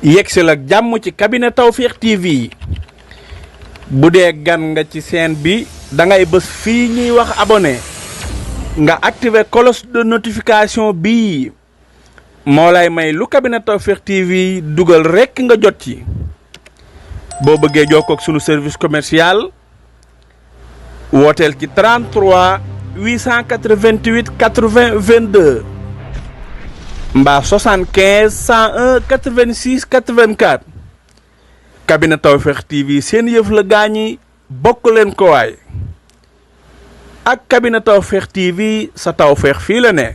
yegsil ak jàmm ci cabinet Tawfekh TV bu dee gan nga ci chaîne bi da ngay bës fii ñuy wax abonné nga activer cloche de notification bii moo lay may lu cabinet Tawfekh TV dugal rekk nga jot ci boo bëggee jokkoo ak sunu service commercial wooteel ci 33 888 80 22 mbaa 75 101 86 84 cabinet Tawfekh TV seen yëf la gaañi bokk leen ko waay ak cabinet Tawfekh TV sa Tawfekh fii la ne.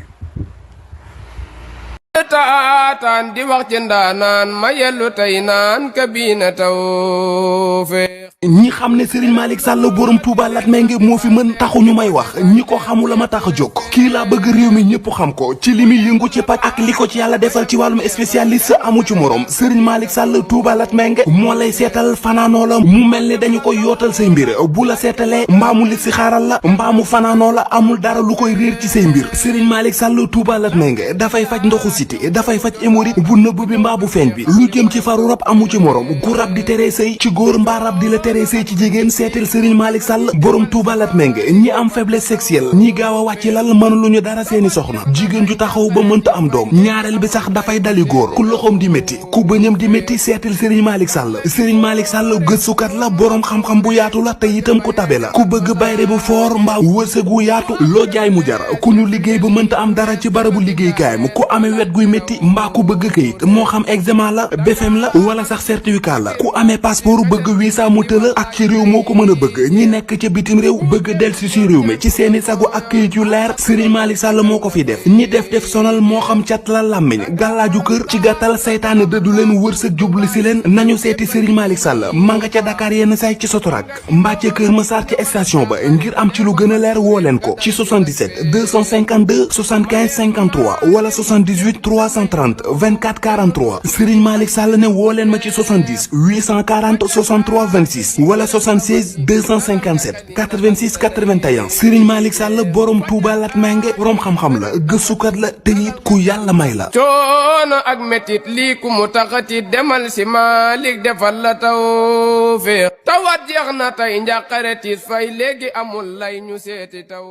taataan di wax ci ndaanaan ma yellu tey naan cabinet Tawfekh. ñi xam ne Serigne Malick Sall borom Touba Latmingué moo fi mën taxu ñu may wax ñi ko xamula ma tax a jóg kii laa bëgg réew mi ñëpp xam ko ci li muy yëngu ci paj ak li ko ci yàlla defal ci wàllum spécialiste amu ci morom Serigne Malick Sall Touba Latmingué moo lay seetal fanaanoo la mu mel ni dañu koy yootal say mbir bu la seetalee mbaamu li si xaaral la mbaamu fanaanoo la amul dara lu koy réer ci say mbir Serigne Malick Sall Touba Latmingué dafay faj ndoxu siti dafay faj hémorroïde bu nëbb bi mbaa bu feeñ bi lu jëm ci faru rab amu ci morom gu rab di teree sëy ci góor mbaa rab di la teree sëy ci jigéen seetal Serigne Malick Sall borom Touba Latmingué ñi am faiblesse sexuelle ñi gaaw a wàcc lal mënuluñu dara seeni soxna jigéen ju taxaw ba mënta am doom ñaareel bi sax dafay dali góor ku loxoom di métti ku bëñam di métti seetal Serigne Malick Sall Serigne Malick Sall gëstukat la borom xam-xam bu yaatu la te itam ku tabe la ku bëgg bayre bu foor mbaa wërsëg wu yaatu loo jaay mu jar ku ñu liggéey ba mënta am dara ci barabu liggéeykaayam ku amee wet guy métti mbaa ku bëgg këyit moo xam examen la BFEM la wala sax certificat la ku amee passeport bëgg visa mu tëla ak ci réew moo ko mën a bëgg ñi nekk ca bitim réew bëgg delsi si réew mi ci seeni sagu ak këyit yu leer Serigne Malick Sall moo ko fi def ñi def sonal moo xam cat la làmmiñ gàllaaju kër ci gàttal saytaane dëddu leen wërsëg jublu si leen nañu seeti Serigne Malick Sall ma nga ca Dakar yenn say ci Sotorak mbaa ca Kër Massar ci station ba ngir am ci lu gën a leer woo leen ko ci 77 252 75 53 wala 78 330 24 43 Serigne Malick Sall ne woo leen ma ci 70 840 63 26 wala 76 257 86 81 Serigne Malick Sall borom Touba Latmingué borom xam-xam la gëstukat la te it ku yàlla may la. coono ak metit lii ku mu taxati demal si Malick defal la Tawfekh tawat jeex na tey njàqare tiis fay léegi amul lay ñu seeti taw.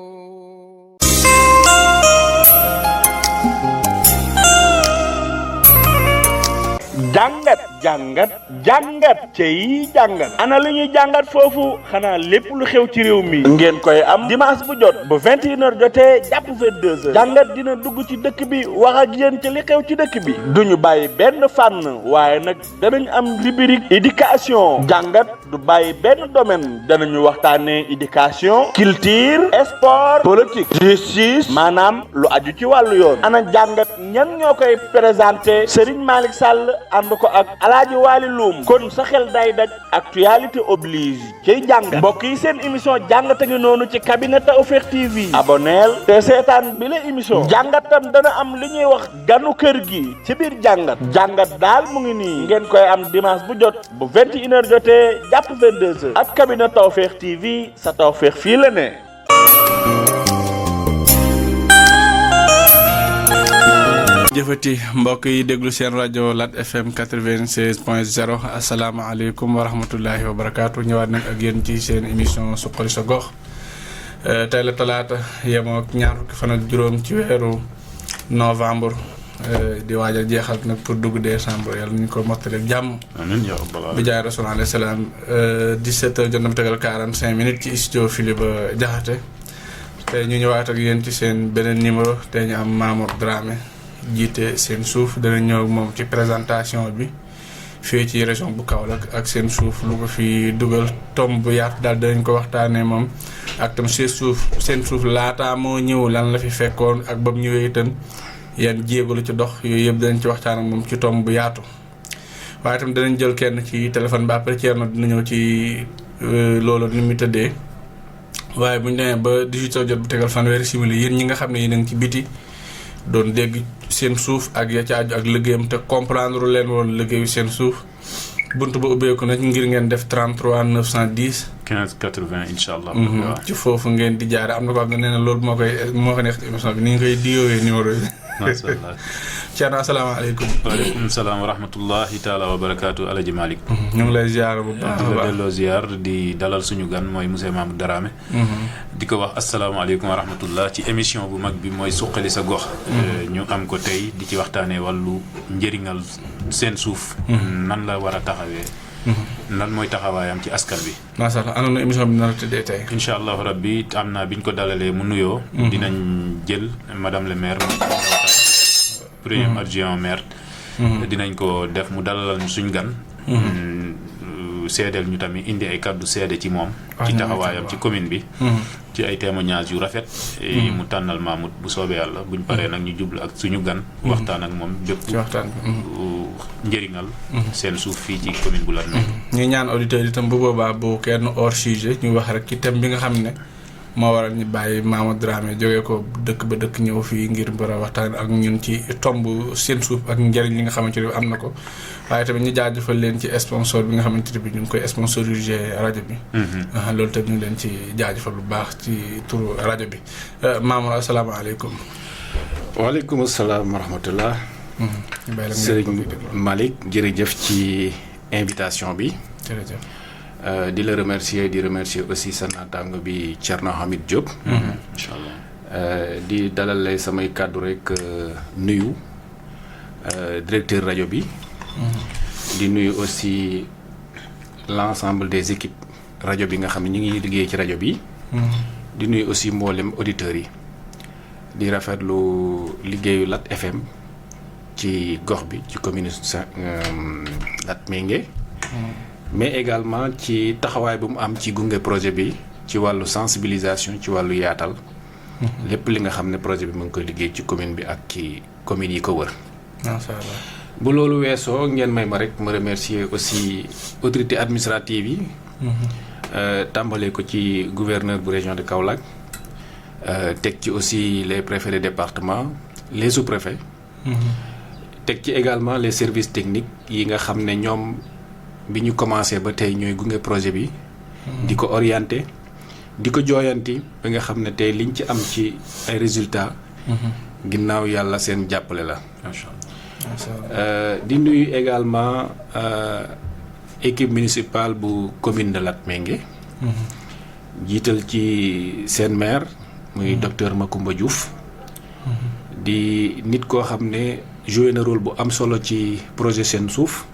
jàngat cey jàngat ana lu ñuy jàngat foofu xanaa lépp lu xew ci réew mi ngeen koy am dimanche bu jot bu 21h jotee jàpp 22h jàngat dina dugg ci dëkk bi wax ak yéen ci li xew ci dëkk bi duñu bàyyi benn fànn waaye nag danañ am rubrique éducation jàngat du bàyyi benn domaine danañu waxtaane éducation culture sport politique justice maanaam lu aju ci wàllu yoon ana jàngat ñan ñoo koy présenté Serigne Malick Sall ànd ko ak Alaaji Waali Luum kon sa xel day daj actualité oblige cay jàngat mbokk yi seen émission jàngat a ngi noonu ci cabinet Tawfekh TV aboneel te seetaan bi la émission jàngatam dana am li ñuy wax ganu kër gi ci biir jàngat daal mu ngi nii ngeen koy am dimanche bu jot bu 21h jotee jàpp 22h ak cabinet Tawfekh TV sa Tawfekh fii la ne. jëfati mbokk yi déglu seen rajo Lat FM 96.0 asalaamaaleykum wa rahmatullahi wa barakaatu ñëwaat nag ak yéen ci seen émission suqali sa gox tey la talaata yemoo ak ñaar fukki fan ak juróom ci weeru novembre di waajal jeexal nag pour dugg décembre yàlla ñu ko mottaleeg jàmm. amiin yaa rabbal aalamiin bi jaay rasul alayhi salaam 17h jot na tegal 45 minutes ci studio Philippe Diakhaté tey ñu ñëwaat ak yéen ci seen beneen numéro tey ñu am Mamour Dramé. jiite seen suuf dana ñëw ak moom ci présentation bi fii ci région bu Kaolack ak seen suuf lu ko fi dugal tomb bu yaatu daal danañ ko waxtaanee moom ak tam seen suuf laataa moo ñëw lan la fi fekkoon ak ba mu ñëwee itam yan jéego la ci dox yooyu yëpp danañ ci waxtaan ak moom ci tomb bu yaatu waaye itam danañ jël kenn ci téléphone ba après Thierno dina ñëw ci loolu ni mu tëddee waaye bu ñu demee ba 18h jot bu tegal fanweeri simili yéen ñi nga xam ne yéen a ngi ci biti doon dégg seen suuf ak ya ca aju ak liggéeyam te comprendre leen woon liggéeyu seen suuf bunt ba ubbeeku na ngir ngeen def 33 910. 15 80 incha allah. ci foofu ngeen di jaare am na ko xam ne nee na loolu moo ko neex émission bi ni nga koy diyoowee numéro yi. macha allah. Thierno asalaamaaleykum. waaleykum salaam wa rahmatullahi taala wa barakaatu Alaji Malick. ñu ngi lay ziar bu baax di la delloo ziar di dalal suñu gan mooy monsieur Mamadou Dramé. di ko wax asalaamaaleykum wa rahmatullah ci émission bu mag bi mooy suqali sa gox. ñu am ko tey di ci waxtaanee wàllu njëriñal seen suuf. nan la war a taxawee. nan mooy taxawaayam ci askan bi. macha allah ana na émission bi nar a tëddee tey. incha allahu rabbi am naa biñ ko dalalee mu nuyoo. dinañ jël madame le maire. premier adjoint maire. dinañ ko def mu dalalal ñu suñ gan. seedeel ñu tamit indi ay kàddu seede ci moom. ci taxawaayam ci commune bi. ci ay témoignages yu rafet. mu tànnal Mahmoud bu soobee yàlla buñ paree nag ñu jublu ak suñu gan. waxtaan ak moom bépp. ci waxtaan bi. njëriñal. seen suuf fii ci commune bu Latmingué. ñu ñaan auditeurs yi itam bu boobaa bu kenn hors sujet ñu wax rek ci thème bi nga xam ne moo waral ñu bàyyi Mamadou Dramé jógee ko dëkk ba dëkk ñëw fii ngir mën a waxtaan ak ñun ci tomb seen suuf ak njëriñ li nga xamante ne am na ko waaye tamit ñu jaajëfal leen ci sponsor bi nga xamante ne bi ñu ngi koy sponsorisé rajo bi. loolu tamit ñu ngi leen ci jaajëfal bu baax ci turu rajo bi Mamadou asalaamaaleykum. waaleykum salaam wa rahmatullah. Serigne Malick jërëjëf ci invitation bi. jërëjëf. di la remercier di remercier aussi sa naataango bi Thierno Hamid Diop. incha allah di dalal lay samay kàddu rek nuyu directeur rajo bi. di nuyu aussi l'ensemble des équipes rajo bi nga xam ne ñu ngi liggéey ci rajo bi. di nuyu aussi mboolem auditeurs yi. di rafetlu liggéeyu Lat FM ci gox bi ci commune Latmingué. mais également ci taxawaay bu mu am ci gunge projet bi ci wàllu sensibilisation ci wàllu yaatal. lépp li nga xam ne projet bi mu ngi koy liggéey ci commune bi ak ci communes yi ko wër. macha allah. bu loolu weesoo ngeen may ma rek ma remercier aussi autorités administratives yi. tàmbalee ko ci gouverneur bu région de Kaolack. teg ci aussi les préfets de département les sous-préfets. teg ci également les services techniques yi nga xam ne ñoom. bi ñu commencé ba tey ñooy gunge projet bi. di ko orienté di ko jooyanti ba nga xam ne tey liñ ci am ci ay résultats. ginnaaw yàlla seen jàppale la. macha allah di nuyu également équipe municipale bu commune de Latmingué. jiital ci seen maire. muy docteur Macoumba Diouf. di nit koo xam ne joué na rôle bu am solo ci projet seen suuf.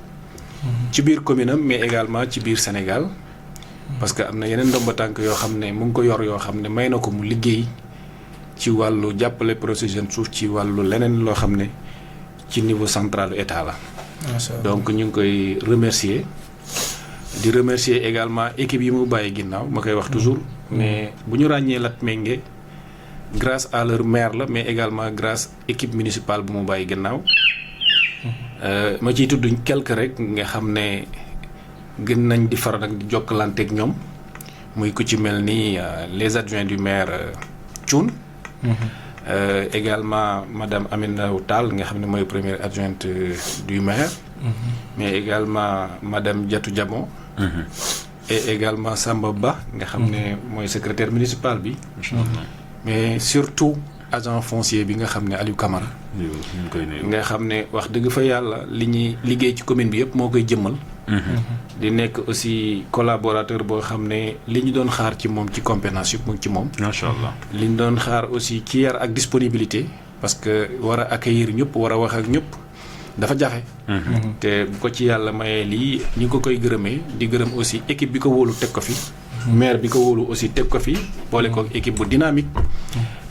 ci biir commune am mais également ci biir Sénégal parce que am na yeneen ndomba tànk yoo xam ne mu ngi ko yor yoo xam ne may na ko mu liggéey ci wàllu jàppale projet Seen Suuf ci wàllu leneen loo xam ne ci niveau central état la. donc ñu ngi koy remercier di remercier également équipe yi mu bàyyi ginnaaw ma koy wax toujours mais bu ñu ràññee Latmingué grâce à leur maire la mais également grâce équipe municipale bu mu bàyyi ginnaaw. ma ciy tudd quelque rek nga xam ne gën nañ di faral ak di jokkalanteeg ñoom muy ku ci mel ni les adjoints du maire Thioune. également madame Amina Tall nga xam ne mooy première adjointe du maire. mais également madame Diatou Diamo. et également Samba Ba nga xam ne mooy secrétaire municipal bi. mais surtout agent foncier bi nga xam ne Aliou Camara. nga xam ne wax dëgg fa yàlla li ñuy liggéey ci commune bi yëpp moo koy jëmmal. di nekk aussi collaborateur boo xam ne li ñu doon xaar ci moom ci compétence yëpp mu ngi ci moom. macha allah li ñu doon xaar aussi ci yar ak disponibilité parce que war a accueillir ñëpp war a wax ak ñëpp dafa jafe. te bu ko ci yàlla mayee lii ñu ngi ko koy gërëmee di gërëm aussi équipe bi ko wóolu teg ko fi. maire bi ko wóolu aussi teg ko fi boole ko équipe bu dynamique.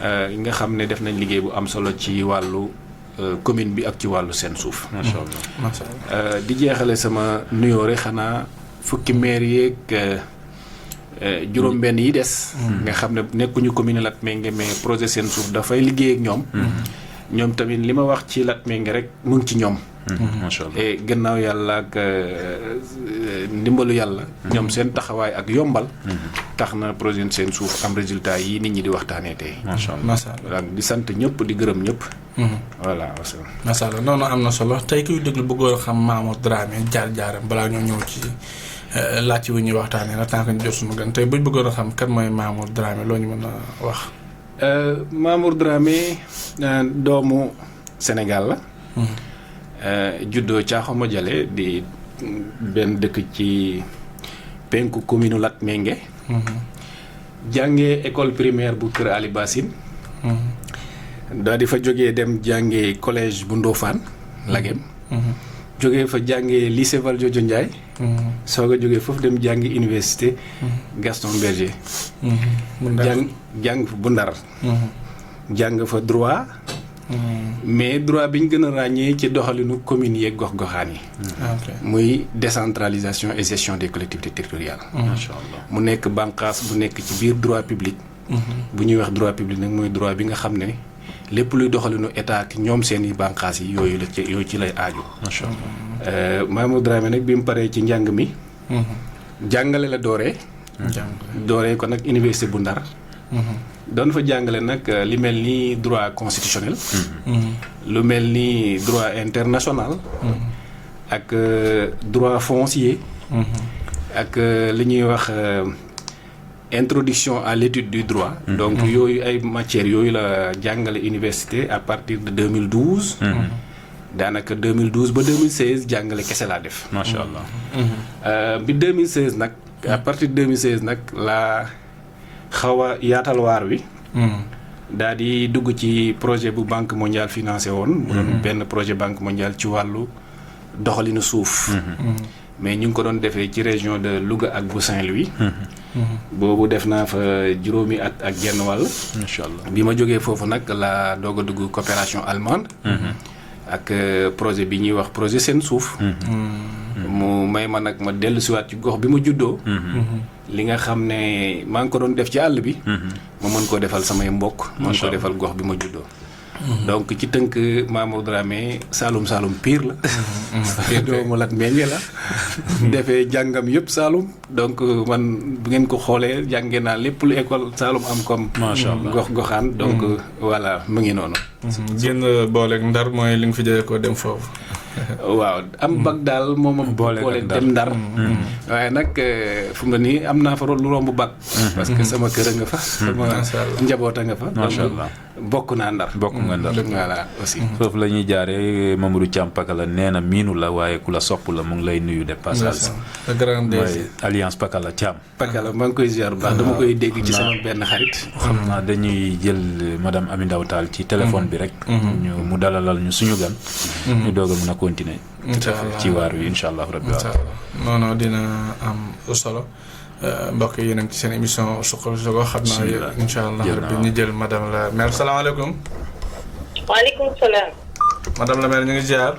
nga xam ne def nañ liggéey bu am solo ci wàllu commune bi ak ci wàllu seen suuf. macha allah macha allah. di jeexale sama nuyoo rek xanaa fukki maire yeeg juróom-benn yi des. nga xam ne nekkuñu commune Latmingué mais projet seen suuf dafay liggéey ak ñoom. ñoom tamit li ma wax ci Latmingué rek mu ngi ci ñoom. macha allah et gannaaw yàlla ak ndimbalu yàlla. ñoom seen taxawaay ak yombal. tax na projet seen suuf am résultat yi nit ñi di waxtaanee tey. macha allah macha allah. di sant ñëpp di gërëm ñëpp. voilà. macha allah noonu am na solo tey kuy déglu bëggoon xam Mamadou Dramé jaar-jaaram balaa ñoo ñëw ci laaj wu ñuy waxtaanee la tant que ñu jot suñu gan tey buñ bëggoon a xam kan mooy Mamadou Dramé loo ñu mën a wax. Mamadou Dramé doomu Sénégal la. juddoo Caaxuma Jale di benn dëkk ci penku commune Latmingué. jàngee école primaire bu Kër Ali Bassine. daal di fa jógee dem jàngee collège bu Ndofane Lagem. jógee fa jàngee lycée Valdiodio Ndiaye. soog a jógee foofu dem jàngi université Gaston Berger. jàng bu Ndar. jàng fa droit. mais droit bi ñu gën a ràññee ci doxalinu communes yeeg gox-goxaan yi. muy décentralisation et gestion des collectivités territoriales. macha allah mu nekk bànqaas bu nekk ci biir droit public. bu ñuy wax droit public nag mooy droit bi nga xam ne lépp luy doxalinu état ak ñoom seen i bànqaas yi yooyu ci lay aaju. macha allah Mamadou Dramé nag bi mu paree ci njàng mi. jàngale la dooree. dooree ko nag université bu Ndar. doon fa jàngale nag li mel ni droit constitutionnel. lu mel ni droit international. ak droit foncier. ak li ñuy wax introduction à l'étude du droit. donc yooyu ay matières yooyu la jàngale université à partir de 2012. daanaka 2012 ba 2016 jàngale kese laa def. macha allah. bi 2016 nag à partir de 2016 nag laa xaw a yaatal waar wi. daal di dugg ci projet bu banque mondiale financé woon. mu doon benn projet banque mondiale ci wàllu doxalinu suuf. mais ñu ngi ko doon defee ci région de Louga ak bu Saint-Louis. boobu def naa fa juróomi at ak genn wàll. macha allah bi ma jógee foofu nag laa doog a dugg coopération allemande. ak projet bi ñuy wax projet seen suuf. mu may ma nag ma dellu siwaat ci gox bi ma juddoo. li nga xam ne maa ngi ko doon def ci àll bi. ma mën koo defal samay mbokk. mën koo defal gox bi ma juddoo. donc ci tënk Mamadou Dramé Saloum Saloum pire la. doomu Latmingué la. defee jàngam yëpp Saloum. donc man bu ngeen ko xoolee jàngee naa lépp lu école Saloum am comme. macha allah gox goxaan donc voilà mu ngi noonu. génn booleeg Ndar mooy li nga fi jëlee ko dem foofu. waaw am bac daal moom a boole dem Ndar. waaye nag fu mu ne nii am naa fa lu romb bac. parce que sama kër a nga fa. sama njaboot a nga fa. macha allah bokk naa Ndar. bokk nga Ndar voilà aussi. foofu la ñuy jaaree Mamadou Thiam Pakala nee na miinu la waaye ku la sopp la mu ngi lay nuyu de passage. mooy alliance Pakala Thiam. Pakala maa ngi koy ziar bu baax dama koy dégg ci sama benn xarit. xam naa dañuy jël madame Ami Ndaw Tall ci téléphone bi rek. ñu mu dalalal ñu suñu gan. ñu doog a mën a continuer. ci waar wi incha allah rabbi. non non dina am solo. mbokk yi nag ci seen émission Suqali sa Gox xam naa incha allah rabbi ñu jël madame la maire salaamaaleykum. waaleykum salaam. madame la maire ñu ngi ziar.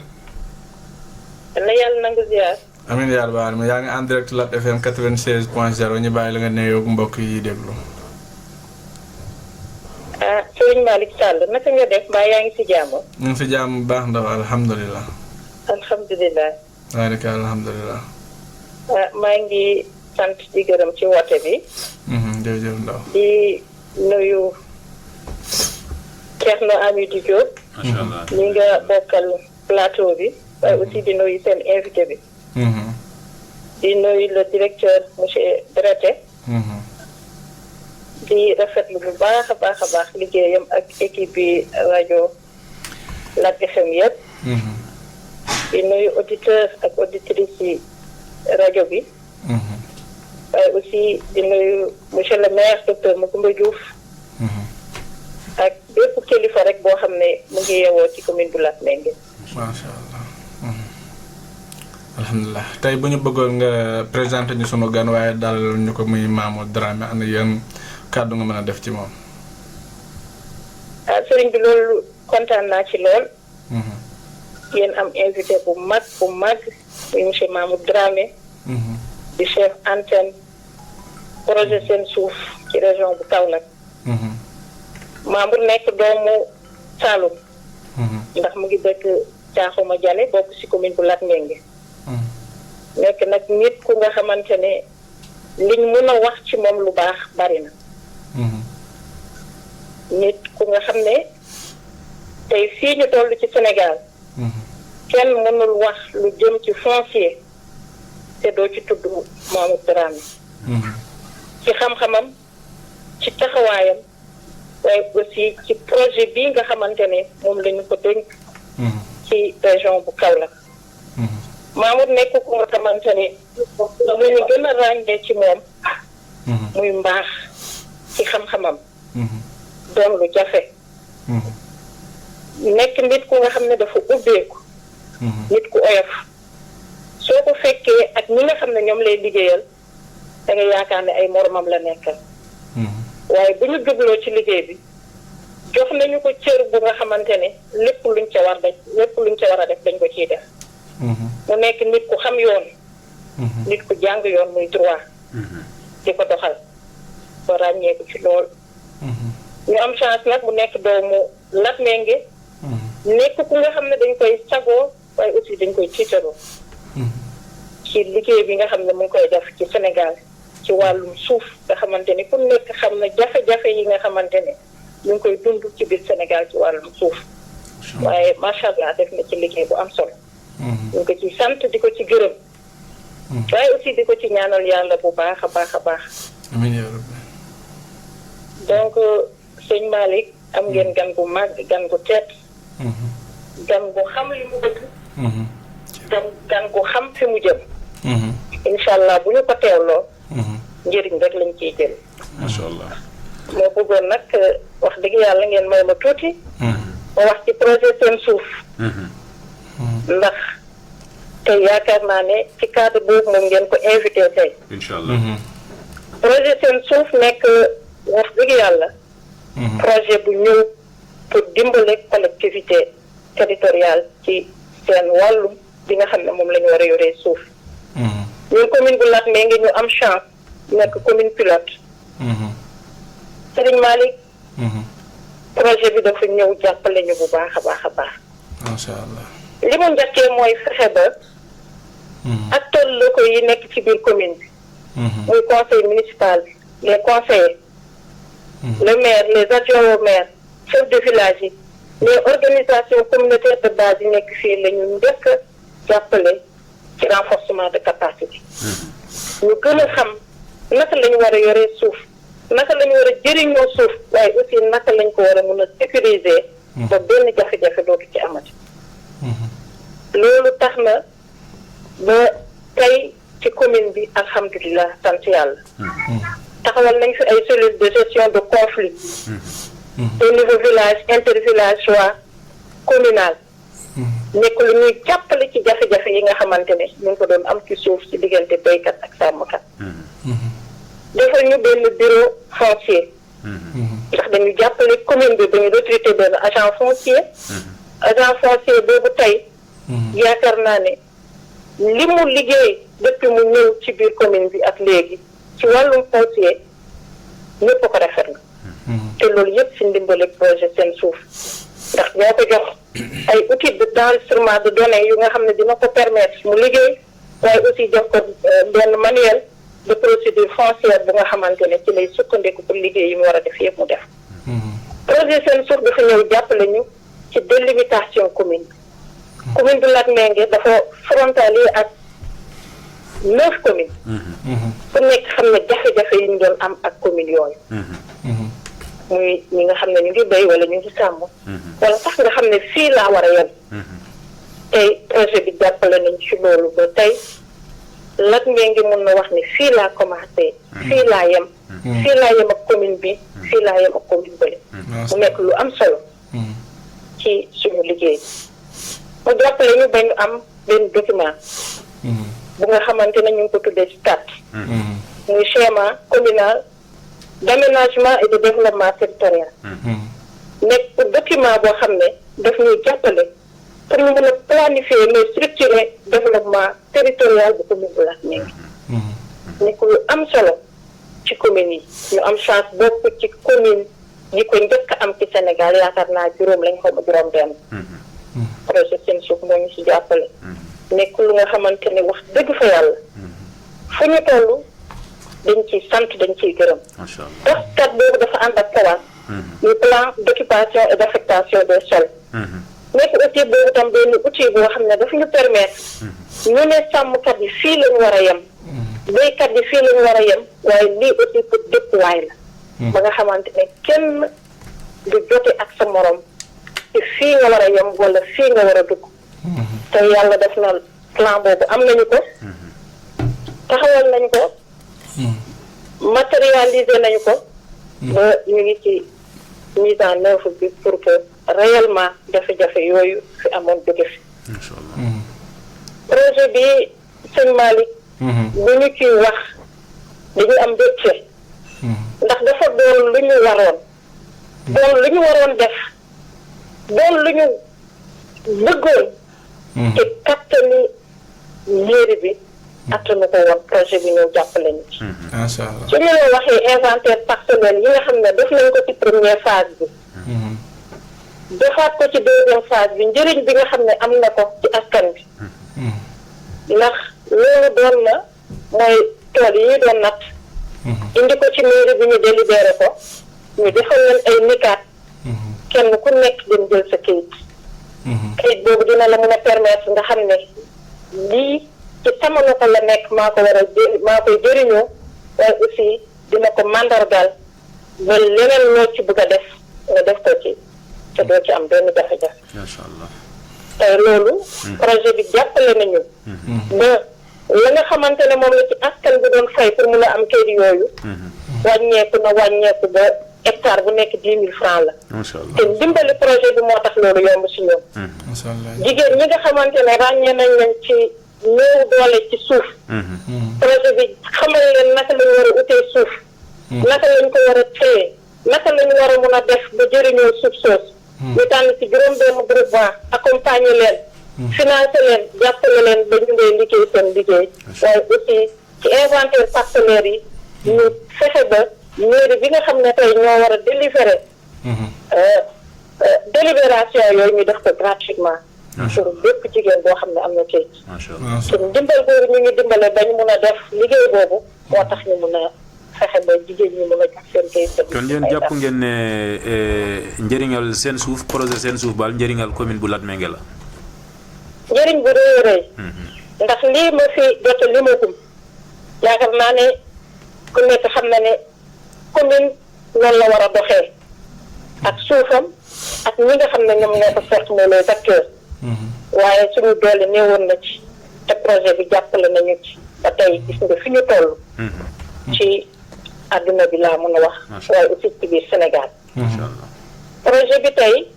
na yàlla nangu ziar. amiin yaa rabbal aalamiin yaa ngi en direct Lat FM 96.0 ñu bàyyi la nga nuyoo mbokk yi déglu. Serigne Malick Sall naka nga def mbaa yaa ngi si jàmm. ñu ngi si jàmm bu baax ndaw alhamdulilah. alhamdulilah. waaleykum alhamdulilah. maa ngi sant di gërëm ci woote bi. jërëjëf ndaw. di nuyu Thierno Amidou Diop. macha allah ñi nga bokkal plateau bi. waaye aussi di nuyu seen invité bi. di nuyu le directeur monsieur Breté. di rafetlu bu baax a baax liggéeyam ak équipe bi rajo Lat FM yëpp. di nuyu auditeurs ak auditrices yi rajo bi. waaye aussi di nuyu monsieur le maire docteur Macoumba Diouf. ak bépp kilifa rek boo xam ne mu ngi yeewoo ci commune bu Latmingué. macha allah. alhamdulilah tey bu ñu bëggoon nga présenté ñu sunu gan waaye daal ñu ko muy Mamadou Dramé ana yan kàddu nga mën a def ci moom. sëriñ bi loolu kontaan naa ci lool. yéen am invité bu mag muy monsieur Mamadou Dramé. di chef antenne projet seen suuf ci région bu Kaolack. Mamour nekk doomu Saloum. ndax mu ngi dëkk Caaxuma Jale bokk ci commune bu Latmingué. nekk nag nit ku nga xamante ne liñ mën a wax ci moom lu baax bari na. nit ku nga xam ne tey fii ñu toll ci Sénégal. kenn mënul wax lu jëm ci foncier te doo ci tudd Mamadou Dramé. ci xam-xamam ci taxawaayam waaye aussi ci projet bii nga xamante ne moom la ñu ko dénk ci région bu Kaolack. Mamour nekk ku nga xamante ni lu ñu gën a ràññee ci moom. muy mbaax ci xam-xamam. doon lu jafe. nekk nit ku nga xam ne dafa ubbeeku. nit ku oyof. soo ko fekkee ak ñi nga xam ne ñoom lay liggéeyal da nga yaakaar ne ay moromam la nekkal. waaye bu ñu jubloo ci liggéey bi jox nañu ko cër bu nga xamante ne lépp luñ ca war a def dañ ko ciy def. mu nekk nit ku xam yoon. nit ku jàng yoon muy droit. di ko doxal ba ràññeeku ci lool. ñu am chance nag mu nekk doomu Latmingué. nekk ku nga xam ne dañ koy sagoo waaye aussi dañ koy tiitaroo. ci liggéey bi nga xam ne mu ngi koy def ci Sénégal ci wàllum suuf nga xamante ni ku nekk xam na jafe-jafe yi nga xamante ne ñu ngi koy dund ci biir Sénégal ci wàllum suuf. waaye macha allah def na ci liggéey bu am solo. ñu ngi ko ci sant di ko ci gërëm. waaye aussi di ko ci ñaanal yàlla bu baax a baax a baax. amiin yaa rabbi. donc sëñ Malick am ngeen gan gu mag gan gu teet. gan gu xam li mu bëgg. gan gu xam fi mu jëm. incha allah bu ñu ko teewloo. njëriñ rek lañ ciy jël. macha allah. moo bëggoon nag wax dëgg yàlla ngeen may ma tuuti. ma wax ci projet seen suuf. ndax tey yaakaar naa ne ci cadre boobu moom ngeen ko invité tey. incha allah. projet seen suuf nekk wax dëgg yàlla. projet bu ñëw pour dimbale collectivité territoriale ci seen wàllum bi nga xam ne moom la ñu war a yoree suuf. ñun commune bu Latmingué ñu am chance nekk commune pilote. Serigne Malick. projet bi dafa ñëw jàppale ñu bu baax a baax a baax. macha allah. li mu njëkkee mooy fexe ba. acteurs locaux yi nekk ci biir commune bi. muy conseil municipal bi les conseillers. le maire les adjoints au maire chefs de village yi les organisations communautaires de base yi nekk fii la ñu njëkk a jàppale ci renforcement de capacité. ñu gën a xam naka la ñu war a yoree suuf naka la ñu war a jëriñoo suuf waaye aussi naka lañ ko war a mun a sécuriser. ba benn jafe-jafe dootu ci amati. loolu tax na ba tey ci commune bi alhamdulilah sant yàlla. taxawal nañ fi ay cellules de gestion de conflit. au niveau village intervillageois communal. nekk lu ñuy jàppale ci jafe-jafe yi nga xamante ne ñu ngi ko doon am ci suuf ci diggante béykat ak sàmmkat. defal ñu benn bureau foncier. ndax dañu jàppale commune bi ba ñu recruter benn agent foncier. agent foncier boobu tey. yaakaar naa ne li mu liggéey depuis mu ñëw ci biir commune bi ak léegi ci wàllum foncier ñëpp ko rafetlu. te loolu yëpp ci ndimbali projet seen suuf ndax ñoo ko jox ay outils d'enregistrement de données yu nga xam ne dina ko permettre mu liggéey waaye aussi jox ko benn manuel de procédure foncière bu nga xamante ne ci lay sukkandiku pour liggéey yi mu war a def yëpp mu def. projet seen suuf dafa ñëw jàppale ñu ci délimitation commune bi. commune bu Latmingué dafa frontalier ak 9 communes. ku nekk xam ne jafe-jafe yi ñu doon am ak commune yooyu. muy ñi nga xam ne ñu ngi béy wala ñu ngi sàmm. wala sax nga xam ne fii laa war a yem. tey projet bi jàppale nañ ci loolu ba tey Latmingué mun na wax ne fii laa commencé. fii laa yem. fii laa yem ak commune bi. fii laa yem ak commune bële. mu nekk lu am solo. ci suñu liggéey. mu jàppale ñu ba ñu am benn document. bu nga xamante ne ñu ngi ko tuddee ci CAT. muy schéma communal d'aménagement et de développement territorial. nekk document boo xam ne daf ñuy jàppale pour ñu mën a planifier mais structurer développement territorial bu commune bu Latmingué. nekk lu am solo ci communes yi ñu am chance bokk ci commune yi ko njëkk a am ci Sénégal yaakaar naa juróom lañ xaw ma juróom-benn. projet seen suuf moo ñu si jàppale. nekk lu nga xamante ne wax dëgg fa yàlla fu ñu toll dañ ciy sant dañ ciy gërëm. macha allah ndax kat boobu dafa ànd ak POAS. muy plan d'occupation et d'affectation des sols. nekk aussi boobu tam benn outil boo xam ne dafa ñu permettre ñu ne sàmmkat yi fii la ñu war a yem. béykat yi fii la ñu war a yem waaye lii aussi pour dëkkuwaay la. ba nga xamante ne kenn du jote ak sa morom ci fii nga war a yem wala fii nga war a dugg te yàlla def na plan boobu am nañu ko taxawal nañ ko matérialiser nañu ko ba ñu ngi ci mise en œuvre bi pour que réellement jafe-jafe yooyu fi amoon jóge fi projet bi sëñ Malick bu ñu ciy wax dañu am mbégte ndax dafa doon lu ñu waroon def doon lu ñu bëggoon te kattani mairie bi attanu ko woon projet bi ñëw jàppale ñu ci macha allah su ñu la waxee inventaire parcelle yi nga xam ne def nañ ko ci première phase bi defaat ko ci deuxième phase bi njëriñ bi nga xam ne am na ko ci askan bi ndax loolu doon na mooy tool yi ñu doon natt indi ko ci mairie bi ñu délibéré ko ñu defal leen ay nikaat kenn ku nekk dem jël sa kayit boobu dina la mën a permettre nga xam ne lii ci sama loxo la nekk maa koy jëriñoo waaye aussi dina ko mandargal ba leneen loo ci bëgg a def nga def ko ci te doo ci am benn jafe-jafe. macha allah. tey loolu projet bi jàppale nañu ba la nga xamante ne moom la ci askan bi doon fay pour mun a am kayit yooyu wàññeeku ba hectare bu nekk 10 000 francs la. macha allah te dimbali projet bi moo tax loolu yomb si ñoom. macha allah jigéen ñi nga xamante ne ràññee nañ leen ci néew doole ci suuf. projet bi xamal leen naka lañ war a utee suuf. naka lañ ko war a téye naka lañ war a mun a def ba jëriñoo suuf soos. ñu tànn ci juróom-benn groupement accompagner leen. financer leen jàppale leen ba ñu ngay liggéey seen liggéey. waaye aussi ci inventaire partenaires yi ñu fexe ba mairie bi nga xam ne tey ñoo war a délivrer. délibération yooyu ñu def ko gratuitement. pour bépp jigéen boo xam ne am na kayit. macha allah te dimbal boobu ñu ngi dimbale ba ñu mun a def liggéey boobu moo tax ñu mun a fexe ba jigéen ñi mun a jox seen kayit. kon yéen jàpp ngeen ne njëriñal seen suuf projet seen suuf baal njëriñal commune bu Latmingué la. njëriñ bu rëy a rëy. ndax lii ma fi jot a limagum yaakaar naa ne ku nekk xam na ne commune noonu la war a doxee ak suufam ak ñi nga xam ne ñoom ñoo ko seq mooy les acteurs. waaye suñu doole néewoon na ci te projet bi jàppale nañu ci ba tey gis nga fi ñu toll. ci àdduna bi laa mën a wax. waaye aussi ci biir Sénégal. macha allah projet bi tey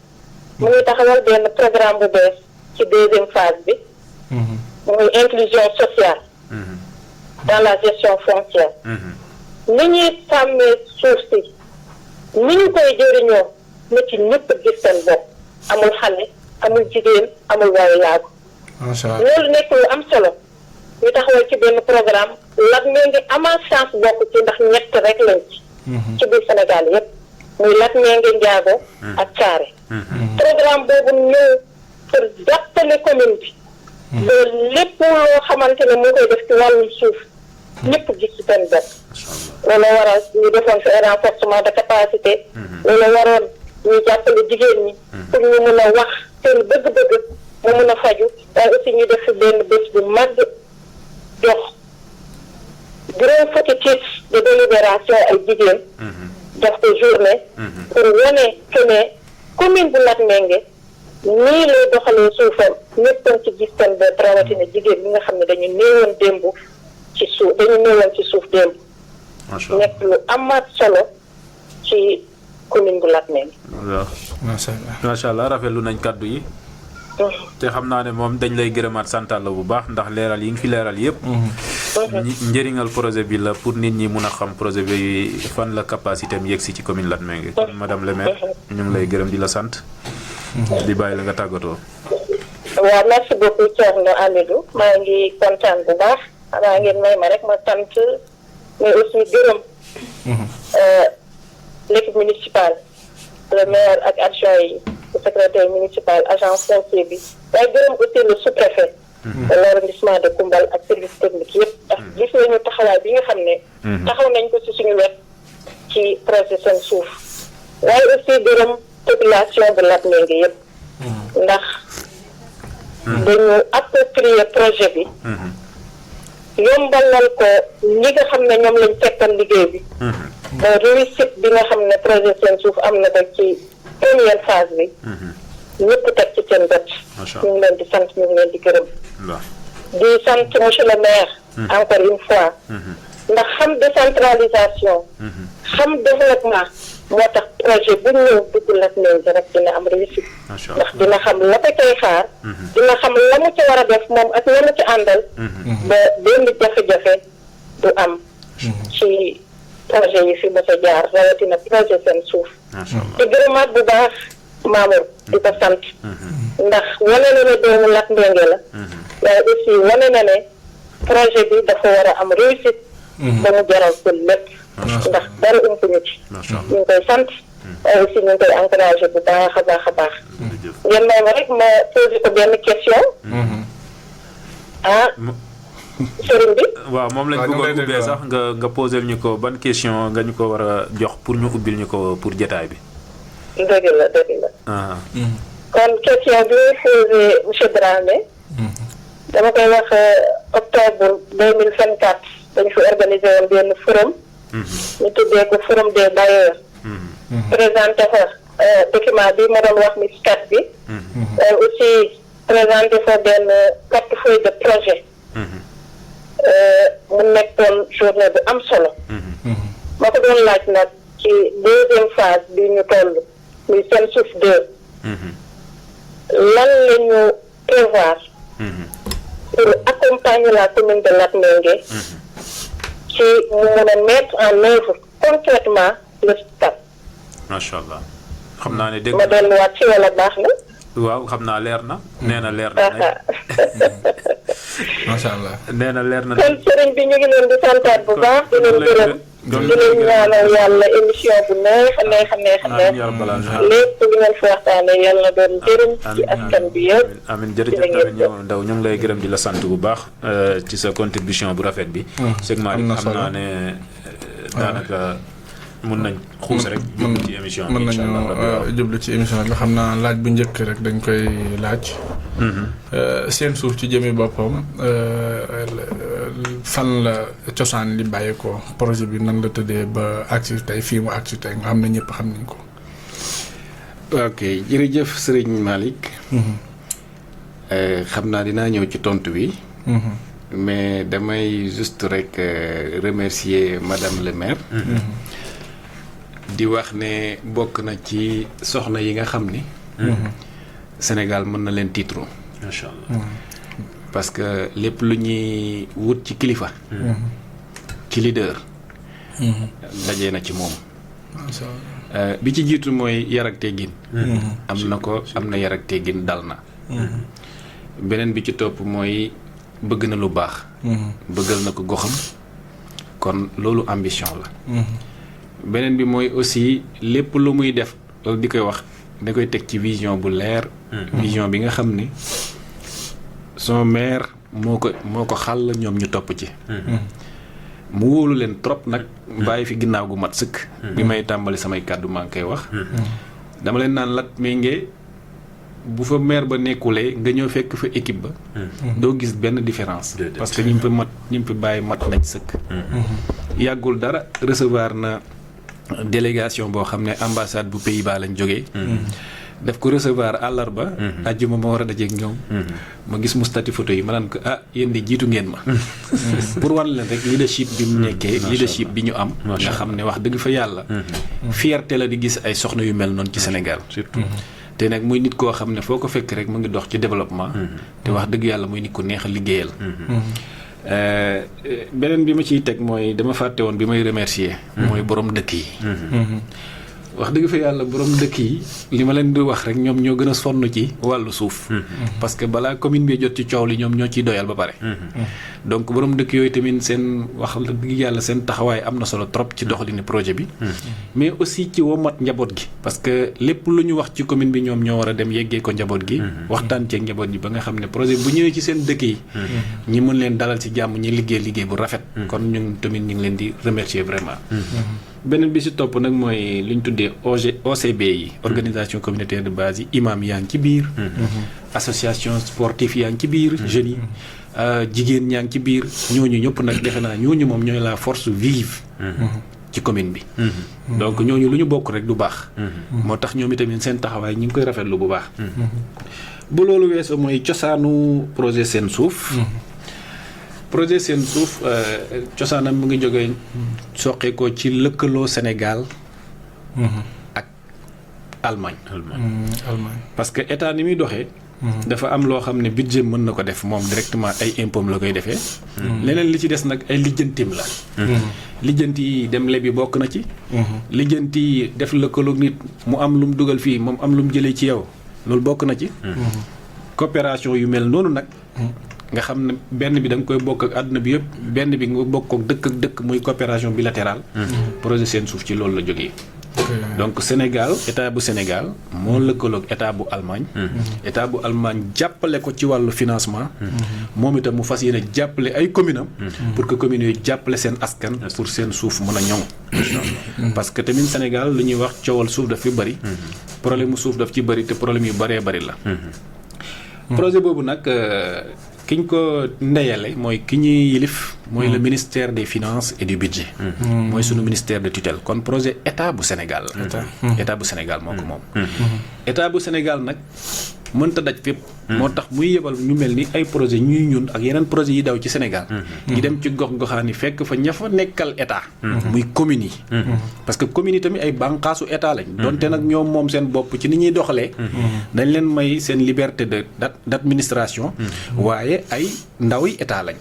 mu ngi taxawal benn programme bu bees ci deuxième phase bi. muy inclusion sociale. dans la gestion foncière. ni ñuy sàmmee suuf si ni ñu koy jëriñoo na ci ñëpp gis seen bopp amul xale amul jigéen amul waaye laago. macha allah loolu nekk lu am solo ñu taxawal ci benn programme Latmingué amal chance bokk ci ndax ñett rek lañ ci. ci biir Sénégal yépp muy Latmingué Ndiago ak Thiaré. programme boobu ñëw pour jàppale commune bi. ba lépp loo xamante ne mu ngi koy def ci wàllum suuf ñëpp gis ci seen bopp. loolu waral ñu defoon fi renforcement de capacité. loolu waroon ñu jàppale jigéen ñi. pour ñu mun a wax seen bëgg-bëgg mu mun a faju waaye aussi ñu def fi benn bés bu mag jox juróom fukki titres de délibération ay jigéen. def ko journée. pour wane que ne commune bu Latmingué nii lay doxalee suufam ñëpp ci gis seen bopp rawatina jigéen ñi nga xam ne dañu néewoon démb ci suuf démb. macha allah nekk lu amaat solo ci commune bu Latmingué. waaw macha allah macha allah rafetlu nañ kàddu yi. te xam naa ne moom dañ lay gërëmaat santal la bu baax ndax leeral yi nga fi leeral yëpp. njëriñal projet bi la pour nit ñi mun a xam projet bi fan la capacité am yegg si ci commune Latmingué. kon madame le maire ñu ngi lay gërëm di la sant. di bàyyi la nga tàggatoo. waaw merci beaucoup Thierno Amidou maa ngi kontaan bu baax xanaa ngeen may ma rek ma sant mais aussi gërëm l'équipe municipale le maire ak adjoint yi le secrétaire municipal agent foncier bi waaye gërëm aussi le sous-préfet de l'arrondissement de Koumbal ak service technique yëpp ndax gis nañu taxawaay bi nga xam ne taxaw nañ ko ci suñu wet ci projet seen suuf waaye aussi gërëm population de Latmingué yëpp ndax dañu approprier projet bi yombalal ko ñi nga xam ne ñoom lañ fekkal liggéey bi ba réussite bi nga xam ne projet seen suuf am na ko ci première phase bi ñëpp teg ci seen bët. ñu ngi leen di sant ñu ngi leen di gërëm. di sant monsieur le maire. encore une fois. ndax xam décentralisation. xam développement. moo tax projet bu ñëw dugg Latmingué rek dina am réussite. ndax dina xam la ko koy xaar. dina xam la mu ci war a def moom ak la mu ci àndal. ba benn jafe-jafe du am. ci projet yi fi mos a jaar rawatina projet seen suuf. di gërëmaat bu baax Mamour di ko sant. ndax wane na ne doomu Latmingué la. waaye aussi wane na ne projet bi dafa war a am réussite. ba mu jaral ko lépp. ndax dara umpuñu ci. ñu ngi koy sant. waaye aussi ñu ngi koy encouragé bu baax a baax a baax. ngeen may ma rek ma posé ko benn question. sëriñ bi. waaw moom lañ bëggoon ubbee sax nga posé ñu ko ban question nga ñu ko war a jox pour ñu ubbil ñu ko pour jotaay bi. dëgg la dëgg la. kon question bi ñu posé monsieur Dramé. dama koy wax octobre 2024 dañu fi organisé woon benn forum. ñu tuddee ko forum des bailleurs. présenté fa document bi ma doon wax mi SCAT bi. aussi présenté fa benn portefeuille de projet. mu nekkoon journée bu am solo. ma ko doon laaj nag ci deuxième phase bi ñu toll muy seen suuf 2. lan la ñu prévoir. pour accompagner la commune de Latmingué. ci mu mën a mettre en œuvre concrètement le SCAT. macha allah xam naa ne dégg ma delluwaat ci wala baax na. waaw xam naa leer na. nee na leer na macha allah nee na leer na. kon sëriñ bi ñu ngi leen di santaat bu baax di leen gërëm. di leen ñaanal yàlla émission bu neex a neex a neex a neex. lépp lu ngeen fi waxtaanee yàlla doon jëriñ ci askan bi yëpp. amiin jërëjëf tamit ñoom Ndaw ñu ngi lay gërëm di la sant bu baax ci sa contribution bu rafet bi. Cheikh Malick xam naa ne daanaka mun nañ xuus rek. jublu ci émission bi incha allah mën nañu jublu ci émission bi xam naa laaj bu njëkk rek dañ koy laaj. seen suuf ci jëmi boppam fan la cosaan li bàyyeekoo projet bi nan la tëddee ba agsi tey fii mu agsi tey nga xam ne ñëpp xam nañ ko. ok jërëjëf sëriñ Malick. xam naa dinaa ñëw ci tontu bi. mais damay juste rek remercier madame le maire. di wax ne bokk na ci soxna yi nga xam ni. Sénégal mën na leen titre. macha allah. parce que lépp lu ñuy wut ci kilifa. ci leader. dajee na ci moom. bi ci jiitu mooy yar ak teggin. am na ko am na yar ak teggin dal na. beneen bi ci topp mooy bëgg na lu baax. bëggal na ko goxam. kon loolu ambition la. beneen bi mooy aussi lépp lu muy def loolu di koy wax da koy teg ci vision bu leer. vision bi nga xam ni son maire moo ko xàll ñoom ñu topp ci. mu wóolu leen trop nag bàyyi fi ginnaaw gu mat sëkk. bi may tàmbali samay kàddu maa ngi koy wax. dama leen naan Latmingué bu fa maire ba nekkulee nga ñëw fekk fa équipe ba. doo gis benn différence. parce que ñi mu fi bàyyi mat nañ sëkk. yàggul dara recevoir na délégation boo xam ne ambassade bu Pays-Bas lañ jógee. daf ko recevoir àllarba. àjjuma ma war a dajeeg ñoom. ma gis mu stati photo yi ma naan ko yéen di jiitu ngeen ma. pour wan leen rek leadership bi mu nekkee. leadership bi ñu am. nga xam ne wax dëgg fa yàlla. fierté la di gis ay soxna yu mel noonu ci Sénégal. surtout te nag muy nit koo xam ne foo ko fekk rek mu ngi dox ci développement. te wax dëgg yàlla muy nit ku neex a liggéeyal. beneen bi ma ciy teg mooy dama fàtte woon bi may remercier. mooy borom dëkk yi. wax dëgg fa yàlla borom dëkk yi li ma leen di wax rek ñoom ñoo gën a sonn ci wàllu suuf. parce que balaa commune bi jot ci coow li ñoom ñoo ciy doyal ba pare. donc borom dëkk yooyu tamit seen wax dëgg yàlla seen taxawaay am na solo trop ci doxalinu projet bi. mais aussi ci womat njaboot gi. parce que lépp lu ñu wax ci commune bi ñoom ñoo war a dem yeggee ko njaboot gi. waxtaan ceeg njaboot gi ba nga xam ne projet bu ñëwee ci seen dëkk yi. ñi mën leen dalal ci jàmm ñi liggéey bu rafet. kon ñun tamit ñu ngi leen di remercier vraiment. beneen bi si topp nag mooy li ñu tuddee OCB yi. organisation communautaire de base yi imam yaa ngi ci biir. association sportive yaa ngi ci biir. jeunes yi jigéen ñaa ngi ci biir ñooñu ñëpp nag defe naa ñooñu moom ñooy la force vive. ci commune bi. donc ñooñu lu ñu bokk rek du baax. moo tax ñoom itamit seen taxawaay ñu ngi koy rafetlu bu baax. bu loolu weesoo mooy cosaanu projet Seen Suuf. projet Seen Suuf cosaanam mu ngi jógee soqeekoo ci lëkkaloo Sénégal. ak Allemagne. parce que état ni muy doxee. dafa am loo xam ne budget mën na ko def moom directement ay impôts la koy defee. leneen li ci des nag ay lijjantim la. lijjanti yi dem lebi bokk na ci. lijjanti yi def lëkkaloog nit mu am lu mu dugal fii moom am lu mu jëlee ci yow loolu bokk na ci. coopération yu mel noonu nag. nga xam ne benn bi da nga koy bokk ak àdduna bi yëpp benn bi nga bokk ak dëkk muy coopération bilatérale. projet Seen Suuf ci loolu la jógee. donc Sénégal état bu Sénégal moo lëkkaloog état bu Allemagne. état bu Allemagne jàppale ko ci wàllu financement. moom itam mu fas yéene jàppale ay communes am. pour que communes yooyu jàppale seen askan. pour seen suuf mën a ñoŋ. parce que tamit Sénégal lu ñuy wax coowal suuf daf fi bëri. problème mu suuf daf ci bëri te problème yu bëree bëri la. projet boobu nag ki ñu ko ndeyale mooy ki ñuy yilif mooy le ministère des finances et du budget. mooy sunu ministère de tutelle kon projet état bu Sénégal la. état bu Sénégal moo ko moom. état bu Sénégal nag mënta daj fépp. moo tax muy yebal ñu mel ni ay projet ñuy ñun ak yeneen projet yi daw ci Sénégal. di dem ci gox-goxaan yi fekk fa ña fa nekkal état. muy communes yi. parce que communes yi tamit ay bànqaasu état lañ. donte nag ñoom moom seen bopp ci ni ñuy doxalee. dañ leen may seen liberté d'administration. waaye ay ndaw yi état lañ.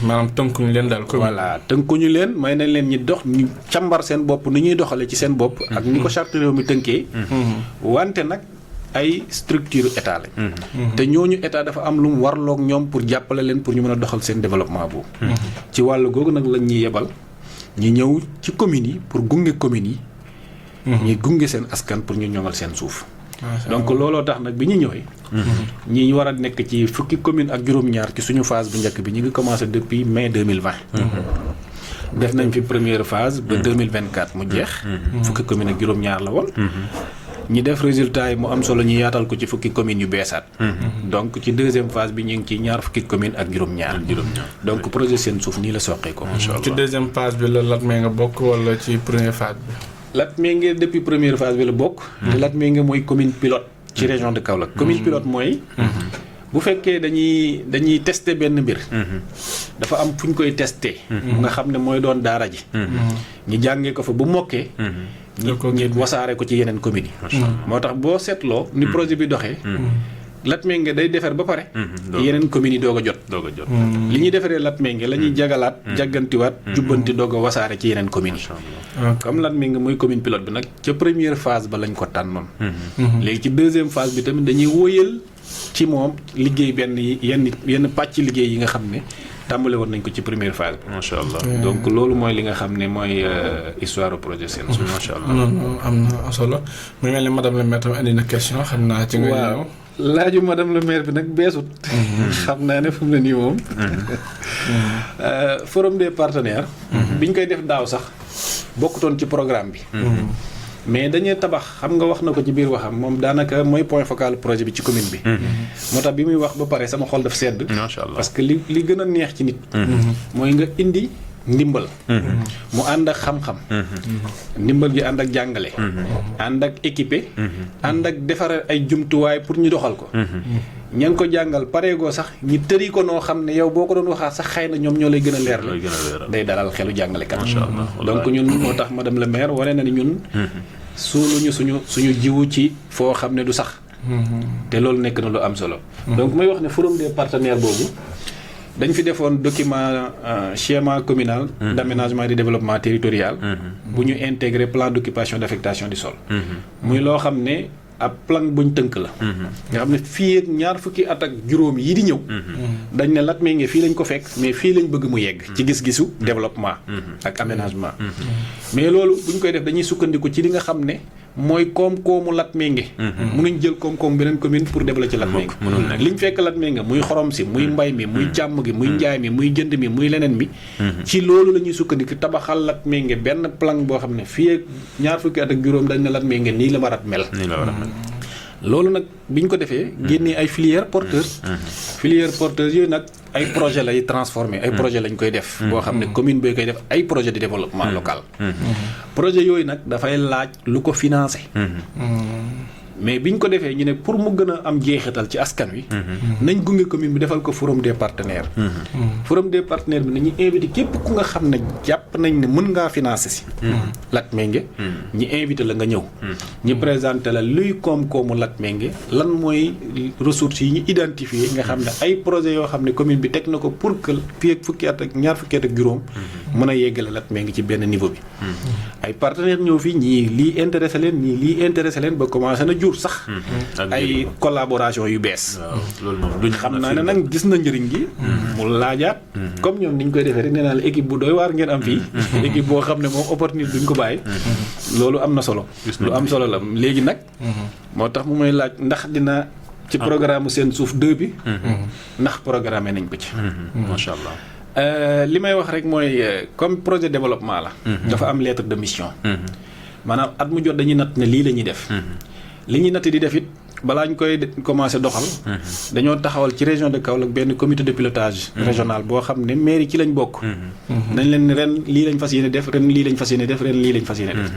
maanaam tënkuñu leen daal. voilà tënkuñu leen may nañ leen ñi dox ñu càmbar seen bopp ni ñuy doxalee ci seen bopp. ak ni ko charte réew mi tënkee. wante nag. ay structure état lañ. te ñooñu état dafa am lu mu warloog ñoom pour jàppale leen pour ñu mën a doxal seen développement boobu. ci wàllu googu nag lañ ñuy yebal ñu ñëw ci communes yi pour gunge communes yi. ñuy gunge seen askan pour ñu ñoŋal seen suuf. donc looloo tax nag bi ñu ñëwee. ñi war a nekk ci fukki commune ak juróom-ñaar ci suñu phase bu njëkk bi ñu ngi commencé depuis mai 2020. def nañ fi première phase ba 2024 mu jeex. fukki commune ak juróom-ñaar la woon. ñi def résultat yi mu am solo ñu yaatal ko ci fukki communes yu beesaat. donc ci deuxième phase bi ñu ngi ci ñaar fukki commune ak juróom-ñaar. donc projet Seen Suuf nii la soqee ko. macha allah ci deuxième phase bi la Latmingué nga bokk wala ci première phase bi. Latmingué depuis première phase bi la bokk. te Latmingué mooy commune pilote ci région de Kaolack. commune pilote mooy. bu fekkee dañuy tester benn mbir. dafa am fu ñu koy tester. nga xam ne mooy doon daara ji. ñu jàngee ko fa bu mokkee. ñu wasaare ko ci yeneen communes yi. moo tax boo seetloo ni projet bi doxee. Latmingué day defar ba pare. yeneen communes yi doog a jot. li ñuy defaree Latmingué la ñuy jagalaat. jaggantiwaat jubbanti doog a wasaare ci yeneen communes yi. comme Latmingué mooy commune pilote bi nag ca première phase ba lañ ko tànnoon. léegi ci deuxième phase bi tamit dañuy wóyal ci moom liggéey yenn pàcc liggéey yi nga xam ne. tàmbale woon nañ ko ci première phase bi. macha allah donc loolu mooy li nga xam ne mooy histoire projet Seen Suuf. macha allah non am na solo mu mel ni madame le maire indi na question xam naa ci nga ñëw. waaw laaju madame le maire bi nag beesut. xam naa ne fu mu ne nii moom. forum des partenaires. biñ koy def daaw sax bokkutoon ci programme bi. mais dañuy tabax xam nga wax na ko ci biir waxam moom daanaka mooy point focal projet bi ci commune bi. moo tax bi muy wax ba pare sama xol daf sedd. macha allah parce que li gën a neex ci nit. mooy nga indi ndimbal. mu ànd ak xam-xam. ndimbal gi ànd ak jàngale. ànd ak équipé. ànd ak defar ay jumtuwaay pour ñu doxal ko. ña ngi ko jàngal pareegoo sax ñi tëri ko noo xam ne yow boo ko doon waxaat sax xëy na ñoom ñoo lay gën a leer la day dalal xelu jàngalekat. donc ñun moo tax madame le maire wane na ni ñun. suuluñu suñu jiwu ci foo xam ne du sax. te loolu nekk na lu am solo. donc may wax ne forum des partenaires boobu dañ fi defoon document schéma communal. d'aménagement et de développement territorial. bu ñu intégrer plan d'occupation d'affectation du sol. muy loo xam ne. ab plan buñ tënk la. nga xam ne fii ak ñaar fukki at ak juróom yi di ñëw. dañ ne Latmingué fii lañ ko fekk mais fii lañ bëgg mu yegg. ci gis-gisu développement. ak aménagement. mais loolu buñ koy def dañuy sukkandiku ci li nga xam ne mooy koom-koomu Latmingué. mënuñ jël koom-koom beneen commune pour développer ci Latmingué. liñ fekk Latmingué muy xorom si muy mbay mi muy càmm gi muy njaay mi muy jënd mi muy leneen mi. ci loolu la ñuy sukkandiku tabaxal Latmingué benn plan boo xam ne fii ak ñaar fukki at ak juróom dañ ne Latmingué nii la war a mel. loolu nag biñ ko defee génnee ay filières porteuses filières porteuses yooyu nag ay projet lay transformé ay projet lañ koy def boo xam ne commune bi koy def ay projet de développement local projet yooyu nag dafay laaj lu ko financé mais biñ ko defee ñu ne pour mu gën a am jeexital ci askan wi nañ gunge commune bi defal ko forum des partenaires forum des partenaires bi nañu invité képp ku nga xam ne jàpp nañ ne mën ngaa financé si Latmingué ñi invité la nga ñëw ñi présenté la luy koom-koomu Latmingué lan mooy ressources yi ñu identifié nga xam ne ay projet yoo xam ne commune bi teg na ko pour que fii ak fukki at ak ñaar fukki at ak juróom mën a yeggale Latmingué ci benn niveau bi ay partenaires ñëw fii ñii lii intéressé leen ñii lii intéressé leen ba commencé na jur sax ay collaboration yu bees loolu moom duñ xam naa ne nag gis na njëriñ gi mu laajaat comme ñoom niñ koy defee rek nee naa la équipe bu doy waar ngeen am fii équipe boo xam ne moom opportunité duñ ko bàyyi loolu am na solo lu am solo la léegi nag moo tax mu may laaj ndax dina ci programme seen suuf 2 bi ndax programmé nañ ko ci macha allah li may wax rek mooy comme projet développement la dafa am lettre de mission maanaam at mu jot dañuy natt ne lii la ñuy def li ñuy natt di def it balaa ñu koy commencé doxal dañoo taxawal ci région de Kaolack benn comité de pilotage régional boo xam ne mairie ci lañ bokk dañ leen ren lii lañ fas yéene def ren lii lañ fas yéene def ren lii lañ fas yéene def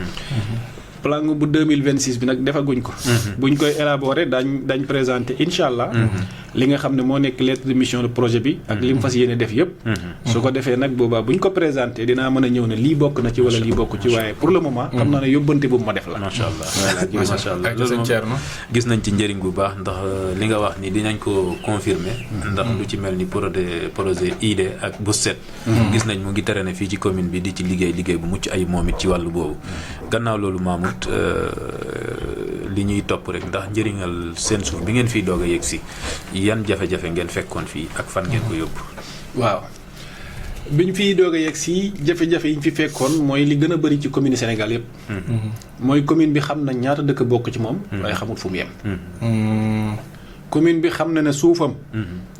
plan bu 2026 bi nag defaguñ ko buñ koy élaborer dañ présenté incha allah li nga xam ne moo nekk lettre de mission de projet bi ak li mu fas yéene def yëpp su ko defee nag boobaa buñ ko présenté dinaa mën a ñëw ne lii bokk na ci wala lii bokk ci waaye pour le moment xam naa ne yóbbante bu ma def la macha allah macha allah loolu moom gis nañ ci njëriñ bu baax ndax li nga wax ni dinañ ko confirmer ndax lu ci mel ni projet ID ak bu set gis nañ mu ngi tere ne fii ci commune bi di ci liggéey bu mucc ay moom it ci wàllu boobu gannaaw loolu Mamoud li ñuy topp rek ndax njëriñal seen suuf bi ngeen fiy doog a yegg si yan jafe-jafe ngeen fekkoon fii ak fan ngeen ko yóbbu. waaw biñ fiy doog a yegg si jafe-jafe yi ñu fi fekkoon mooy li gën a bëri ci commune Sénégal yëpp. mooy commune bi xam na ñaata dëkk bokk ci moom. waaye xamul fu mu yem. commune bi xam na ne suufam.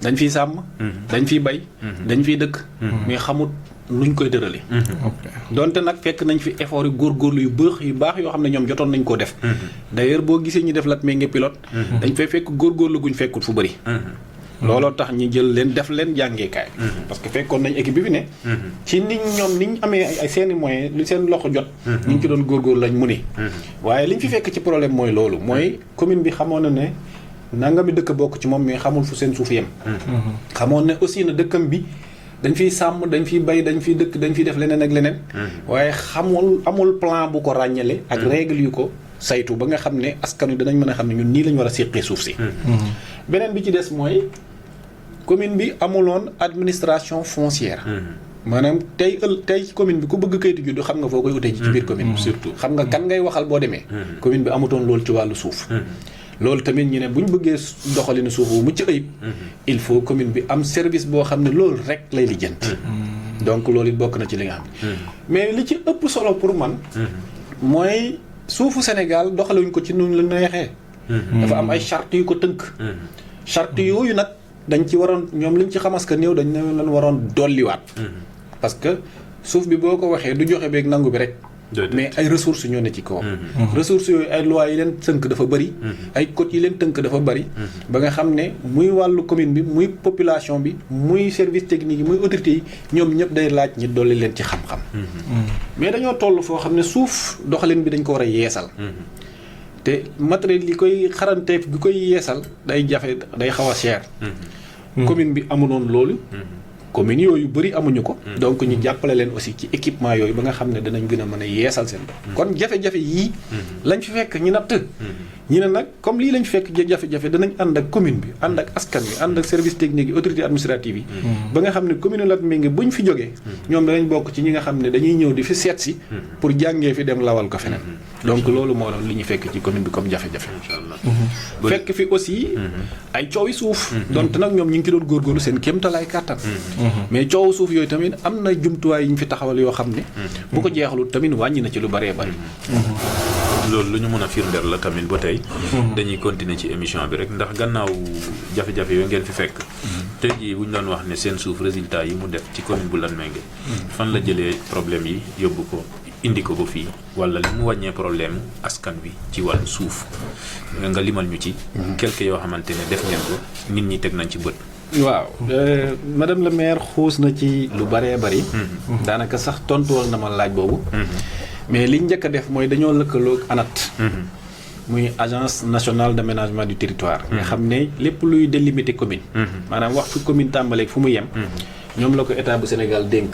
dañ fiy sàmm. dañ fiy bay. dañ fiy dëkk. mais xamut nuñ koy tërale. donte nag fekk nañ fi effort yu góorgóorlu yu baax yoo xam ne ñoom jotoon nañ koo def. d'ailleurs boo gisee ñu def Latmingué pilote. dañ fay fekk góorgóorlu guñ fekkut fu bëri. looloo tax ñu jël leen def leen jàngeekaay. parce que fekkoon nañ équipe bi fi ne. ci nit ñoom niñ amee ay seeni moyens lu seen loxo jot. ñu ngi ci doon góorgóorlu lañ mu ni. waaye liñ fi fekk ci problème mooy loolu mooy commune bi xamoon na ne nangami dëkk bokk ci moom mais xamul fu seen suuf yem. xamoon ne aussi na dëkkam bi. dañ fiy sàmm dañ fiy bay dañ fiy dëkk dañ fiy def leneen ak leneen. waaye amul plan bu ko ràññale. ak règle yu ko saytu ba nga xam ne askan wi danañ mën a xam ne ñun nii lañ war a séqee suuf si. beneen bi ci des mooy commune bi amuloon administration foncière. maanaam tey ci commune bi ku bëgg kayitu juddu xam nga foo koy utee ji ci biir commune bi. surtout xam nga kan ngay waxal boo demee. commune bi amutoon loolu ci wàllu suuf. loolu tamit ñu ne bu ñu bëggee doxalinu suuf bu mucc ayib il faut commune bi am service boo xam ne loolu rek lay lijjanti. donc loolu it bokk na ci li nga xam ne. mais li ci ëpp solo pour man. mooy suufu Sénégal doxaluñ ko ci nu la neexee. dafa am ay chartes yu ko tënk. chartes yooyu nag dañ ci waroon ñoom liñ ci xamas que néew dañ ne leen waroon dolliwaat. parce que suuf bi boo ko waxee du joxe beeg nangu bi rek. mais ay ressources ñoo ne ci kaw. ressources yooyu ay lois yi leen tënk dafa bëri. ay codes yi leen tënk dafa bëri. ba nga xam ne muy wàllu commune bi muy population bi muy service technique yi muy autorités yi ñoom ñëpp day laaj ñi dolli leen ci xam-xam. mais dañoo toll foo xam ne suuf doxalin bi dañ ko war a yeesal. te matériel yi koy xaranteef bi koy yeesal day jafe day xaw a cher. commune bi amuloon loolu. communes yooyu bëri amuñu ko. donc ñu jàppale leen aussi ci équipement yooyu ba nga xam ne danañ gën a mën a yeesal seen bopp. kon jafe-jafe yii. lañ fi fekk ñu natt. ñu ne nag comme lii lañ fekk jafe-jafe danañ ànd ak commune bi ànd ak askan bi ànd ak service technique yi autorité administrative yi. ba nga xam ne commune Latmingué buñ fi jógee. ñoom danañ bokk ci ñi nga xam ne dañuy ñëw di fi seet si. pour jàngee fi dem lawal ko feneen. donc loolu moo doon li ñu fekk ci commune bi comme jafe-jafe. incha allah fekk fi aussi. ay coowi suuf. donte nag ñoom ñu ngi ci doon góorgóorlu seen kéemtalaay kàttan. mais coowu suuf yooyu tamit am na jumtuwaay yi ñu fi taxawal yoo xam ne. bu ko jeexalut tamit wàññi na ci lu bëree bëri. loolu lu ñu mën a firndeel la tamit ba tey. dañuy continuer ci émission bi rek ndax gannaaw jafe-jafe yooyu ngeen fi fekk. tey jii bu ñu doon wax ne seen suuf résultat yi mu def ci commune bu Latmingué. fan la jëlee problème yi yóbbu ko indi ko ba fii wala li mu wàññee problème askan wi ci wàllu suuf nga limal ñu ci quelque yoo xamante ne def ngeen ko nit ñi teg nañ ci bët. waaw madame la maire xuus na ci lu bëree bëri. daanaka sax tontuwal na ma laaj boobu. mais liñ njëkk a def mooy dañoo lëkkaloog ANAT. muy agence nationale d'aménagement du territoire. nga xam ne lépp luy délimiter commune. maanaam wax fu commune tàmbaleeg fu mu yem. ñoom la ko état bu Sénégal dénk.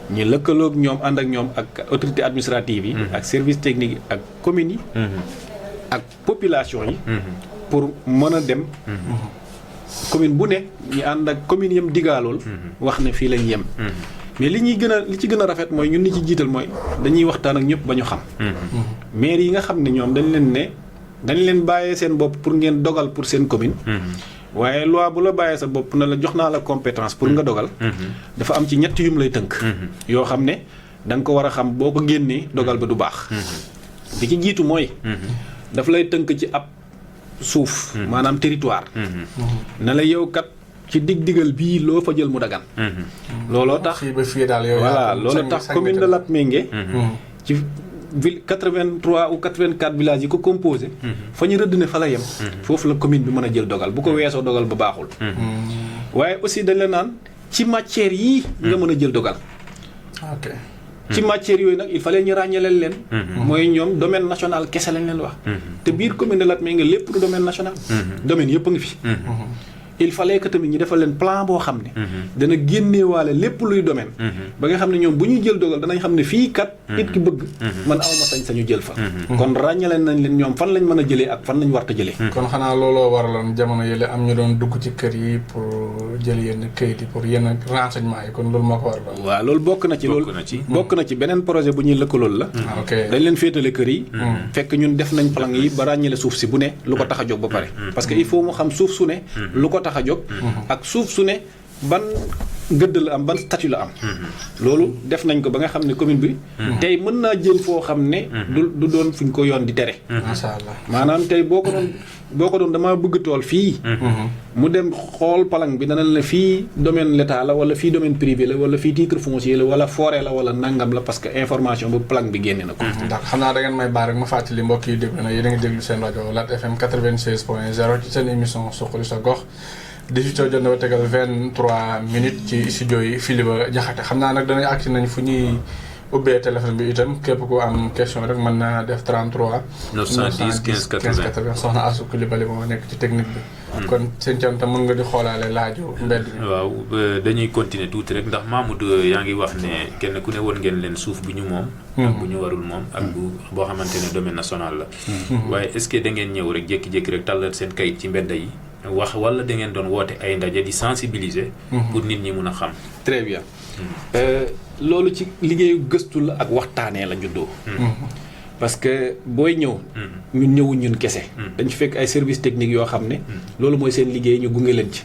ñu lëkkaloog ñoom ànd ak ñoom ak autorité administrative yi. ak service technique yi ak communes yi. ak population yi. pour mën a dem. commune bu ne ñu ànd ak commune yam digaalool. wax ne fii lañ yem. mais li ci gën a rafet mooy ñun li ci jiital mooy dañuy waxtaan ak ñëpp ba ñu xam. maire yi nga xam ne ñoom dañ leen bàyyee seen bopp pour ngeen dogal pour seen commune. waaye loi bu la bàyyee sa bopp na la jox naa la compétence pour nga dogal. dafa am ci ñett yum lay tënk. yoo xam ne da nga ko war a xam boo ko génnee dogal ba du baax. li ci jiitu mooy. daf lay tënk ci ab suuf. maanaam territoire. na la yow kat. ci dig-digal bii loo fa jël mu dagan. looloo tax voilà looloo tax commune de Latmingué ci ville 83 ou 84 villages yi ko composé. fa ñu rëdd ne fa la yem. foofu la commune bi mën a jël dogal bu ko weesoo dogal ba baaxul. waaye aussi dañ la naan ci matière yii nga mën a jël dogal. ok ci matière yooyu nag il fallait ñu ràññaleel leen. mooy ñoom domaine national kese lañ leen wax. te biir commune de Latmingué lépp du domaine national. domaine yëpp a ngi fi. il fallait que tamit ñu defal leen plan boo xam ne. dana génneewaale lépp luy domaine. ba nga xam ne ñoom bu ñuy jël dogal danañ xam ne fii kat. nit ki bëgg. man awma sañ-sañu jël fa. kon ràññale nañ leen ñoom fan lañ mën a jëlee ak fan lañ warta jëlee. kon xanaa looloo waraloon jamono yële am ñu doon dugg ci kër yi pour jël yenn kayit yi pour yenn renseignement yi kon loolu moo ko waraloon. waaw loolu bokk na ci loolu bokk na ci beneen projet bu ñuy lëkkalool la. ok dañ leen féetale kër yi. fekk ñun def nañ plan yi ba ràññale suuf si bu ne lu ko tax a jóg ba pare. parce que il faut mu xam suuf su ne. lu ko tax a jóg. ak suuf su ne ban gëdd la am ban statut la am. loolu def nañ ko ba nga xam ne commune bi. tey mën naa jël foo xam ne. du doon fuñ ko yoon di tere. macha allah maanaam tey boo ko doon damaa bëgg tool fii. mu dem xool palang bi dana la fii domaine l'état la wala fii domaine privé la wala fii titre foncier la wala forêt la wala nangam la parce que information bu palang bi génne na ko. ndax xam naa da ngeen may baal rek ma fàttali mbokk yi déglu na yéen a ngi déglu seen rajo Lat FM 96.0 ci seen émission Suqali sa gox. 18h jot na ba tegal 23 minutes ci studio yi Philippe Diakhaté xam naa nag danañ agsi nañ fu ñuy ubbee téléphone bi itam képp ku am question rek mën na def 33. 910 15 80 soxna Assou Coulibaly moo nekk ci technique bi. kon seen cant mën nga di xoolaale laaju mbedd mi. waaw dañuy continuer tuuti rek ndax Mamadou yaa ngi wax ne kenn ku ne woon ngeen leen suuf bu ñu moom. ak bu ñu warul moom ak bu boo xamante ne domaine national la. waaye est-ce que da ngeen ñëw rek jékki-jékki rek tàllal seen kayit ci mbedd yi. wax wala da ngeen doon woote ay ndaje di sensibiliser. pour nit ñi mun a xam. très bien loolu ci liggéeyu gëstu la ak waxtaanee la juddoo. parce que booy ñëw. ñun ñëwuñ ñun kese. dañ fi fekk ay services techniques yoo xam ne. loolu mooy seen liggéey ñu gunge leen ci.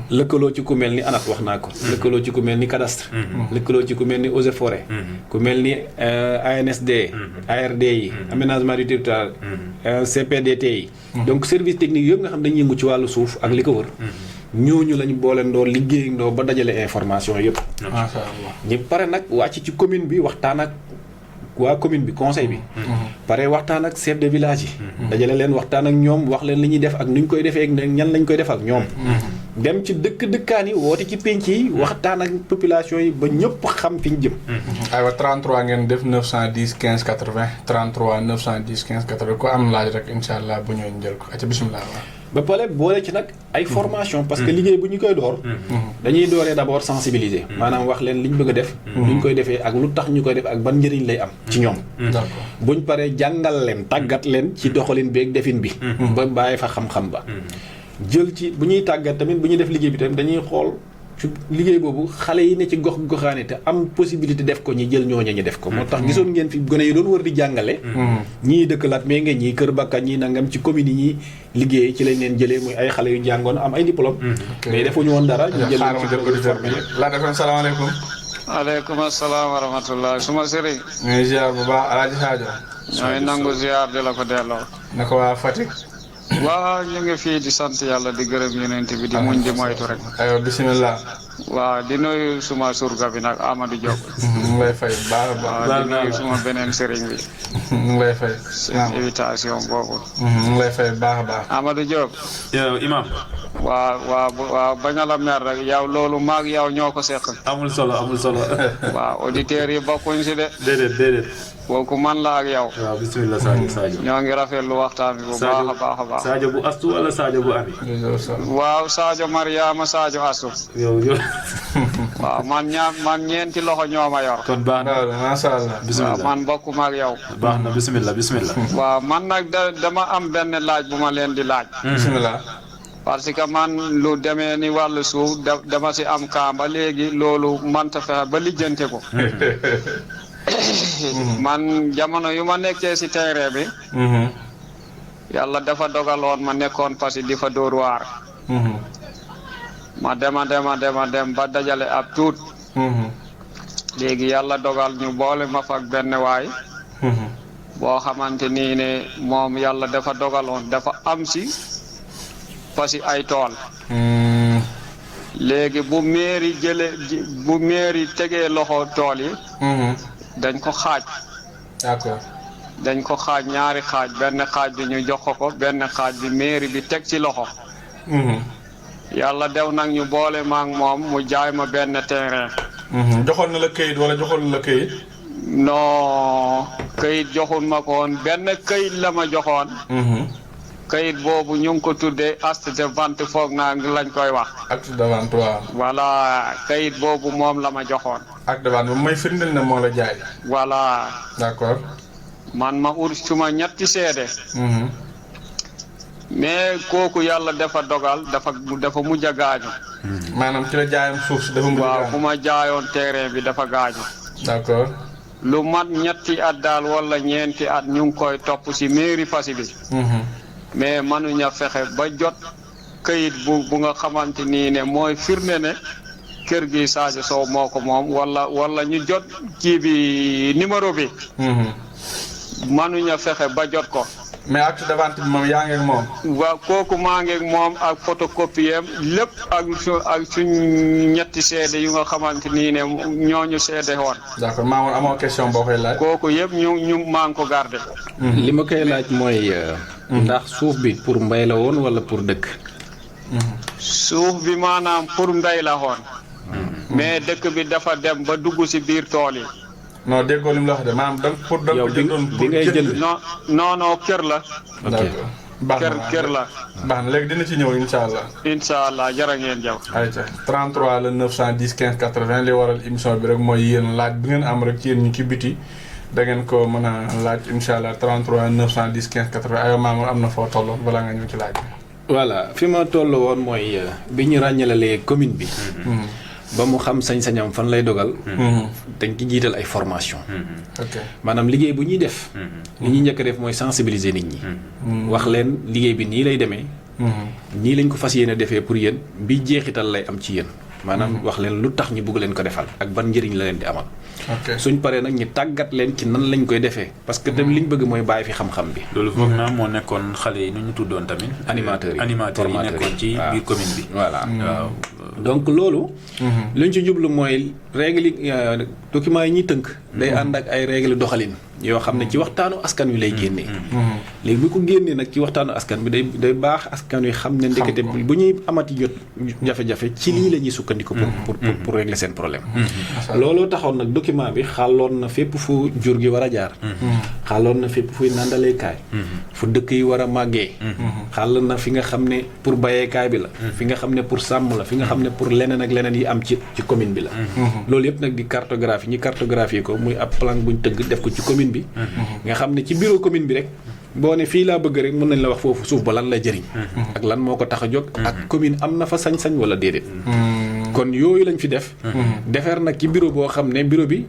lëkkaloo ci ku mel ni ANAT wax naa ko. lëkkaloo ci ku mel ni cadastre. lëkkaloo ci ku mel ni eaux et forêt. ku mel ni ANSD. ARD yi. aménagement du territoire. CPDT yi. donc service technique yëpp nga xam dañuy yëngu ci wàllu suuf ak li ko wër. ñooñu lañu booleendoo liggéeyandoo ba dajale information yëpp. macha allah ñi pare nag wàcc ci commune bi waxtaan ak waa commune bi conseil bi. pare waxtaan ak chef de village yi. dajale leen waxtaan ak ñoom wax leen li ñuy def ak nu ñu koy defee ak ñan lañ koy def ak ñoom. dem ci dëkkaan yi woote ci penc yi waxtaan ak population yi ba ñëpp xam fi ñu jëm. aywa 33 ngeen def 910 15 80 33 910 15 80 ku am laaj rek incha allah bu ñëwee ñu jël ko acca bisimilah. ba pare boole ci nag ay formation parce que liggéey bu ñu koy door. dañuy dooree d'abord sensibiliser. maanaam wax leen li ñu bëgg a def. lu ñu koy defee ak lu tax ñu koy def ak ban njëriñ lay am. ci ñoom. d'accord buñ paree jàngal leen tàggat leen ci doxalin beeg defin bi. ba bàyyi fa xam-xam ba. jël ci bu ñuy tàggat tamit bu ñuy def liggéey bi tamit dañuy xool ci liggéey boobu xale yi ne ci gox goxaane te am possibilité def ko ñi jël ñooña ñu def ko. moo tax gisoon ngeen fi gone yi doon wër di jàngale. ñii dëkk Latmingué ñii Kër Bakka ñii nangam ci commune yi ñuy liggéey ci lañ leen jëlee muy ay xale yu jàngoon am ay diplôme. mais defuñu woon dara. ñu jël xaaral ma jël auditeur bi Lat FM salaamaaleykum. aleykum salaam wa rahmatulah suma sëriñ. ñu ngi ziar bu baax Alaaji Sadio. ñooy nangu ziar di la ko delloo. naka waa Fatick. waaw ñu ngi fii di sant yàlla di gërëm yonent bi di muñ di moytu rek. aywa bisimilah. waaw di nuyu suma surga bi nag Amadou Diop. mu ngi lay fay baax a baax. waaw di nuyu suma beneen sëriñ bi. ñu ngi lay fay. seen invitation boobu. ñu ngi lay fay baax a baax. Amadou Diop. yow Imam. waaw bañ a la mer rek yow loolu maag yow ñoo ko seq. amul solo. waaw auditeurs yi bokkuñ si de. déedéet. kooku man la ak yow. waaw bisimilah Sadio. ñoo ngi rafetlu waxtaan bi bu baax a baax. Sadio bu astu wala Sadio bu ami. waaw Sadio Mariama Sadio Astou. yow. waaw man ñeenti loxo ñoo ma yor. kon baax na macha allah. bisimilah waaw man bokkuma ak yow. baax na bisimilah. waaw man nag dama am benn laaj bu ma leen di laaj. bisimilah. parce que man lu demee ni wàllu suuf dama si am kaa ba léegi loolu manta fexe ba lijjante ko. man jamono yu ma nekkee si terrain bi. yàlla dafa dogaloon ma nekkoon Passy di fa dóor waar. ma dem ba dajale ab tuut. léegi yàlla dogal ñu boole ma fa ak benn waay. boo xamante nii ne moom yàlla dafa dogaloon dafa am si Passy ay tool. léegi bu mairie tegee loxo tool yi. dañ ko xaaj. d'accord. dañ ko xaaj ñaari xaaj benn xaaj bi ñu jox ko benn xaaj bi mairie bi teg ci loxo. yàlla dew nag ñu boole ma ak moom mu jaay ma benn terrain. joxoon na la këyit wala joxoon la këyit. non këyit joxul ma ko woon benn këyit la ma joxoon. këyit boobu ñu ngi ko tuddee acte de vente foog naa lañ koy wax. acte de vente waaw. voilà këyit boobu moom la ma joxoon. acte de vente bu may firndeel ne moo la jaay. voilà. d'accord. man ma ut suma ñetti seede. mais kooku yàlla dafa dogal dafa mujj a gaañu. maanaam ci la jaayoon suuf si dafa mujj a gaañu. waaw bu ma jaayoon terrain bi dafa gaañu. d'accord. lu mat ñetti at daal wala ñeenti at ñu ngi koy topp si mairie Passy bi. mais mënuña fexe ba jot këyit bu nga xamante nii ne mooy firnde ne kër gi Sadio Sow moo ko moom wala ñu jot kii bi numéro bi. mënuña fexe ba jot ko. mais acte de vente bi moom yaa ngi ak moom. waaw kooku maa ngi ak moom ak photocopie am lépp ak suñ ñetti seede yu nga xamante nii ne ñooñu seede woon. d'accord Mamour amoo question boo koy laaj. kooku yëpp ñu maa ngi ko garde. li ma koy laaj mooy. ndax suuf bi pour mbay la woon wala pour dëkk. suuf bi maanaam pour mbay la woon. mais dëkk bi dafa dem ba dugg si biir tool yi. non déggoo li mu la wax de maanaam donc pour. yow bi ngay jënd non kër la. d'accord baax na kër la. baax na léegi dina ci ñëw incha allah. incha allah jërë ngeen jëf. ayca 33 la 910 15 80 li waral émission bi rek mooy yéen laaj bi ngeen am rek ci yéen ñi ci biti da ngeen ko mën a laaj incha allah 33 910 15 80 aywa Mamour am na foo tolloon balaa nga ñëw ci laaj bi. voilà fi ma toll woon mooy bi ñu ràññalalee commune bi. ba mu xam sañ-sañam fan lay dogal. dañ ci jiital ay formation. ok maanaam liggéey bu ñuy def. li ñuy njëkk a def mooy sensibiliser nit ñi. wax leen liggéey bi nii lay demee. nii lañ ko fas yéene defee pour yéen bi jeexital lay am ci yéen. maanaam wax leen lu tax ñu bëgg leen ko defal ak ban njëriñ la leen di amal. suñ paree nag ñu tàggat leen ci nan lañ koy defee parce que tamit li ñu bëgg mooy bàyyi fi xam-xam bi. loolu foog naa moo nekkoon xale yi nu ñu tuddoon tamit. animateurs yi animateurs yi nekkoon ci biir commune bi. voilà waaw donc loolu. li ñu ci jublu mooy règle documents yi ñuy tënk. day ànd ak ay règle doxalin. yoo xam ne ci waxtaanu askan wi lay génnee. léegi bu ko génnee nag ci waxtaanu askan bi day baax askan wi xam ne ndekete bu ñuy amati jot jafe-jafe ci lii la ñuy sukkandiku. pour régler seen problème. looloo taxoon nag document bi xaaloon na fépp fu jur gi war a jaar. xaaloon na fépp fuy nandaleekaay. fu dëkk yi war a màggee. xaaloon na fi nga xam ne pour bayeekaay bi la. fi nga xam ne pour sàmm la fi nga xam ne pour leneen ak leneen yi am ci commune bi la. loolu yëpp nag di cartographie ñi cartographie ko muy ab plan buñ tëgg def ko ci commune bi. nga xam ne ci bureau commune bi rek boo ne fii laa bëgg rek mën nañ la wax foofu suuf ba lan la jëriñ. ak lan moo ko tax a jóg. ak commune am na fa sañ-sañ wala déedéet. kon yooyu lañ fi def. defar nag ci bureau boo xam ne bureau bi.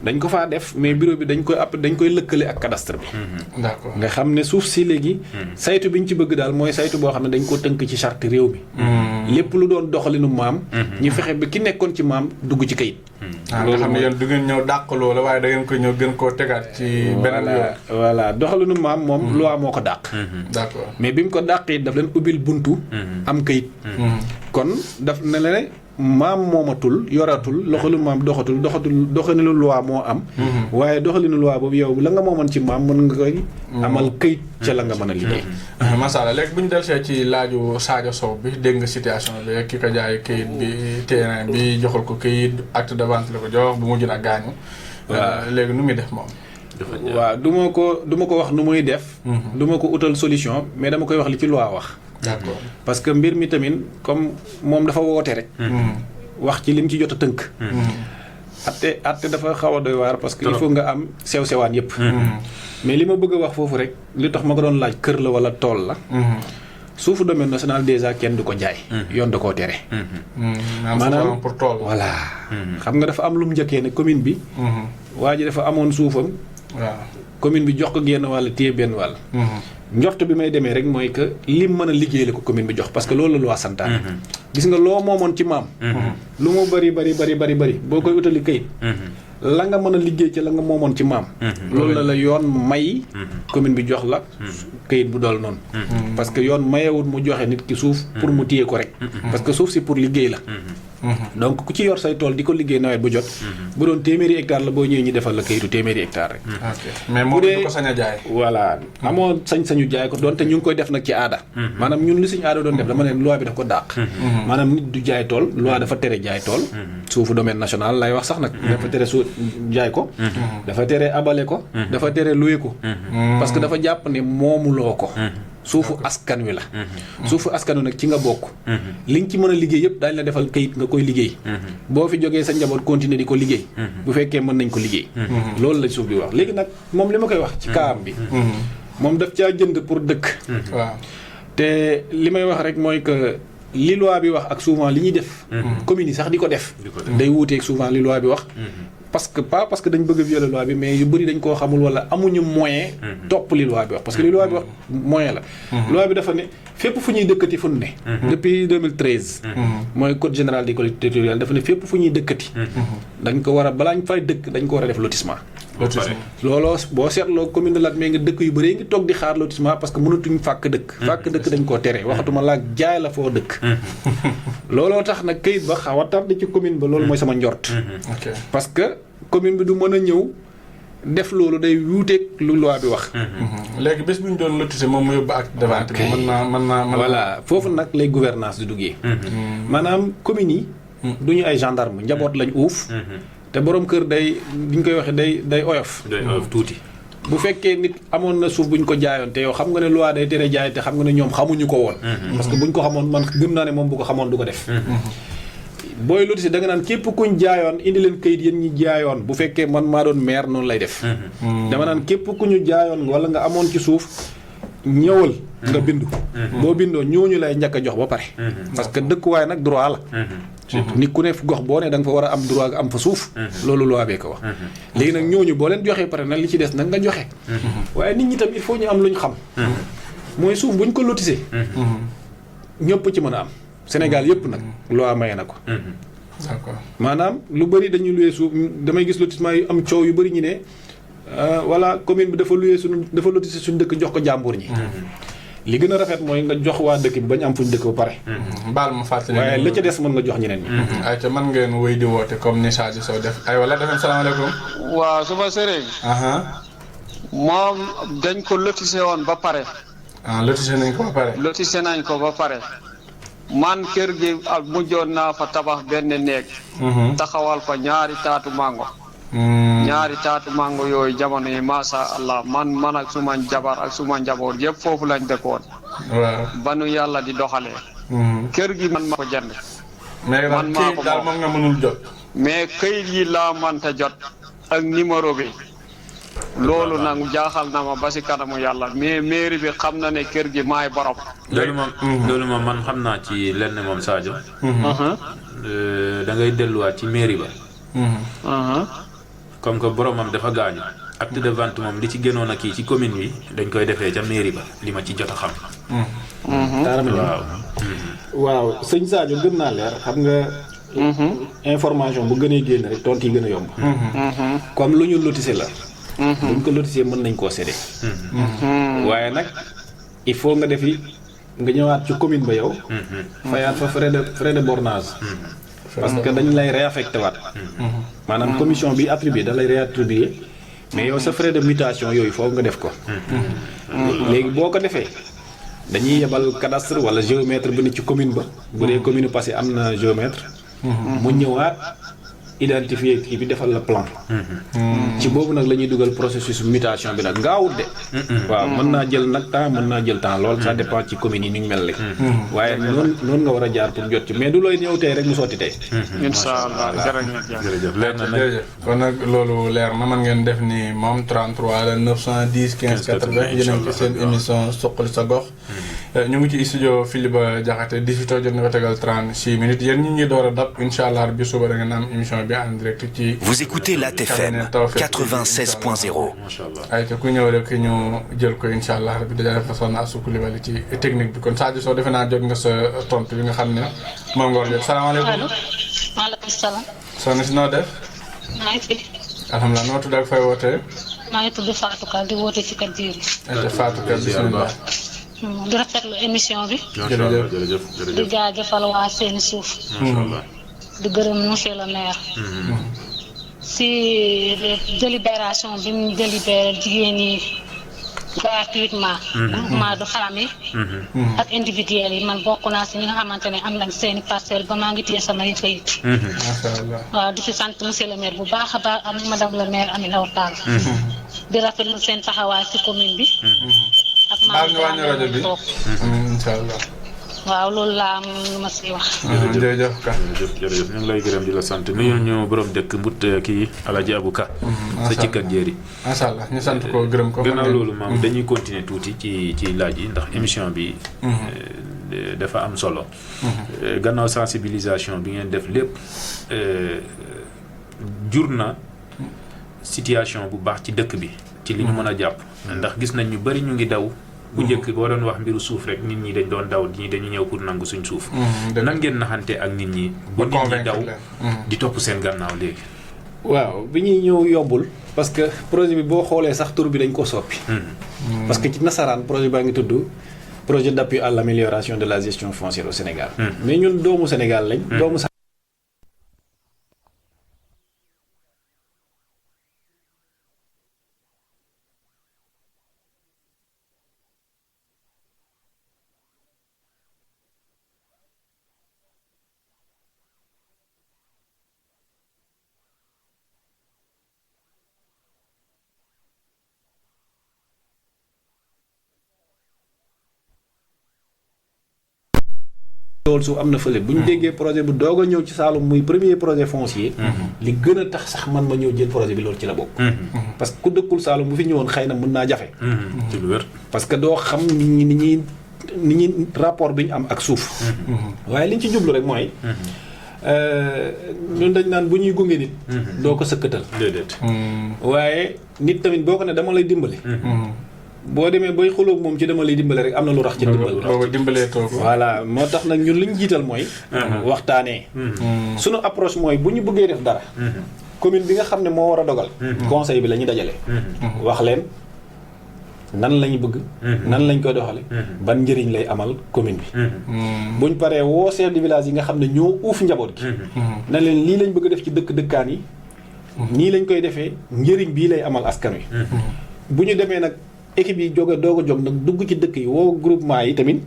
dañ ko faa def mais bureau bi dañ koy lëkkale ak cadastre bi. d'accord nga xam ne suuf si léegi. saytu bi ñu ci bëgg daal mooy saytu boo xam ne dañ ko tënk ci charte réew mi. lépp lu doon doxalinu maam. ñu fexe ba ki nekkoon ci maam dugg ci kayit. loolu nga xam ne yéen du ngeen ñëw dàq loola waaye da ngeen ko ñëw gën koo tegaat ci. beneen yoon voilà doxalinu maam moom loi moo ko dàq. d'accord mais bi mu ko dàqee daf leen ubbil buntu. am kayit. kon daf ne la ne maam moomatul yoratul loxalu maam doxatul doxalinu loi moo am. waaye doxalinu loi boobu yow la nga moomoon ci maam mën nga koy amal këyit ca la nga mën a liggéey. masala léegi bu ñu delsee ci laaju Sadio Sow bi dégg nga situation bi ki ko jaay këyit bi terrain bi joxal ko këyit acte de vente la ko jox bu mujj na gaañu. waaw léegi nu muy def moom. waaw du ma ko wax nu muy def. du ma ko utal solution mais dama koy wax li ci loi wax. d'accord parce que mbir mi tamit comme moom dafa woote rek. wax ci lim ci jot a tënk. atte dafa xaw a doy waar parce que il faut nga am sew-sewaan yëpp. mais li ma bëgg a wax foofu rek li tax ma ko doon laaj kër la wala tool la. suufu domaine national déjà kenn du ko jaay. yoon da koo tere. maanaam pour tool. voilà. xam nga dafa am lu mu njëkkee ne commune bi. waa ji dafa amoon suufam. waaw commune bi jox ko genn wàll téye benn wàll. njort bi may demee rek mooy que lim mën a liggéey la ko commune bi jox parce que loolu la loi santaane. gis nga loo moomoon ci maam. lu mu bari boo koy utali kayit. la nga mën a liggéey ci la nga moomoon ci maam. loolu la yoon may. commune bi jox la kayit bu dool noonu. parce que yoon mayewut mu joxe nit ki suuf pour mu téye ko rek. parce que suuf si pour liggéey la. donc ku ci yor say tool di ko liggéey nawet bu jot. bu doon téeméeri hectare la boo ñëwee ñu defal la kayitu téeméeri hectare rek. ok mais moom du ko sañ a jaay. voilà amoo sañ-sañu jaay ko doonte ñu ngi koy def nag ci aada. maanaam ñun li suñu aada doon def dama ne loi bi daf ko dàq. maanaam nit du jaay tool loi dafa tere jaay tool. suufu domaine national lay wax sax nag. dafa tere jaay ko. dafa tere abale ko. dafa tere loué ko. parce que dafa jàpp ne moomuloo ko. suufu askan wi la. suufu askan wi nag ci nga bokk. li nga ci mën a liggéey yëpp daañu la defal kayit nga koy liggéey. boo fi jógee sa njaboot continuer di ko liggéey. bu fekkee mën nañ ko liggéey. loolu la suuf bi wax léegi nag moom li ma koy wax ci kaam bi. moom daf caa jënd pour dëkk. waaw te li may wax rek mooy que li loi bi wax ak souvent li ñuy def. communes yi sax di ko def. day wuuteeg souvent li loi bi wax. parce que dañ bëgg a violer loi bi mais yu bëri dañ koo xamul wala amuñu moyen topp li loi bi wax parce que li loi bi wax moyen la. loi bi dafa ne fépp fu ñuy dëkkati fu ne. depuis 2013. mooy code général des collectivités territoriales dafa ne fépp fu ñuy dëkkati. dañ ko war a balaa ñu fay dëkk dañ ko war a def lotissement. looloo boo seetloo commune de Latmingué nga dëkk yu bëree ngi toog di xaar lotissement parce que mënatuñ fàkk dëkk. fàkk dëkk dañ koo tere waxatuma laa jaay la foo dëkk. looloo tax nag këyit ba xaw a tardé ci commune ba loolu mooy sama njort. parce que commune bi du mën a ñëw def loolu day wuuteeg lu loi bi wax. léegi bés bu ñu doon lotissé moom mu yóbbu acte de vente bi mën naa voilà foofu nag lay gouvernance di duggee. maanaam communes yi. du ñu ay gendarme njaboot lañ uuf. te borom kër day bi ñu koy waxee day oyof. day oyof tuuti. bu fekkee nit amoon na suuf bu ñu ko jaayoon te yow xam nga ne loi day tere jaay te xam nga ne ñoom xamuñu ko woon. parce que bu ñu ko xamoon man gëm naa ne moom bu ko xamoon du ko def. booy lotissé da nga naan képp kuñ jaayoon indi leen kayit yéen ñi jaayoon bu fekkee man maa doon maire noonu lay def. dama naan képp ku ñu jaayoon wala nga amoon ci suuf ñëwal nga bindu. boo bindoo ñooñu lay njëkk a jox ba pare. parce que dëkkuwaay nag droit la. nit ku ne gox boo ne da nga fa war a am droit nga am fa suuf. loolu loi bee ko wax. léegi nag ñooñu boo leen joxee pare nag li ci des nag nga joxe. waaye nit ñi tam il faut ñu am lu ñu xam. mooy suuf bu ñu ko lotissé. ñëpp ci mën a am. Sénégal yëpp nag loi maye na ko. d'accord maanaam lu bëri dañuy luwee suuf damay gis lotissement yu am coow yu bëri ñu ne voilà commune bi dafa luwee dafa lotissé suñu dëkk jox ko jàmbur ñi. li gën a rafet mooy nga jox waa dëkk bi bañ am fuñ dëkk ba pare. baal ma fàttali waaye la ca des mën nga jox ñeneen ñi. ayca mën ngeen wéy di woote comme ni Sadio Sow def ay wala defeen salaamaaleykum. waaw suba sëriñ. moom dañ ko lotissé woon ba pare. lotissé nañ ko ba pare. lotissé nañ ko ba pare. man kër gi ak mujjoon naa fa tabax benn néeg. taxawal fa ñaari taatu mango. ñaari taatu mango yooyu jamono yi macha allah man ak suma jabar ak suma njaboot yëpp foofu lañ dëkkoon. waaw ba nu yàlla di doxalee. kër gi man maa ko jënd. mais man maa ko daal moom nga mënul jot. mais këyit yi laa mënta jot ak numéro bi. loolu nag jaaxal na ma ba si kanamu yàlla mais mairie bi xam na ne kër gi maay borom. loolu moom man xam naa ci lenn moom Sadio. da ngay delluwaat ci mairie ba. comme que boromam dafa gaañu. acte de vente moom li ci gënoon a kii ci commune bi dañ koy defee ca mairie ba li ma ci jot a xam. waaw. waaw sëñ Sadio gën naa leer xam nga. information bu gënee génn rek tontu yi gën a yomb. comme lu ñu lotissé la. buñ ko lotissé mën nañ koo séddee. waaye nag il faut nga defi nga ñëwaat ci commune ba yow. fayaat fa frais de bornage. parce que dañ lay réaffecté waat maanaam commission bi attribué da lay réattribué mais yow sa frais de mutation yooyu foofu nga def ko léegi boo ko defee dañuy yebal cadastre wala géomètre bu ne ci commune ba bu dee commune passé am na géomètre mu ñëwaat identifier kii bi defal la plan ci boobu nag la ñuy dugal processus mutation bi nag gaawut de waaw mën naa jël nag temps mën naa jël temps lool ça dépend ci commune yi ni ñu mel le waaye noonu nga war a jaar pour jot ci mais du looy ñëw tey rek mu sotti tey incha allah jërëjëf leer na nag jërëjëf kon nag loolu leer na man ngeen def ni moom 33 la 910 15 80 yéen a ngi ci seen émission suqali sa gox ñu ngi ci studio Philippe Diakhaté 18h jot na ko tegal 36 minutes yéen ñi ñuy door a dab incha allah bi suba da ngeen am émission bi en direct ci. Vous écoutez Lat FM 96.0. ay te ku ñëw rek ñu jël ko incha allah bi dajale fa soxna Astou Coulibaly ci technique bi kon Sadio Sow defe naa jot nga sa tontu bi nga xam ne moom nga war a jot salaamaaleykum. allo maaleykum salaam. soxna si noo def. maa ngi fi. alhamdulilah noo tudd ak fay wootee. maa ngi tudd Fatou Ka di woote ci kër Diéry. Fatou Ka bisimilah. di rafetlu émission bi. jërëjëf di jaajëfal waa seeni suuf. macha allah. di gërëm monsieur le maire. si délibération bi mu délibéré jigéen ñi gratuitement. groupement de famille. ak individuels yi man bokk naa si ñi nga xamante ne am nañ seeni parcelle ba maa ngi téye samay këyit. macha allah. waaw di fi sant monsieur le maire bu baax a baax am madame le maire Amina Tall. di rafetlu seen taxawaay si commune bi. ak baal nga wàññi rajo bi incha allah. waaw loolu laa am lu ma siy wax. jërëjëf Ka. jërëjëf ñu ngi lay gërëm di la sant nuyu ñu borom dëkk mbut kii Alaaji Abou Ka. sa ci kër Diéry. macha allah ñu sant ko gërëm ko. gannaaw loolu maam dañuy continuer tuuti ci laaj yi ndax émission bi. dafa am solo. gannaaw sensibilisation bi ngeen def lépp jur na situation bu baax ci dëkk bi. ci li ñu mën a jàpp. ndax gis nañ ñu bari ñu ngi daw. bu njëkk boo doon wax mbiru suuf rek nit ñi dañ doon daw ñii dañu ñëw pour nangu suñ suuf. nan ngeen naxante ak nit ñi. ba nit ñi daw di topp seen gannaaw léegi. waaw bi ñuy ñëw yombul parce que projet bi boo xoolee sax tur bi dañ ko soppi. parce que ci nasaraan projet baa ngi tudd projet d'appui à l'amélioration de la gestion foncière au Sénégal. mais ñun doomu Sénégal lañ. doomu loolu su am na fële bu ñu déggee projet bu doog a ñëw ci Saloum muy premier projet foncier. li gën a tax sax man ma ñëw jël projet bi loolu ci la bokk. parce que ku dëkkul Saloum bu fi ñëwoon xëy na mën naa jafe. ci lu wér. parce que doo xam nit ñi rapport bi ñu am ak suuf. waaye li ñu ci jublu rek mooy. ñun dañ naan bu ñuy gunge nit. doo ko sëkkatal. déedéet. waaye nit tamit boo ko ne dama lay dimbali. boo demee bay xulóog moom ci dama lay dimbale rek am na lu rax ci dimbal. boobu dimbalee toog. voilà moo tax nag ñun li ñu jiital mooy. waxtaanee. sunu approche mooy bu ñu bëggee def dara. commune bi nga xam ne moo war a dogal. conseil bi la ñuy dajale. wax leen nan lañu bëgg. nan lañ koy doxale ban njëriñ lay amal commune bi. buñ paree woo chef de village yi nga xam ne ñoo uuf njaboot gi. na leen lii lañ bëgg a def ci dëkkaan yi. nii lañ koy defee njëriñ bii lay amal askan wi. bu ñu demee nag. équipe yi doog a jóg nag dugg ci dëkk yi woo groupement yi tamit.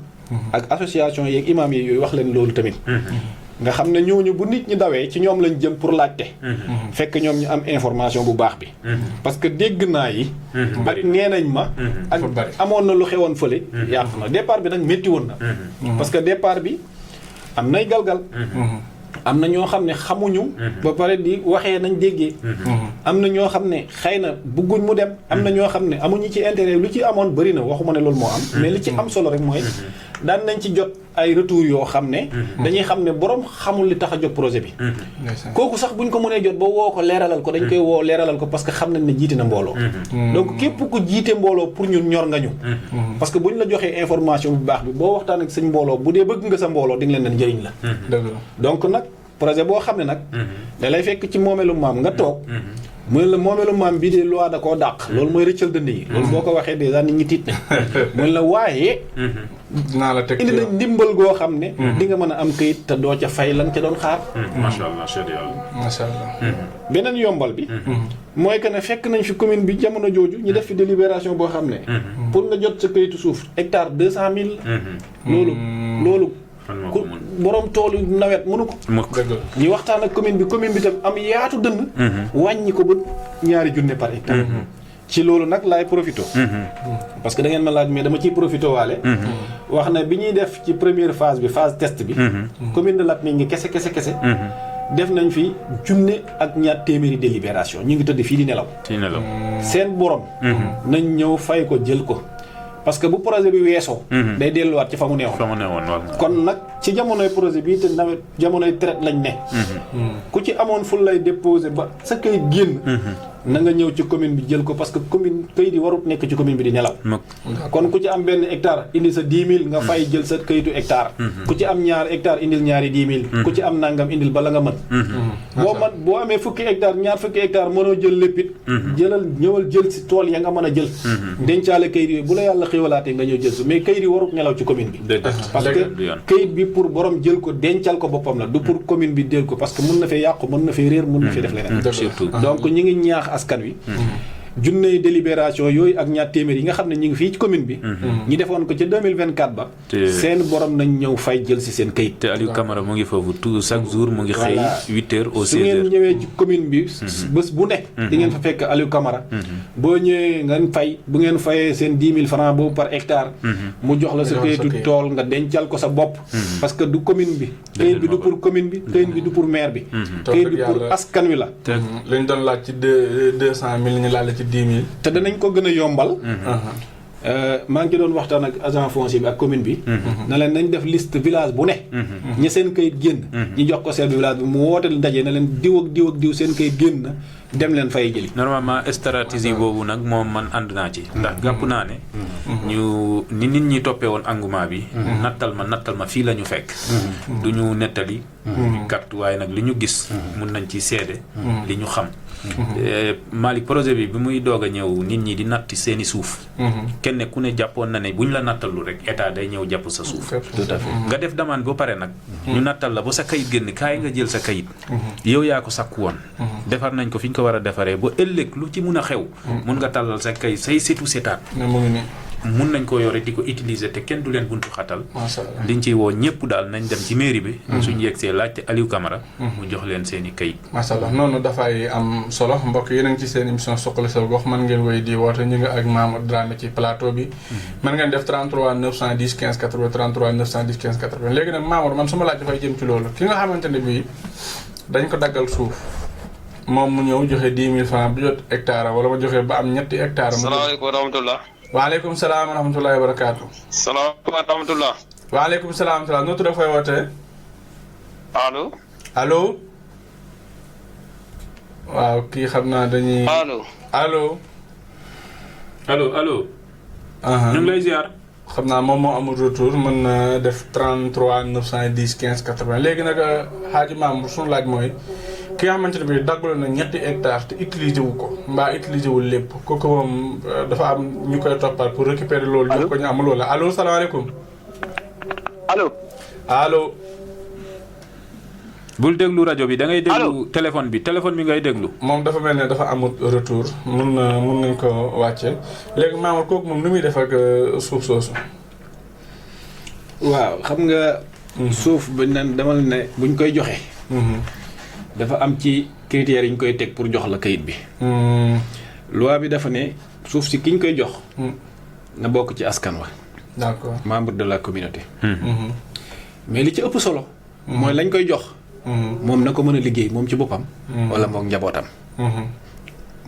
ak association yeeg imam yi yooyu wax leen loolu tamit. nga xam ne ñooñu bu nit ñi dawee ci ñoom lañ jëm pour laajte. fekk ñoom ñu am information bu baax bi. parce que dégg naa yi. ak nee nañ ma. ak amoon na lu xewoon fële. yàqu na départ bi nag métti woon na. parce que départ bi am nay galgal. am na ñoo xam ne xamuñu. ba pare di waxee nañ déggee. am na ñoo xam ne xëy na bëgguñ mu dem. am na ñoo xam ne amuñu ci intérêt lu ci amoon bëri na waxuma ne loolu moo am. mais li ci am solo rek mooy. daan nañ ci jot ay retours yoo xam ne. dañuy xam ne borom xamul li tax a jot projet bi. kooku sax buñ ko mënee jot ba woo ko leeralal ko dañ koy woo leeralal ko parce que xam nañ ne jiite na mbooloo. donc képp ku jiite mbooloo pour ñun ñor nga ñu. parce que buñ la joxee information bu baax bi boo waxtaan ak sañ mbooloo bu dee bëgg nga sa mbooloo di nga leen njëriñ la. donc nag projet boo xam ne nag. da lay fekk ci moomeelu maam nga toog. mooy la moomeelu maam bii de loi da koo dàq. loolu mooy rëccal dënd yi. loolu boo ko waxee dèjà nit ñi tiit na. mooy la waaye. naa la teg indi nañ ndimbal goo xam ne. di nga mën a am kayit te doo ca fay lan ca doon xaar. macha allah macha allah. beneen yombal bi. mooy que ne fekk nañ fi commune bi jamono jooju ñu def fi délibération boo xam ne. pour nga jot sa kayitu suuf hectare 200 000. loolu. ku borom toolu nawet mënu ko. ñu waxtaan ak commune bi tam am yaatu dënn. wàññi ko ba 2 junne par hectare. ci loolu nag laay profité. parce que da ngeen ma laaj mais dama ciy profité waale. wax na bi ñuy def ci première phase bi phase test bi. commune de Latmingué kese. def nañ fi 1,200 délibération ñu ngi tëdd fii di nelaw. seen borom. nañ ñëw fay ko jël ko. parce que bu projet bi weesoo. day delluwaat ci fa mu newoon. kon nag ci jamonoy projet bi te nawet jamonoy traite lañ ne. ku ci amoon fu lay déposé ba sa kayit génn. na nga ñëw ci commune bi jël ko parce que commune kayit yi warut nekk ci commune bi di nelaw. kon ku ci am benn hectare indi sa 10 000 nga fay jël sa kayitu hectare. ku ci am ñaari hectare indil ñaari 10 000. ku ci am nangam indil bala nga mën. boo amee fukki hectare ñaar fukki hectare mënoo jël léppit. ñëwal jël si tool ya nga mën a jël. dencaale kayit yooyu bu la yàlla xéwalaatee nga ñëw jël si mais kayit yi warut nelaw ci commune bi. parce que kayit bi pour borom jël ko dencal ko boppam la du pour commune bi jël ko parce que mën na fee yàqu mën na fee réer mën na fee def leneen. donc ñi ngi ñaax askan wi. junney délibération yooyu ak 200 yi nga xam ne ñu ngi fii ci commune bi. ñi defoon ko ca 2024 ba. seen borom nañ ñëw fay jël si seen kayit. te Aliou Camara mu ngi foofu tout chaque jour mu ngi xëy 8h au 16h. su ngeen ñëwee ci commune bi. bés bu ne. di ngeen fa fekk Aliou Camara. boo ñëwee ngeen fay bu ngeen fayee seen 10 000 francs boobu par hectare. mu jox la sa kayitu tool nga dencal ko sa bopp. parce que du commune bi. kayit bi du pour commune bi kayit bi du pour maire bi. kayit bi pour askan wi la. lañ doon laaj ci 200 000 ñu laal ci 10 000. te danañ ko gën a yombal. maa ngi ci doon waxtaan ak agent foncier bi ak commune bi. na leen nañ def liste village bu ne. ña seen kayit génn. ñu jox ko chef de village bi mu woote ndaje na leen diw ak diw seen kayit génn na dem leen fay jëli. normalement stratégie boobu nag moom man ànd naa ci. ndax gàpp naa ne. ñu ni nit ñi toppee woon engouement bi. nattal ma fii la ñu fekk. du ñu nettali. kat waaye nag li ñu gis. mun nañ ci seede. li ñu xam. Malick projet bi muy doog a ñëw nit ñi di natti seeni suuf. kenn ku ne jàppoon na ne buñ la nattalu rek état day ñëw jàpp sa suuf. tout à fait nga def demande ba pare nag. ñu nattal la ba sa kayit génn kaay nga jël sa kayit. yow yaa ko sakku woon. defar nañ ko fi ñu ko war a defaree ba ëllëg lu ci mun a xew. mun nga tàllal sa kayit say setu setaat. mun nañ koo yore di ko utiliser te kenn du leen buntu xatal. liñ ciy woo ñëpp daal nañ dem ci mairie bi. suñu yegsee laajte Aliou Camara. mu jox leen seen i kayit. macha allah noonu dafay am solo mbokk yéen a ngi ci seen émission Suqali sa Gox mën ngeen woy di woote ñu nga ak Mamadou Dramé ci plateau bi. mën ngeen def 33 910 15 80 33 910 15 80 léegi nag Mamadou man suma laaj dafay jëm ci loolu ki nga xamante ne bii dañ ko daggal suuf moom mu ñëw joxe 10 000 francs bu jot hectare wala ma joxe ba am ñetti hectare. salaamaaleykum wa rahmatulah. waaleykum salaam wa rahmatullahi wa barakaatu. salaamaaleykum wa rahmatulah. waaleykum salaam wa rahmatulah noo tudd fooy wootee. allo. allo. waaw kii xam naa dañuy. allo. allo. allo. ñu ngi lay ziar. xam naa moom moo amul retour mën na def 33 910 15 80 léegi nag xaaji maam suñu laaj mooy ki nga xamante ne bii daggul na ñetti hectares te utiliser wu ko mbaa utiliser wul lépp kooku moom dafa am ñu koy toppal pour récupérer loolu. jox ko ñu amul wala allo salaamaaleykum. allo. bul déglu rajo bi da ngay déglu téléphone bi ngay déglu. moom dafa mel ne dafa amul retour mun nañ ko wàcce léegi maama kooku moom nu muy def ak suuf soosu. waaw xam nga. suuf buñ naan demal ne buñ koy joxe. dafa am ci critères yi ñu koy teg pour jox la kayit bi. loi bi dafa ne suuf si ki ñu koy jox. na bokk ci askan wa. d'accord membre de la communauté. mais li ci ëpp solo. mooy lañ koy jox. moom na ko mën a liggéey moom ci boppam. wala moom njabootam.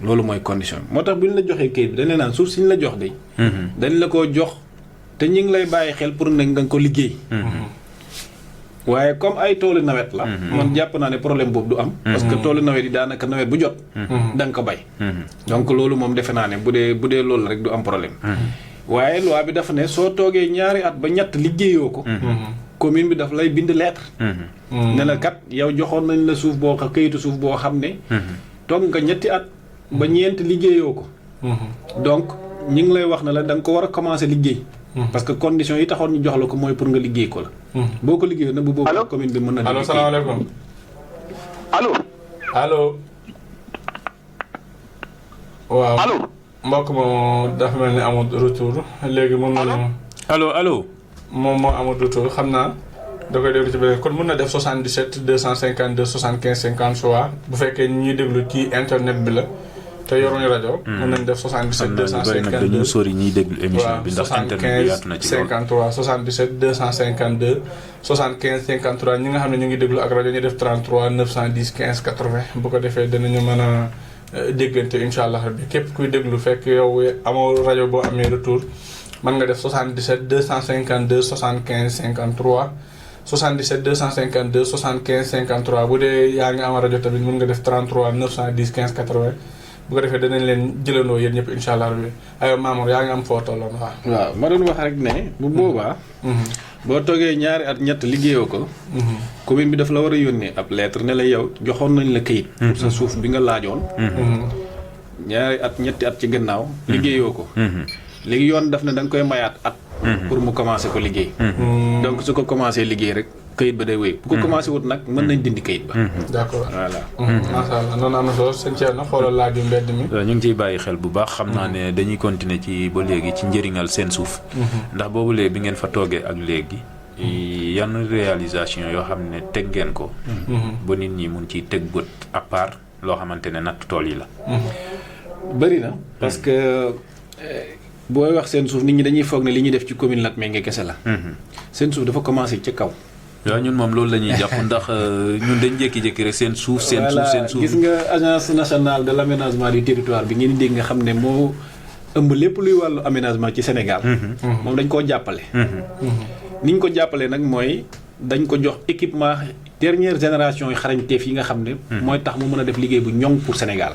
loolu mooy condition bi moo tax bu ñu la joxee kayit bi dañ la naan suuf si ñu la jox de. dañ la ko jox te ñu ngi lay bàyyi xel pour ne nga ko liggéey. waaye comme ay toolu nawet la. man jàpp naa ne problème boobu du am. parce que toolu nawet yi daanaka nawet bu jot. da nga ko bay. donc loolu moom defe naa ne bu dee loolu rek du am problème. waaye loi bi dafa ne soo toogee 2 at ba ñett liggéeyoo ko. commune bi daf lay bind lettre. ne la kat yow joxoon nañ la suuf boo kayitu suuf boo xam ne. toog nga 2 at ba ñeent liggéeyoo ko. donc ñi ngi lay wax ne la da nga ko war a commencer liggéey. parce que conditions yi taxoon ñu jox la ko mooy pour nga liggéey ko la. boo ko liggéeyoo nag bu boobu commune bi mën na. allo salaamaaleykum. allo. waaw allo. mbokk moom dafa mel ni amul retour léegi mën nañu. allo. moom moo amul retour xam naa da koy déglu ci beneen kon mën na def 77 252 75 53 bu fekkee ñuy déglu ci internet bi la te yoruñu rajo. mën nañ def 77 252 dañu sori ñuy déglu émission bi ndax internet bi yaatu na ci loolu 53 77 252 75 53 ñi nga xam ne ñu ngi déglu ak rajo ñu def 33 910 15 80 bu ko defee danañu mën a déggante incha allah rabbi képp kuy déglu fekk yow amoo rajo boo amee retour. mën nga def 77 252 75 53 77 252 75 53 bu dee yaa ngi am rajo tamit mën nga def 33 910 15 80 bu ko defee danañ leen jëlandoo yéen ñëpp incha allah rabbi aywa Mamour yaa ngi am foo tolloon waaw ma doon wax rek ne bu boobaa. boo toogee ñaari at ñett liggéeyoo ko. commune bi daf la war a yónnee ab lettre ne la yow joxoon nañ la këyit. pour sa suuf bi nga laajoon. ñaari at ñetti at ci gannaaw. liggéeyoo ko. léegi yoon daf ne da nga koy mayaat at. pour mu commencer ko liggéey. donc su ko commencer liggéey rek kayit ba day wéy. bu ko commencer wut nag mën nañ dindi kayit ba. d'accord voilà. macha allah noonu am na solo sëñ Thierno xoolal laaju mbedd mi. ñu ngi ciy bàyyi xel bu baax xam naa ne dañuy continuer ci ba léegi ci njëriñal seen suuf. ndax boobu léegi bi ngeen fa toogee ak léegi. yan réalisation yoo xam ne teg ngeen ko. ba nit ñi mun ciy teg bët à part loo xamante ne natt tool yi la. bëri na parce que. booy wax seen suuf nit ñi dañuy foog ne li ñuy def ci commune Latmingué kese la. seen suuf dafa commencé ca kaw. waaw ñun moom loolu la ñuy jàpp ndax ñun dañ jékki-jékki rek seen suuf. seen suuf gis nga agence nationale de l' aménagement du territoire bi ngeen di dégg nga xam ne moo ëmb lépp luy wàllu aménagement ci Sénégal. moom dañ koo jàppale. ni ñu ko jàppalee nag mooy dañ ko jox équipement dernière génération yu xarañteef yi nga xam ne. mooy tax mu mën a def liggéey bu ñoŋ pour Sénégal.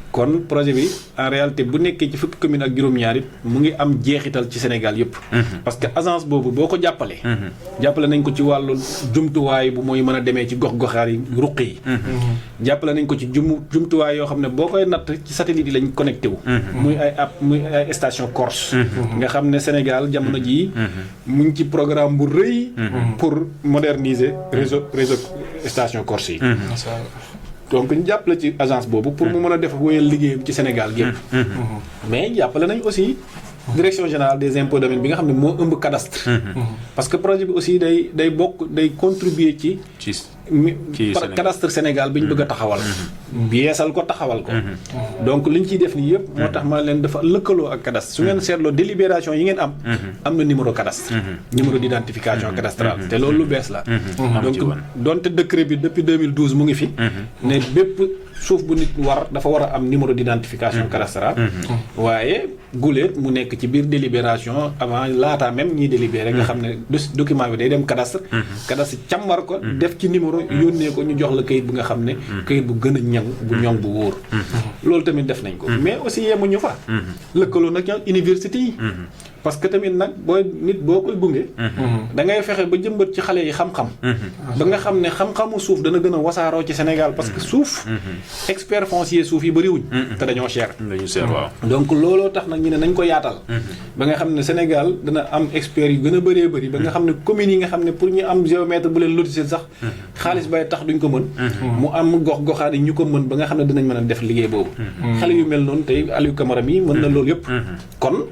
kon projet bi en réalité bu nekkee ci fukki commune ak juróom-ñaar it mu ngi am jeexital ci Sénégal yëpp. parce que agence boobu boo ko jàppalee. jàppale nañ ko ci wàllu jumtuwaay bu mooy mën a demee ci gox-goxaar yi ruq yi. jàppale nañ ko ci jumtuwaay yoo xam ne boo koy natt ci satellite yi lañ connecté wu. muy ay station Corse. nga xam ne Sénégal jamono jii. mu ngi ci programme bu rëy. pour moderniser réseau station Corse yi. donc ñu jàppale ci agence boobu pour mu mën a def wéyal liggéeyam ci Sénégal gépp mais jàppale nañ aussi direction générale des impôts domaines bi nga xam ne moo ëmb cadastre. parce que projet bi aussi day contribuer ci cadastre Sénégal bi ñu bëgg a taxawal. yeesal ko taxawal ko. donc li ñu ciy def nii yëpp moo tax ma leen dafa lëkkaloo ak cadastre su ngeen seetloo délibération yi ngeen am na numéro cadastre. numéro d' identification cadastrale te loolu lu bees la. donc donte décret bi depuis 2012 mu ngi fi. ne bépp suuf bu nit dafa war a am numéro d' identification cadastrale. waaye guleet mu nekk ci biir délibération avant laataa même ñiy délibéré nga xam ne document bi day dem cadastre. cadastre càmbar ko def ci numéro yónnee ko ñu jox la kayit bu nga xam ne kayit bu gën a ñaŋ bu ñoŋ bu wóor. loolu tamit def nañ ko mais aussi yemuñu fa. lëkkaloo nag ñoom université yi. parce que tamit nag boo koy gunge. da ngay fexe ba jëmbat ci xale yi xam-xam. ba nga xam ne xam-xamu suuf dana gën a wasaaroo ci Sénégal parce que suuf. expert foncier suuf yi bëriwuñ. te dañoo cher. waaw donc looloo tax nag ñu ne nañ ko yaatal. ba nga xam ne Sénégal dana am expert yu gën a bëree bëri ba nga xam ne communes yi nga xam ne pour ñu am géomètre bu leen lotissé sax xaalis bay tax duñ ko mën. mu am gox-goxaan yi ñu ko mën ba nga xam ne dinañ mën a def liggéey boobu. xale yu mel noonu tey Aliou Camara mi mën na loolu yëpp. kon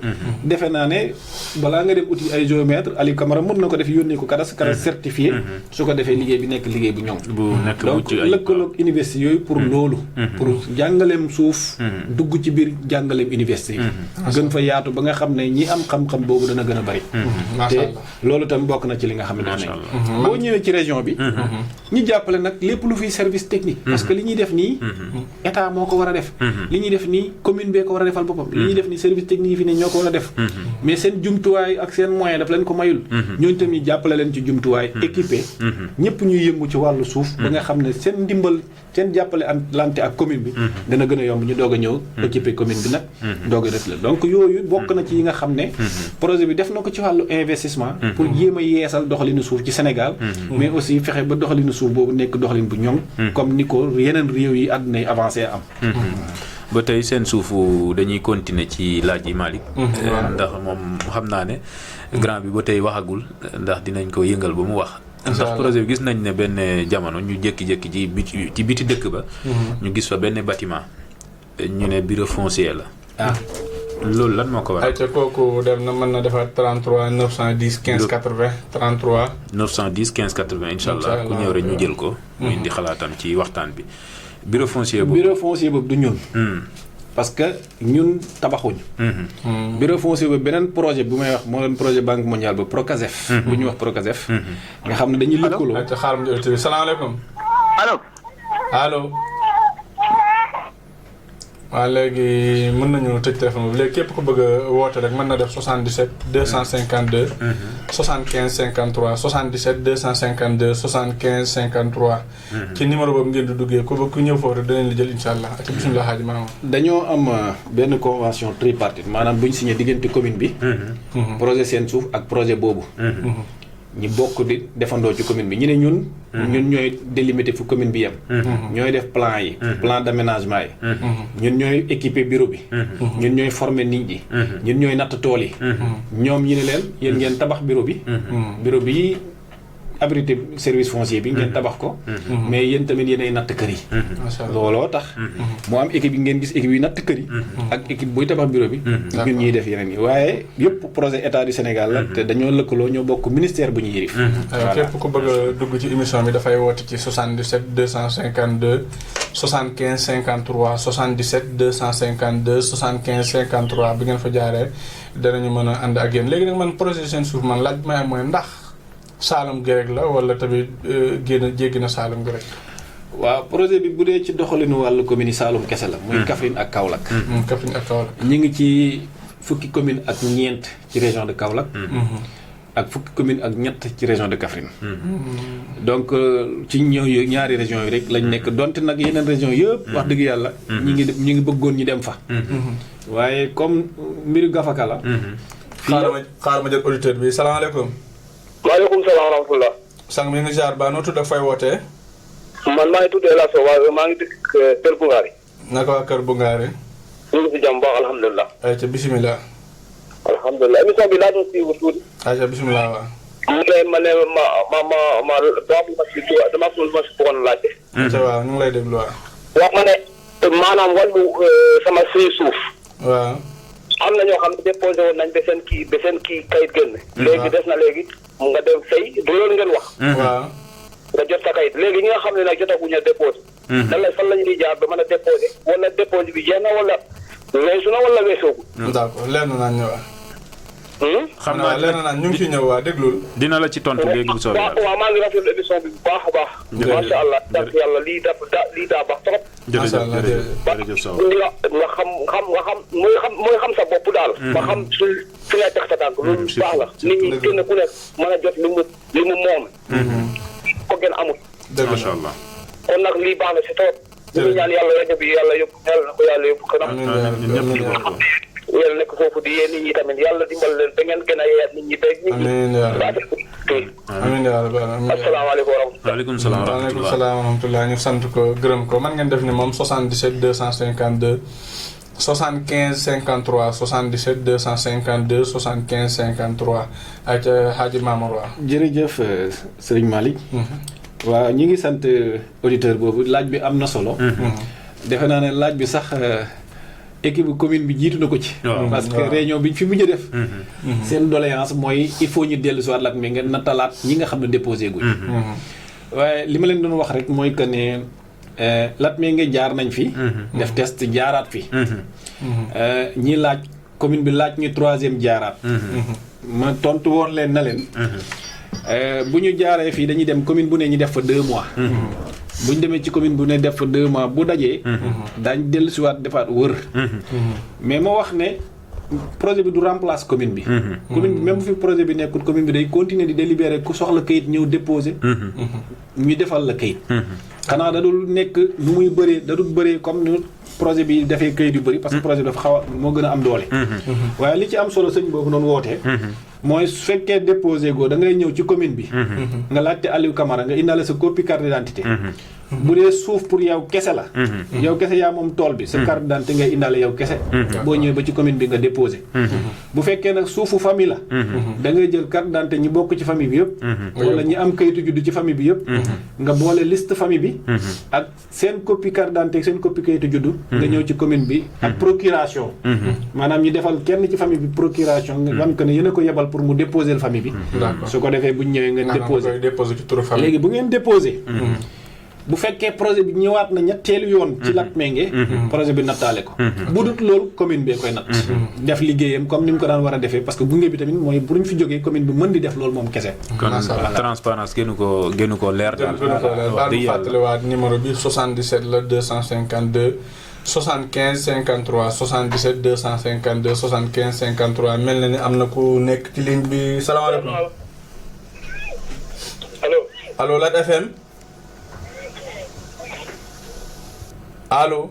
defe naa ne balaa nga dem uti ay géomètre Aliou Camara mën na ko def yónnee ko cadastre certifié su ko defee liggéey bi nekk liggéey bu ñoŋ. donc lëkkaloog université yooyu pour loolu. pour jàngaleem suuf. dugg ci biir jàngaleem université yi. gën fa yaatu ba nga xam ne ñi am xam-xam boobu dana gën a bari. te loolu tam bokk na ci li nga xam ne def nañ boo ñëwee ci région bi. ñi jàppale nag lépp lu fiy service technique. parce que li ñuy def nii. état moo ko war a def. li ñuy def nii commune bee ko war a defal boppam. li ñuy def nii service technique yi fi ne ñoo ko war a def. mais seen jumtuwaay ak seen moyen daf leen ko mayul. ñooñu tamit jàppale leen ci jumtuwaay équipé. ñëpp ñuy yëngu ci wàllu suuf. ba nga xam ne seen ndimbal seen jàppale lante ak commune bi. dana gën a yomb ñu doog a ñëw. équipé commune bi nag. doog a def la donc yooyu bokk na ci yi nga xam ne. projet bi def na ko ci wàllu investissement. pour jéem a yeesal doxalinu suuf ci Sénégal. mais aussi fexe ba doxalinu suuf boobu nekk doxalin bu ñoŋ. comme ni ko yeneen réew yi àdduna yi avancé am. ba tey seen suufu dañuy continuer ci laaj yi Malick. ndax moom xam naa ne grand bi ba tey waxagul ndax dinañ ko yëngal ba mu wax. ndax projet bi gis nañ ne benn jamono ñu jékki-jékki ci biti dëkk ba. ñu gis fa benn bâtiment ñu ne bureau foncier la. loolu lan moo ko waral. ayca kooku dem na mën na defaat 33 910 15 80 33. 910 15 80 incha allah ku ñëw rek ñu jël ko. mu indi xalaatam ci waxtaan bi. bureau foncier boobu du ñun. parce que ñun tabaxuñu. bureau foncier boobu beneen projet bu may wax moo doon projet banque mondiale ba Procasef. bu ñuy wax Procasef. nga xam ne dañuy lëkkaloo. ayca xaaral ma jël salaamaaleykum. allo. waaw léegi mën nañu tëj téléphone bi léegi képp ku bëgg a woote rek mën na def 77 252. 75 53 77 252 75 53. ci numéro boobu ngeen di duggee ku bëgg ku ñëw foofu rek danañ la jël incha allah ak bisimilah Hadj Maama. dañoo am benn convention tripartite maanaam bu ñu signé diggante commune bi. projet seen suuf ak projet boobu. ñi bokk di defandoo ci commune bi ñu ne ñun ñooy délimiter fu commune bi yem. ñooy def plan yi. plan d'aménagement yi. ñun ñooy équiper bureau bi. ñun ñooy former nit ñi. ñun ñooy natt tool yi. ñoom ñu ne leen yéen ngeen tabax bureau bi. bureau bi abrité service foncier bi ngeen tabax ko. mais yéen tamit yéenay natt kër yi. looloo tax. moo am équipe yi ngeen gis équipe yi natt kër yi. ak équipe buy tabax bureau bi. ñun ñuy def yeneen yi waaye yëpp projet état du Sénégal la te dañoo lëkkaloo ñoo bokk ministère bu ñu yërif. képp ku bëgg a dugg ci émission bi dafay woote ci 77 252 75 53 77 252 75 53 bi ngeen fa jaaree danañu mën a ànd ak yéen léegi nag man projet seen suuf man laaj may mooy ndax. Saalum gi rek la wala tamit jéggi na Saalum gi rek. waaw projet bi bu dee ci doxalinu wàllu commune yi Saalum kese la. muy Kaffrine ak Kaolack. Kaffrine ak Kaolack. ñu ngi ci fukki commune ak ñeent ci région de Kaolack. ak fukki commune ak ñett ci région de Kaffrine. donc ci ñaari régions yi rek lañ nekk donte nag yeneen régions yëpp. wax dëgg yàlla. ñu ngi bëggoon ñu dem fa. waaye comme mbiru gafaka la. xaaral ma jël auditeur bi salaamaaleykum. maaleykum salaam wa rahmatulah. sang mi ngi jaar ba noo tudd ak fay wootee. man maa ngi tudd El Hadj Sow waaye maa ngi dëkk Kër Bungaari. naka waa Kër Bungaari. ñu ngi si jàmm baax alhamdulilah. ayca bisimilah. alhamdulilah émission bi laa doon suivre tuuti. ayca bisimilah waaw. ma ne ma dama si bëggoon laajte. ayca waaw ñu ngi lay déglu waaw. wax ma ne maanaam wàllu sama suuf. waaw. am na ñoo xam ne déposé woon nañ ba seen kii kayit génn. léegi des na léegi nga dem fay du loolu ngeen wax. waaw. nga jot sa kayit léegi ñi nga xam ne nag jotaguñu a déposé. dan la fan la ñuy jaar ba mën a déposé wala déposé bi jeex na wala weesu na wala weesoogu. d'accord leer na naan ñëwaat. xam naa leer na naan ñu ngi ciy ñëw waa déglul. dina la ci tontu léegi bu soobee yàlla. waaw maa ngi rafetlu émission bi bu baax a baax. macha allah sant yàlla lii daa baax trop. jërëjëf Sow nga xam mooy xam sa bopp daal. nga xam fi nga teg sa tànk loolu baax la. nit ñi kenn ku nekk mën a jot li mu moom. ko gën amul. macha allah. kon nag lii baax na si trop. ñu ngi ñaan yàlla rajo bi yàlla na ko yàlla yóbbu kanam. yàlla nekk foofu di yee nit ñi tamit yàlla dimbal leen ba ngeen gën a yeeyaat nit ñi tey. amiin yaa rabbi amiin. asalaamaaleykum wa rahmatulah. waaleykum salaam wa rahmatulah. waaleykum salaam wa rahmatulah ñu sant ko gërëm ko man ngeen def ni moom 77 252 75 53 77 252 75 53 ak Hadji Mamour waa. jërëjëf Serigne Malick. waaw ñi ngi sant auditeur boobu laaj bi am na solo. defe naa ne laaj bi sax. équipe commune bi jiitu na ko ci. parce que réunion bi ñu fi mujj a def. seen doléance mooy il faut ñu dellu si waat lat mi ngeen natalaat ñi nga xam ne déposé guñ. waaye li ma leen doon wax rek mooy que ne lat mi nga jaar nañ fi. def test jaaraat fi. ñi laaj commune bi laaj ñu 3e jaaraat. ma tontu woon leen na leen. bu ñu jaaree fii dañuy dem commune bu ne ñu def fa 2 mois. bu ñu demee ci commune bu ne def fa 2 mois bu dajee. daañ dellu si waat defaat wër. mais ma wax ne projet bi du remplace commune bi. commune bi même bu fi projet bi nekkul commune bi day continuer di délibérer ku soxla kayit ñëw déposer. ñu defal la kayit. xanaa da dul nekk nu muy bëree da dul bëree comme ni projet bi dafay kayit yu bëri parce que projet bi dafa xaw a moo gën a am doole. waaye li ci am solo sëñ boobu noonu wootee. mooy su fekkee déposé goo da ngay ñëw ci commune bi. nga laajte Aliou Camara nga indaale sa copie carte d'identité. bu dee suuf pour yow kese la. yow kese yaa moom tool bi sa carte d'identité ngay indaale yow kese. boo ñëwee ba ci commune bi nga déposé. bu fekkee nag suufu famille la. da ngay jël carte d'identité ñi bokk ci famille bi yëpp. wala ñi am kayitu juddu ci famille bi yëpp. nga boole liste famille bi. ak seen copie carte d'identité seen copie kayitu juddu. nga ñëw ci commune bi ak procuration. maanaam ñu defal kenn ci famille bi procuration nga xam que ne yéen a ko yebal pour mu déposer famille bi. su ko defee bu ñu ñëwee ngeen déposé. léegi bu ngeen déposé. bu fekkee projet bi ñëwaat na ñetteelu yoon ci Latmingué projet bi nattaale ko bu dut loolu commune bee koy natt def liggéeyam comme ni mu ko daan war a defee parce que gunge bi tamit mooy bu ñu fi jógee commune bi mën di def loolu moom kese kon transparence gënu ko leer daal baal di fàttaliwaat numéro bi 77 la 252 75 53 77 252 75 53 mel na ni am na ku nekk ci ligne bi salaamaaleykum allo Lat FM allo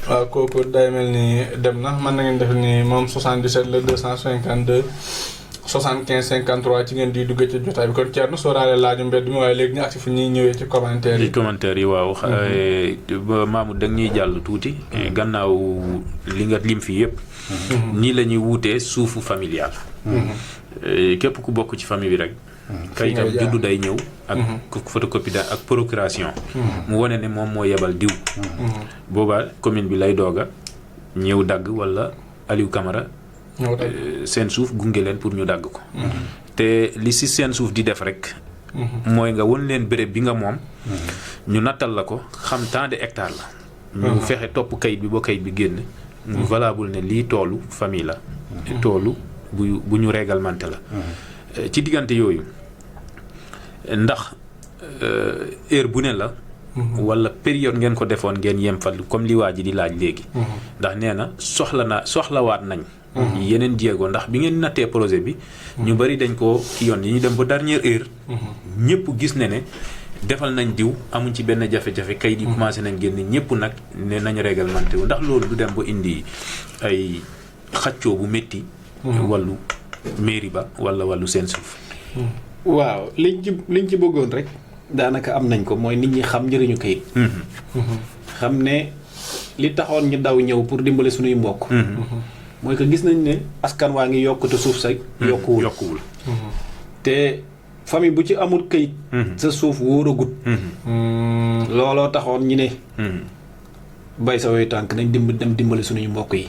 waaw kooku day mel ni dem na mën na ngeen def ni moom 77 la 252 75 53 ci ngeen di duggee ci jotaay bi kon Thierno sóoraale laaju mbedd mi waaye léegi ñu agsi fi ñuy ñëwee ci commentaire yi. commentaire yi waaw. Mamadou da ñuy jàll tuuti. gannaaw li nga lim fi yëpp. nii la ñuy wuutee suufu familial. képp ku bokk ci famille bi rek. kayitam juddu day ñëw ak photocopie da ak procuration mu wane ne moom moo yebal diw boobaa commune bi lay dooga ñëw dagg wala Aliou Camara seen suuf gunge leen pour ñu dagg ko te li si seen suuf di def rek mooy nga won leen béréb bi nga moom ñu nattal la ko xam tant de hectares la ñu fexe topp kayit bi ba kayit bi génn mu valable ne lii toolu famille la toolu bu ñu réglementé la ci diggante yooyu ndax heure bu ne la wala période ngeen ko defoon ngeen yem fa comme li waa ji di laaj léegi ndax nee na soxlawaat nañ yeneen jéego ndax bi ngeen nattee projet bi ñu bari dañ ko ki yoon yi ñu dem ba dernière heure ñëpp gis ne defal nañ diw amuñ ci benn jafe-jafe kayit yi commencé nañ génn ñëpp nag ne nañ réglementé wu ndax loolu du dem ba indi ay xaccoo bu métti wàllu mairie ba wala wàllu seen suuf. waaw liñ ci bëggoon rek daanaka am nañ ko mooy nit ñi xam njëriñu kayit. xam ne li taxoon ñu daw ñëw pour dimbale suñuy mbokk. mooy que gis nañ ne askan waa ngi yokk te suuf sa yokkuwul. te famille bu ci amul kayit. sa suuf wóoragut. looloo taxoon ñu ne. bay sa way tànk nañ dem dimbale suñuy mbokk yi.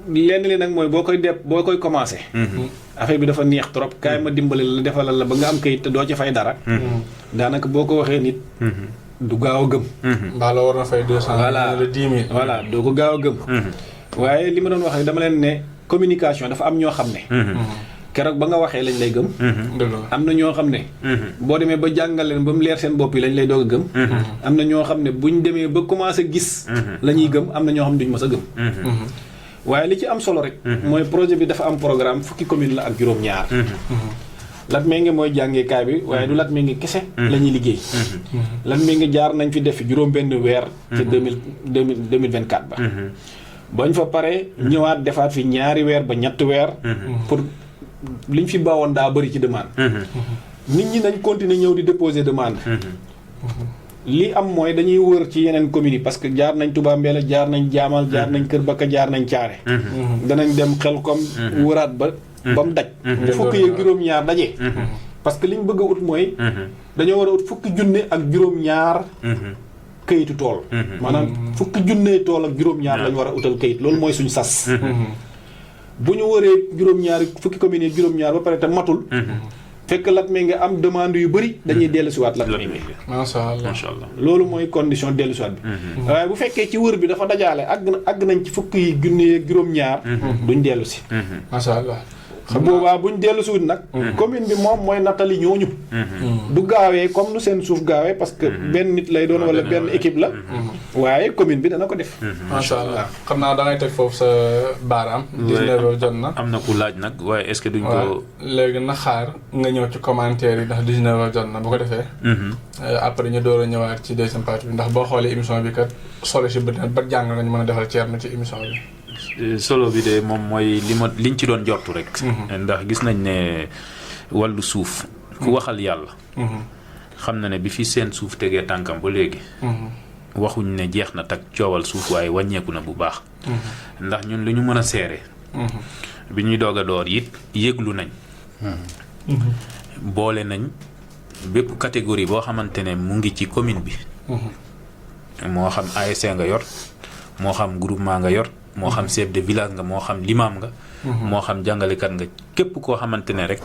lenn li nag mooy boo koy commencé. affaire bi dafa neex trop kaay ma dimbali la defalal la ba nga am kayit te doo ci fay dara. daanaka boo ko waxee nit. du gaaw a gëm. mbaa la war na fay 200. voilà wala 10 000. voilà doo ko gaaw a gëm. waaye li ma doon wax rek dama leen ne communication dafa am ñoo xam ne. keroog ba nga waxee lañ lay gëm. am na ñoo xam ne. boo demee ba jàngal leen ba mu leer seen bopp yi lañ lay doog a gëm. am na ñoo xam ne buñ demee ba commencé gis. la ñuy gëm am na ñoo xam ne duñ mës a gëm. waaye li ci am solo rek. mooy projet bi dafa am programme fukki commune la ak juróom-ñaar. Latmingué mooy jàngeekaay bi waaye du Latmingué kese. la ñuy liggéey. Latmingué jaar nañ fi def juróom-benn weer. ci 2024 ba. bañ fa paree ñëwaat defaat fi ñaari weer ba ñetti weer. pour liñ fi baawoon daa bëri ci demande. nit ñi nañ continuer ñëw di déposer demande. li am mooy dañuy wër ci yeneen communes yi parce que jaar nañ Touba Mbella jaar nañ Jaamal jaar nañ Kër Bakka jaar nañ Caare. danañ dem Xelkom wëraat ba mu daj. fukki yeeg juróom-ñaar daje. parce que liñ bëgg a ut mooy. dañoo war a ut fukki junne ak juróom-ñaar. kayitu tool. maanaam fukki junne tool ak juróom-ñaar lañ war a utal kayit loolu mooy suñ sas. bu ñu wëree juróom-ñaari fukki communes yi juróom-ñaar ba pare te matul. fekk Latmingué am demande yu bëri dañuy dellusiwaat Latmingué. macha allah loolu mooy condition dellusiwaat bi. waaye bu fekkee ci wër bi dafa dajaale àgg nañ ci fukki yi junne ak juróom-ñaar. duñ dellusi. macha allah. boobaa buñ dellusiwut nag. commune bi moom mooy nattali ñooñu. du gaawee comme nu seen suuf gaawee parce que benn nit lay doon wala benn équipe la. waaye commune bi dana ko def. macha allah xam naa da ngay teg foofu sa baaraam. 19h jot na am na ku laaj nag waaye est-ce que duñ ko. léegi na xaar nga ñëw ci commentaire yi ndax 19h jot na bu ko defee. après ñu door a ñëwaat ci deuxième partie bi ndax boo xoolee émission bi kat solo si bët ba jàng nañu mën a defal Thierno ci émission bi. solo bi de moom mooy liñ ci doon jortu rek. ndax gis nañ ne wàllu suuf. ku waxal yàlla. xam na ne bi fi seen suuf tegee tànkam ba léegi waxuñ ne jeex na tak coowal suuf waaye wàññeeku na bu baax ndax ñun lu ñu mën a seere bi ñuy doog a door it yëglu nañ boole nañ bépp catégorie boo xamante ne mu ngi ci commune bi moo xam ASC nga yor moo xam groupement nga yor moo xam chef de village nga moo xam limam nga moo xam jàngalekat nga képp koo xamante ne rek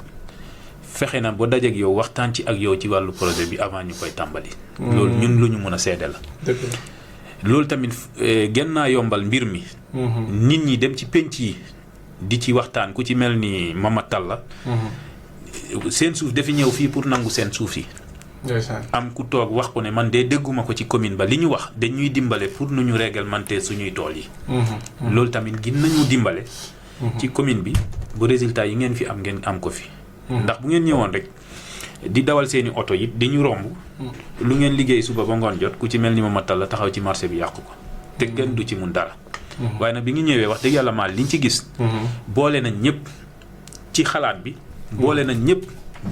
fexe na ba dajeeg yow waxtaan ci ak yow ci wàllu projet bi avant ñu koy tàmbali loolu ñun lu ñu mën a seede la loolu tamit gën naa yombal mbir mi nit ñi dem ci penc yi di ci waxtaan ku ci mel ni Mama Talla seen suuf dafi ñëw fii pour nangu seen suuf yi am ku toog wax ko ne man de dégguma ko ci commune ba li ñu wax dañuy dimbale pour nu ñu réglementer suñuy tool yi loolu tamit gin nañu dimbale ci commune bi bu résultat yi ngeen fi am ngeen am ko fi ndax bu ngeen ñëwoon rek di dawal seeni oto yi di ñu romb lu ngeen liggéey suba ba ngoon jot ku ci mel ni Mama Talla taxaw ci marché bi yàqu ko te kenn du ci mun dara waaye nag bi ñu ñëwee wax dëgg yàlla maal liñ ci gis boole nañ ñëpp ci xalaat bi boole nañ ñëpp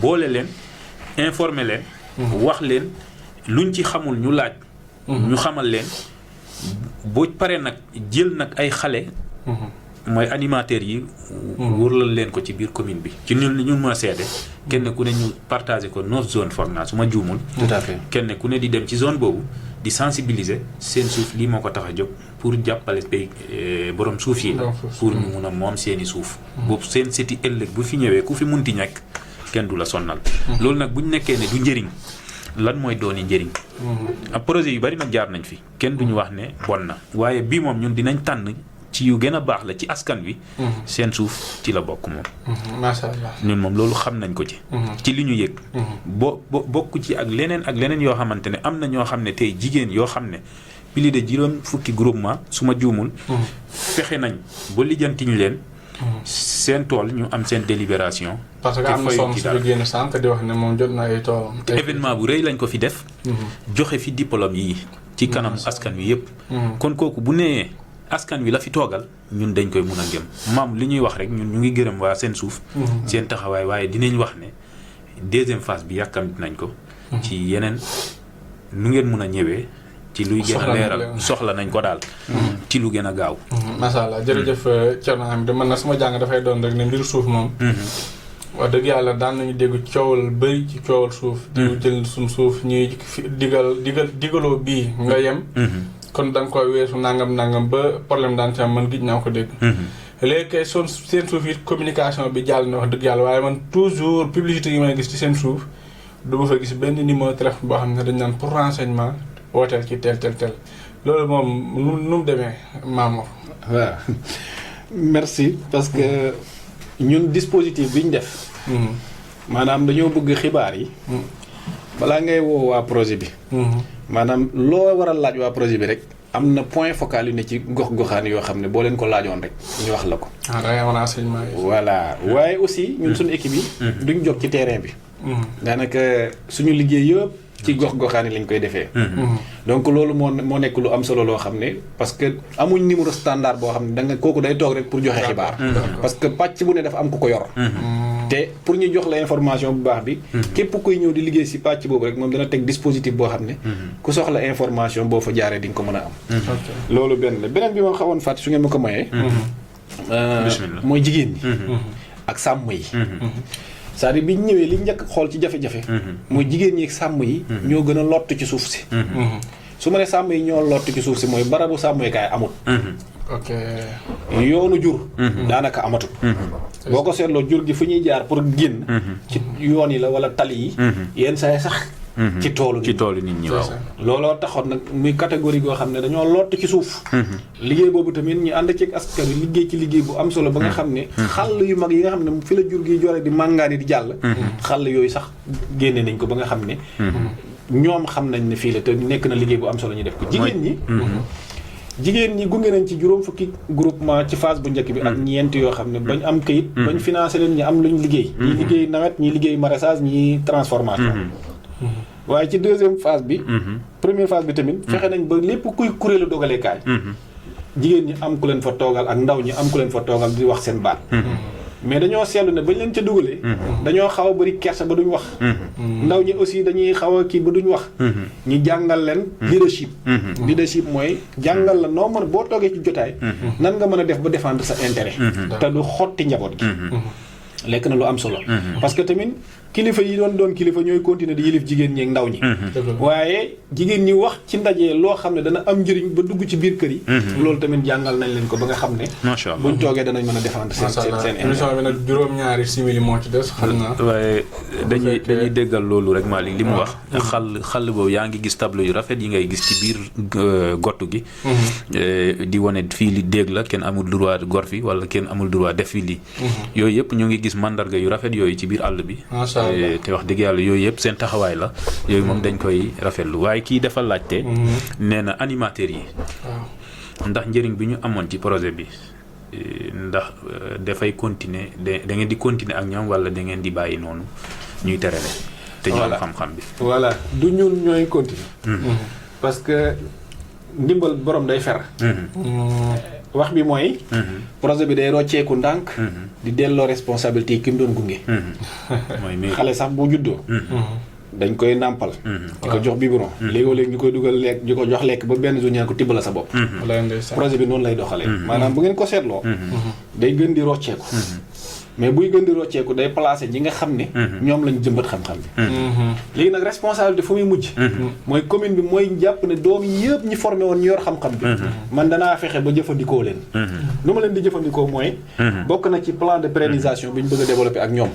boole leen informer leen wax leen luñ ci xamul ñu laaj ñu xamal leen boo paree nag jël nag ay xale mooy animateurs yi wërlal leen ko ci biir commune bi ci ñun ñu mën a seede kenn ku ne ñu partagé ko 9 zones foog naa su ma juumul tout à fait kenn ku ne di dem ci zone boobu di sensibiliser seen suuf lii moo ko tax a jóg pour jàppale pay borom suuf yi la pour ñu mun a moom seeni suuf boobu seen seti ëllëg bu fi ñëwee ku fi munti ñekk kenn du la sonnal loolu nag bu ñu nekkee ne du njëriñ lan mooy dooni njëriñ ab projet yu bari nag jaar nañ fi kenn duñu wax ne bon na waaye bii moom ñun dinañ tànn ci yu gën a baax la ci askan wi seen suuf ci la bokk moom macha allah ñun moom loolu xam nañ ko ci li ñu yëg bokk ci ak leneen yoo xamante ne am na ñoo xam ne tey jigéen yoo xam ne plus de juróom fukki groupement su ma juumul fexe nañ ba lijjantiñ leen seen tool ñu am seen délibération parce que am na soxna su génn sànq di wax ne moom jot na ay tool événement bu rëy lañ ko fi def joxe fi diplôme yi ci kanam askan wi yëpp kon kooku bu nee askan wi la fi toogal ñun dañ koy mun a gëm maam li ñuy wax rek ñun ñu ngi gërëm waa seen suuf seen taxawaay waaye dinañ wax ne deuxième phase bi yàkkamti nañ ko ci yeneen nu ngeen mun a ñëwee ci luy gën a leeral soxla nañ ko daal ci lu gën a gaaw macha allah jërëjëf Thierno Hamidou man na sama jàng dafay doon rek ne mbir suuf moom wax dëgg yàlla daan nañu dégg coowal bëri ci coowal suuf di jël suñ suuf ñuy digaloo bii nga yem kon da nga koy weesu nangam ba problème daan ci am man gis naa ko dégg léegi kay seen suuf yi communication bi jàll na wax dëgg yàlla waaye man toujours publicité yi may gis ci seen suuf du ma fa gis benn numéro téléphone boo xam ne dañ naan pour renseignement wooteel ci tel loolu moom nu mu demee Mamour. waaw merci parce que ñun dispositif bi ñu def maanaam dañoo bëgg xibaar yi balaa ngay woo waa projet bi maanaam loo war a laaj waa projet bi rek am na point focal yu ne ci gox-goxaan yoo xam ne boo leen ko laajoon rek ñu wax la ko. da ngay am renseignement yi. voilà waaye aussi ñun suñu équipe yi. duñ jóg ci terrain bi. daanaka suñu liggéey yëpp ci gox-goxaan yi lañ koy defee. donc loolu moo nekk lu am solo loo xam ne parce que amuñ numéro standard boo xam ne da nga kooku day toog rek pour joxe xibaar. parce que pàcc bu ne dafa am ku ko yor. te pour ñu jox la information bu baax bi. képp kuy ñëw di liggéey si pàcc boobu rek moom dana teg dispositif boo xam ne. ku soxla information boo fa jaaree di nga ko mën a am. loolu benn la beneen bi ma xawoon fàtte su ngeen ma ko mayee. mooy jigéen ñi. ak sàmm yi. c'est-à-dire bi ñu ñëwee li njëkk xool ci jafe-jafe. mooy jigéen ñi ak sàmm yi. ñoo gën a lott ci suuf si. su ma nee sàmm yi ñoo lott ci suuf si mooy barabu sàmmekaay amut. ok yoonu jur. daanaka amatul. boo ko seetloo jur gi fu ñuy jaar pour génn. ci yoon yi la wala tali yi. yenn saa yi sax. ci toolu nit ñi waaw. looloo taxoon nag muy catégorie goo xam ne dañoo lott ci suuf. liggéey boobu tamit ñu ànd ci askan wi liggéey ci liggéey bu am solo ba nga xam ne. xàll yu mag yi nga xam ne fi la jur gi jore di màngaani di jàll. xàll yooyu sax génne nañ ko ba nga xam ne. ñoom xam nañ ne fii la te nekk na liggéey bu am solo ñu def ko. jigéen ñi gunge nañ ci juróom fukki groupement ci phase bu njëkk bi ak ñeent yoo xam ne bañ am kayit. bañ financé leen ñi am luñ liggéey. ñi liggéey nawet ñi liggéey maraîchage ñi transformation. waaye ci deuxième phase bi. première phase bi tamit. fexe nañ ba lépp kuy kuréelu dogaleekaay. jigéen ñi am ku leen fa toogal ak ndaw ñi am ku leen fa toogal di wax seen baat. mais dañoo seetlu ne bañ leen ca dugalee dañoo xaw a bëri kersa ba duñ wax ndaw ñi aussi dañuy xaw a kii ba duñ wax ñi jàngal leen leadership mooy jàngal la noo mën a boo toogee ci jotaay nan nga mën a def ba défendre sa intérêt te du xotti njaboot gi lekk na lu am solo parce que tamit kilifa yi doon kilifa ñooy continuer di yilif jigéen ñi ak ndaw ñi waaye jigéen ñi wax ci ndaje loo xam ne dana am njëriñ ba dugg ci biir kër yi loolu tamit jàngal nañ leen ko ba nga xam ne buñ toogee danañ mën a défendre seen émission bi nag juróom-ñaari simili moo ci des xam naa waaye dañuy déggal loolu rek Malick li mu wax xal boobu yaa ngi gis tableau yu rafet yi ngay gis ci biir gottu gi di wane fii li dégg la kenn amul droit gor fi wala kenn amul droit def fi lii yooyu yëpp ñu ngi gis mandarga yu rafet yooyu ci biir àll bi te wax dëgg yàlla yooyu yëpp seen taxawaay la yooyu moom dañ koy rafetlu waaye kii dafa laajte nee na animateurs yi ndax njëriñ bi ñu amoon ci projet bi ndax dafay continuer da ngeen di continuer ak ñoom wala da ngeen di bàyyi noonu ñuy terale te ñu am xam-xam bi voilà du ñun ñooy continuer parce que ndimbal borom day fer wax bi mooy projet bi day rocceeku ndànk di delloo responsabilité yi ki mu doon gunge xale sax bu juddoo dañ koy nàmpal di ko jox biberon léegi-léegi ñu koy dugal lekk di ko jox lekk ba benn jour ñaan ko tibbala sa bopp projet bi noonu lay doxalee maanaam bu ngeen ko seetloo day gën di rocceeku mais buy gën di rocceeku day placé ñi nga xam ne ñoom lañ jëmbat xam-xam bi léegi nag responsabilité fu muy mujj mooy commune bi mooy jàpp ne doom yëpp ñi formé woon ñu yor xam-xam bi man danaa fexe ba jëfandikoo leen lu ma leen di jëfandikoo mooy bokk na ci plan de pérennisation bi ñu bëgg a développer ak ñoom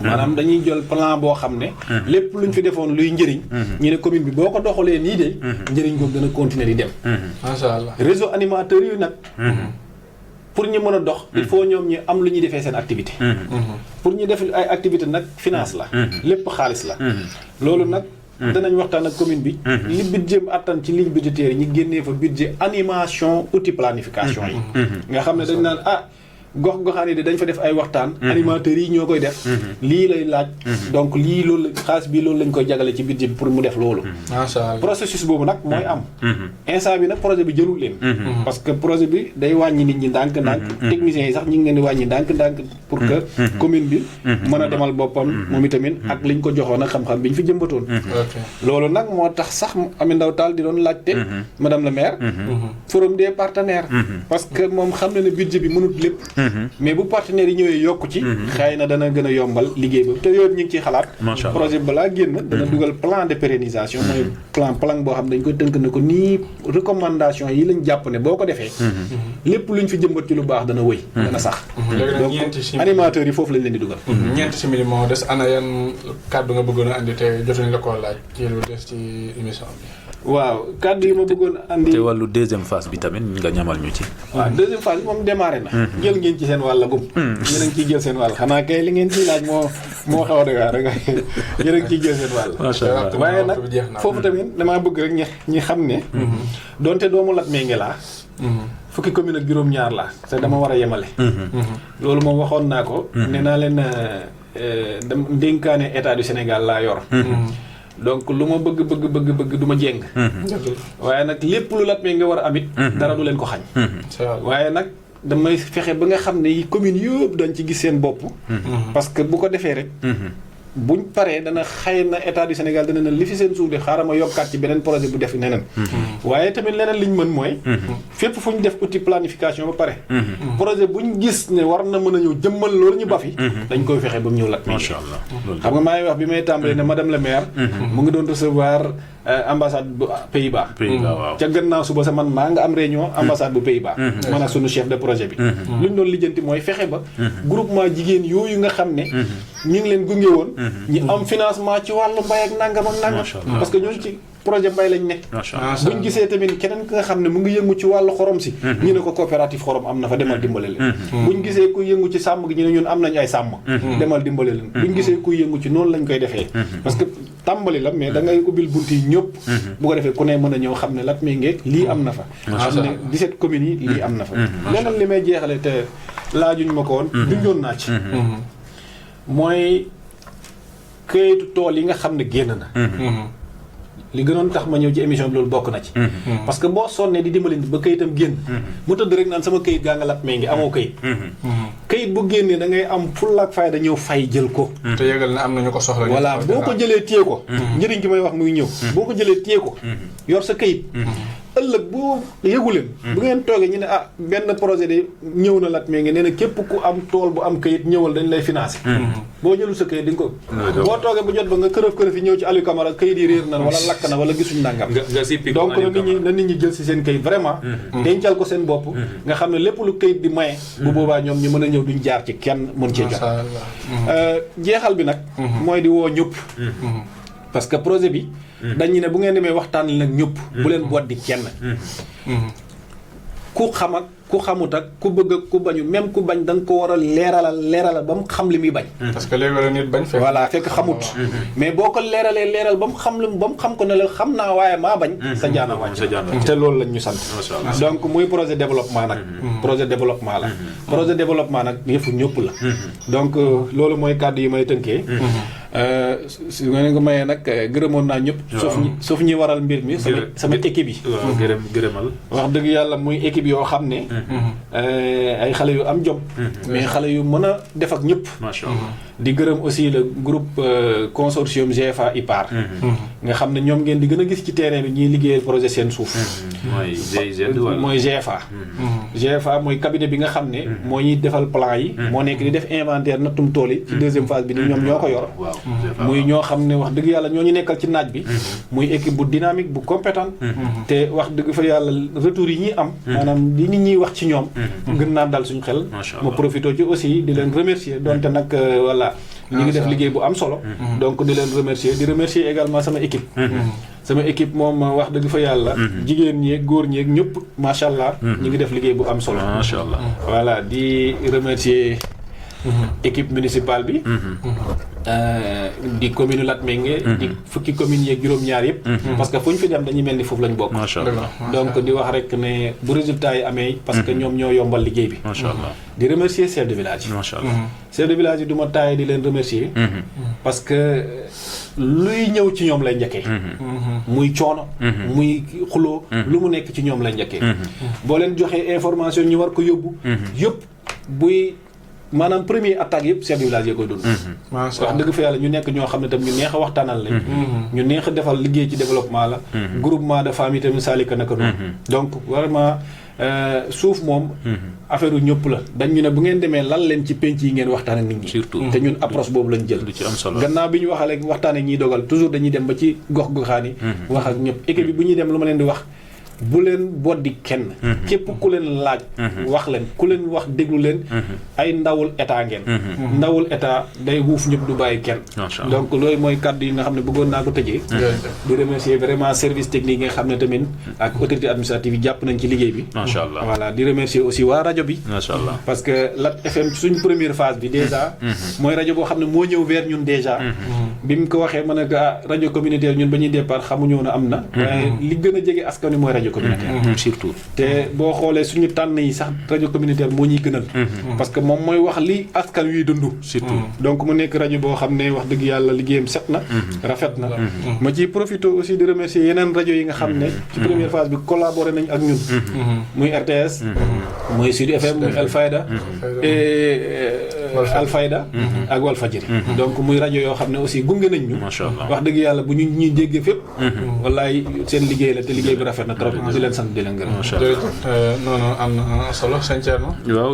maanaam dañuy jël plan boo xam ne lépp luñ fi defoon luy njëriñ ñu ne commune bi boo ko doxalee nii de njëriñ googu dana continuer di dem macha allah réseau animateur yu nag pour ñu mën a dox il faut ñoom ñu am lu ñuy defee seen activité pour ñu def ay activité nag finance la lépp xaalis la loolu nag danañ waxtaan ak commune bi li budget attan ci ligne budgétaire yi ñu génnee fa budget animation outil planification yi nga xam ne dañ naan gox goxaan yi de dañ fa def ay waxtaan animateurs yi ñoo koy def lii lay laaj donc lii loolu xaalis bi loolu lañ koy jagale ci budget bi pour mu def loolu macha allah processus boobu nag mooy am instant bi nag projet bi jëlul leen parce que projet bi day wàññi nit ñi ndànk-ndànk techniciens yi sax ñu ngi leen di wàññi ndànk-ndànk pour que commune bi mën a demal boppam moom itamit ak liñ ko joxoon ak xam-xam bi ñu fi jëmbatoon loolu nag moo tax sax Ami Ndaw Tall di doon laajte madame la maire forum des partenaires parce que moom xam na ne budget bi mënut lépp mais bu partenaires yi ñëwee yokku ci xëy na dana gën a yombal liggéey ba te yooyu ñu ngi ciy xalaat projet balaa génn dana dugal plan de pérennisation mooy plan boo xam dañ koy tënk ne ko nii recommandation yi lañ jàpp ne boo ko defee lépp luñ fi jëmbat ci lu baax dana wëy dana sax donc animateurs yi foofu lañ leen di dugal ñeenti simili moo des ana yan kàddu nga bëggoon a andi te jotuñ la koo laaj ci lu des ci émission bi waaw kàddu yi ma bëggoon andi te wàllu deuxième phase bi tamit nga ñamal ñu ci waaw deuxième phase bi moom démarré na jël ngeen ci seen wàll gum yéen a ngi ciy jël seen wàll xanaa kay li ngeen ciy laaj moo xaw a dëgg rek yéen a ngi ciy jël seen wàll waaye nag foofu tamit damaa bëgg rek ñi xam ne donte doomu Latmingué laa fukki commune ak juróom-ñaar laa te dama war a yemale loolu moom waxoon naa ko nee naa leen dénkaane état du Sénégal laa yor donc lu ma bëgg du ma jéng waaye nag lépp lu Latmingué war a amit dara du leen ko xañ waaye nag damay fexe ba nga xam ne yi commune yëpp dañ ci gis seen bopp parce que bu ko defee rek buñ paree dana xëy na état du Sénégal dana ne li fi seen suuf de xaaral ma yokkaat ci beneen projet bu def neneen waaye tamit leneen liñ mën mooy fépp fu ñu def outil planification ba pare projet buñ gis ne war na mën a ñëw jëmmal loolu ñu ba fi dañ koy fexe ba mu ñëw Latmingué macha allah xam nga maa ngi wax bi may tàmbalee ne madame la maire mu ngi doon recevoir ambassade bu Pays-Bas ca gannaaw suba sa man maa nga am réunion ambassade bu Pays-Bas man ak sunu chef de projet bi lu ñu doon lijjanti mooy fexe ba groupement jigéen yooyu nga xam ne ñu ngi leen gunge woon ñi am financement ci wàllu mbay ak nangam parce que ñooñu ci projet mbay lañ nekk buñ gisee tamit keneen ki nga xam ne mu ngi yëngu ci wàllu xorom si ñu ne ko coopérative xorom am na fa demal dimbale leen buñ gisee kuy yëngu ci sàmm gi ñu ne ñun am nañ ay sàmm demal dimbale leen buñ gisee kuy yëngu ci noonu lañ koy defee parce que tàmbali la mais da ngay ubbil bunt yi ñëpp bu ko defee ku ne mën a ñëw xam ne Latmingué lii am na fa xam ne 17 communes yi lii am na fa leneen li may jeexale te laajuñ ma ko woon dundoon naa ci mooy këyitu tool yi nga xam ne génn na li gënoon tax ma ñëw ci émission bi loolu bokk na ci parce que boo sonnee di dimbali ba këyitam génn mu tëdd rek naan sama këyit gaa nga Latmingué amoo këyit këyit bu génnee da ngay am fulla ak fayda ñëw fay jël ko. te yëgal ne am na ñu ko soxla. voilà boo ko jëlee téye ko. njëriñ gi may wax muy ñëw. boo ko jëlee téye ko. yor sa kayit. ëllëg boo yëgu leen. bu ngeen toogee ñu ne benn projet de ñëw na Latmingué nee na képp ku am tool bu am kayit ñëwal dañ lay financé. boo jëlu sa kayit di nga ko. boo toogee bu jot ba nga kërëf yi ñëw ci Aliou Camara kayit yi réer na wala lakk na wala gisuñ nangam. donc na nit ñi jël si seen kayit vraiment. dencal ko seen bopp. nga xam ne lépp lu kayit di maye. bu boobaa ñoom ñu mën a ñëw duñ jaar ci kenn mën cee jot. jeexal bi nag. mooy di woo ñëpp. parce que projet bi. dañu ne bu ngeen demee waxtaan nag ñëpp. bu leen boot di kenn. ku xam ak ku xamut ak ku bëgg ak ku bañu même ku bañ da nga ko war a leeralal ba mu xam li muy bañ. parce que léegi la nit bañ. fekk xamut. mais boo ko leeral ba mu xam ko ne la xam naa waaye maa bañ. sa jaana wàcc te loolu lañ ñu sant. donc muy projet développement nag. projet développement la. projet développement nag yëfu ñëpp la. donc loolu mooy kàddu yi may tënkee. su ngeen ko mayee nag gërëmoon naa ñëpp. sauf ñi waral mbir mi. sama équipe yi. gërëmal. wax dëgg yàlla muy équipe yoo xam ne. ay xale yu am jom. mais xale yu mën a def ak ñëpp. macha allah di gërëm aussi le groupe consortium GFA IPAR. nga xam ne ñoom ngeen di gën a gis ci terrain bi ñuy liggéeyal projet seen suuf. mooy GIZ wala mooy GFA. GFA mooy cabinet bi nga xam ne. moo ñuy defal plan yi. moo nekk di def inventaire nattum tool yi. ci deuxième phase bi ni ñoom ñoo ko yor. muy ñoo xam ne wax dëgg yàlla ñoo ñu nekkal ci naaj bi. muy équipe bu dynamique bu compétente. te wax dëgg fa yàlla retour yi ñuy am. maanaam li nit ñiy wax ci ñoom. gën naa dal suñu xel. ma profité ci aussi di leen remercier donte nag voilà. ñu ngi def liggéey bu am solo. donc di leen remercier di remercier également sama équipe. sama équipe moom wax dëgg fa yàlla. jigéen ñeeg góor ñeeg ñëpp macha allah. ñu ngi def liggéey bu am solo. macha allah voilà di remercier. équipe municipale bi. di commune Latmingué. di fukki communes yeeg juróom-ñaar yëpp. parce que fu ñu fi dem dañuy mel ni foofu lañ bokk. macha allah donc di wax rek ne bu résultat yi amee. parce que ñoom ñoo yombal liggéey bi. macha allah di remercier chef de village yi. macha allah chef de village yi du ma taayee di leen remercier. parce que luy ñëw ci ñoom lay njëkkee. muy coono. muy xuloo. lu mu nekk ci ñoom lay njëkkee. boo leen joxee information ñu war ko yóbbu. yëpp buy. maanaam premier attaque yëpp chef de village yi koy dund. wax dëgg fa yàlla ñu nekk ñoo xam ne tam ñu neex a waxtaanal lañ. ñu neex a defal liggéey ci développement la. groupement de famille tamit saalika naka noonu. donc vraiment suuf moom. affaire yu ñëpp la dañ ñu ne bu ngeen demee lal leen ci penc yi ngeen waxtaan ak nit ñi. surtout te ñun approche boobu lañ jël. lu ci am solo gannaaw bi ñu waxalee waxtaan ak ñiy dogal toujours dañuy dem ba ci gox-goxaan yi. wax ak ñëpp équipe bi bu ñuy dem lu ma leen di wax. bu leen boddi kenn. képp ku leen laaj. wax leen ku leen wax déglu leen. ay ndawul état ngeen. ndawul état day wuuf ñëpp du bàyyi kenn. donc loolu mooy kàddu yi nga xam ne bëggoon naa ko tëjee. di remercier vraiment service technique yi nga xam ne tamit ak autorité administrative yi jàpp nañ ci liggéey bi. macha allah voilà di remercier aussi waa rajo bi. macha allah parce que Lat FM suñ première phase bi déjà. mooy rajo boo xam ne moo ñëw vers ñun déjà. bi mu ko waxee ma ne rajo communautaire ñun ba ñuy départ xamuñu woon am na. waaye li gën a jege askan wi mooy rajo communautaire. surtout te boo xoolee suñu tànn yi sax rajo communautaire moo ñuy gënal. parce que moom mooy wax li askan wi dund. surtout donc mu nekk rajo boo xam ne wax dëgg yàlla liggéeyam set na. rafet na. ma ciy profité aussi di remercier yeneen rajo yi nga xam ne. ci première phase bi collaboré nañ ak ñun. muy RTS. muy Sud FM muy Alfayda. Alfayda. ak Walfadjri. donc muy rajo yoo xam ne aussi gunge nañ ñu. macha allah wax dëgg yàlla bu ñu ñuy déggee fépp. wallaay seen liggéey la te liggéey bi rafet na trop di leen sant di leen gërëm. macha allah noonu am na solo sëñ Thierno. waaw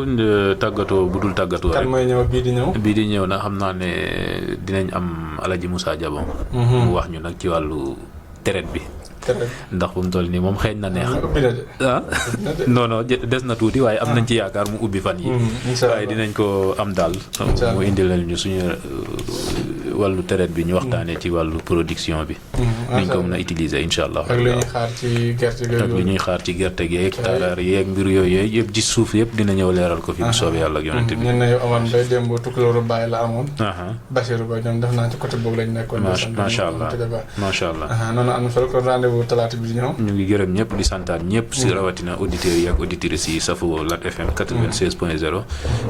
tàggatoo bu dul tàggatoo rek. kan mooy ñëw bii di ñëw. bii di ñëw nag xam naa ne dinañ am Alaji Moussa Diabon. mu wax ñu nag ci wàllu traite bi. ndax bu mu toll nii moom xeeñ na neex. non non des na tuuti waaye am nañ ci yaakaar mu ubbi fan yi. waaye dinañ ko am daal. mu indil ñu suñu wàllu traite bi ñu waxtaanee ci wàllu production bi. nañ ko mën a utiliser incha allah. ak li ñuy xaar ci gerte gi. ak li ñuy xaar ci gerte gi yeeg taaraar yeeg mbir yooyu yëpp ci suuf yëpp dina ñëw leeral ko fi bu soobee yàlla ak yonent bi. ñun nañu amoon bay démb tukulóoru bàyyi la amoon. Bachirou Ba ñoom def naa ci côté boobu lañ nekkoon. macha allah macha allah. noonu am na solo kon rendez-vous talaata bi di ñëw. ñu ngi gërëm ñëpp di santaan ñëpp si rawatina auditeurs yi ak auditrices yi safoo Lat FM 96.0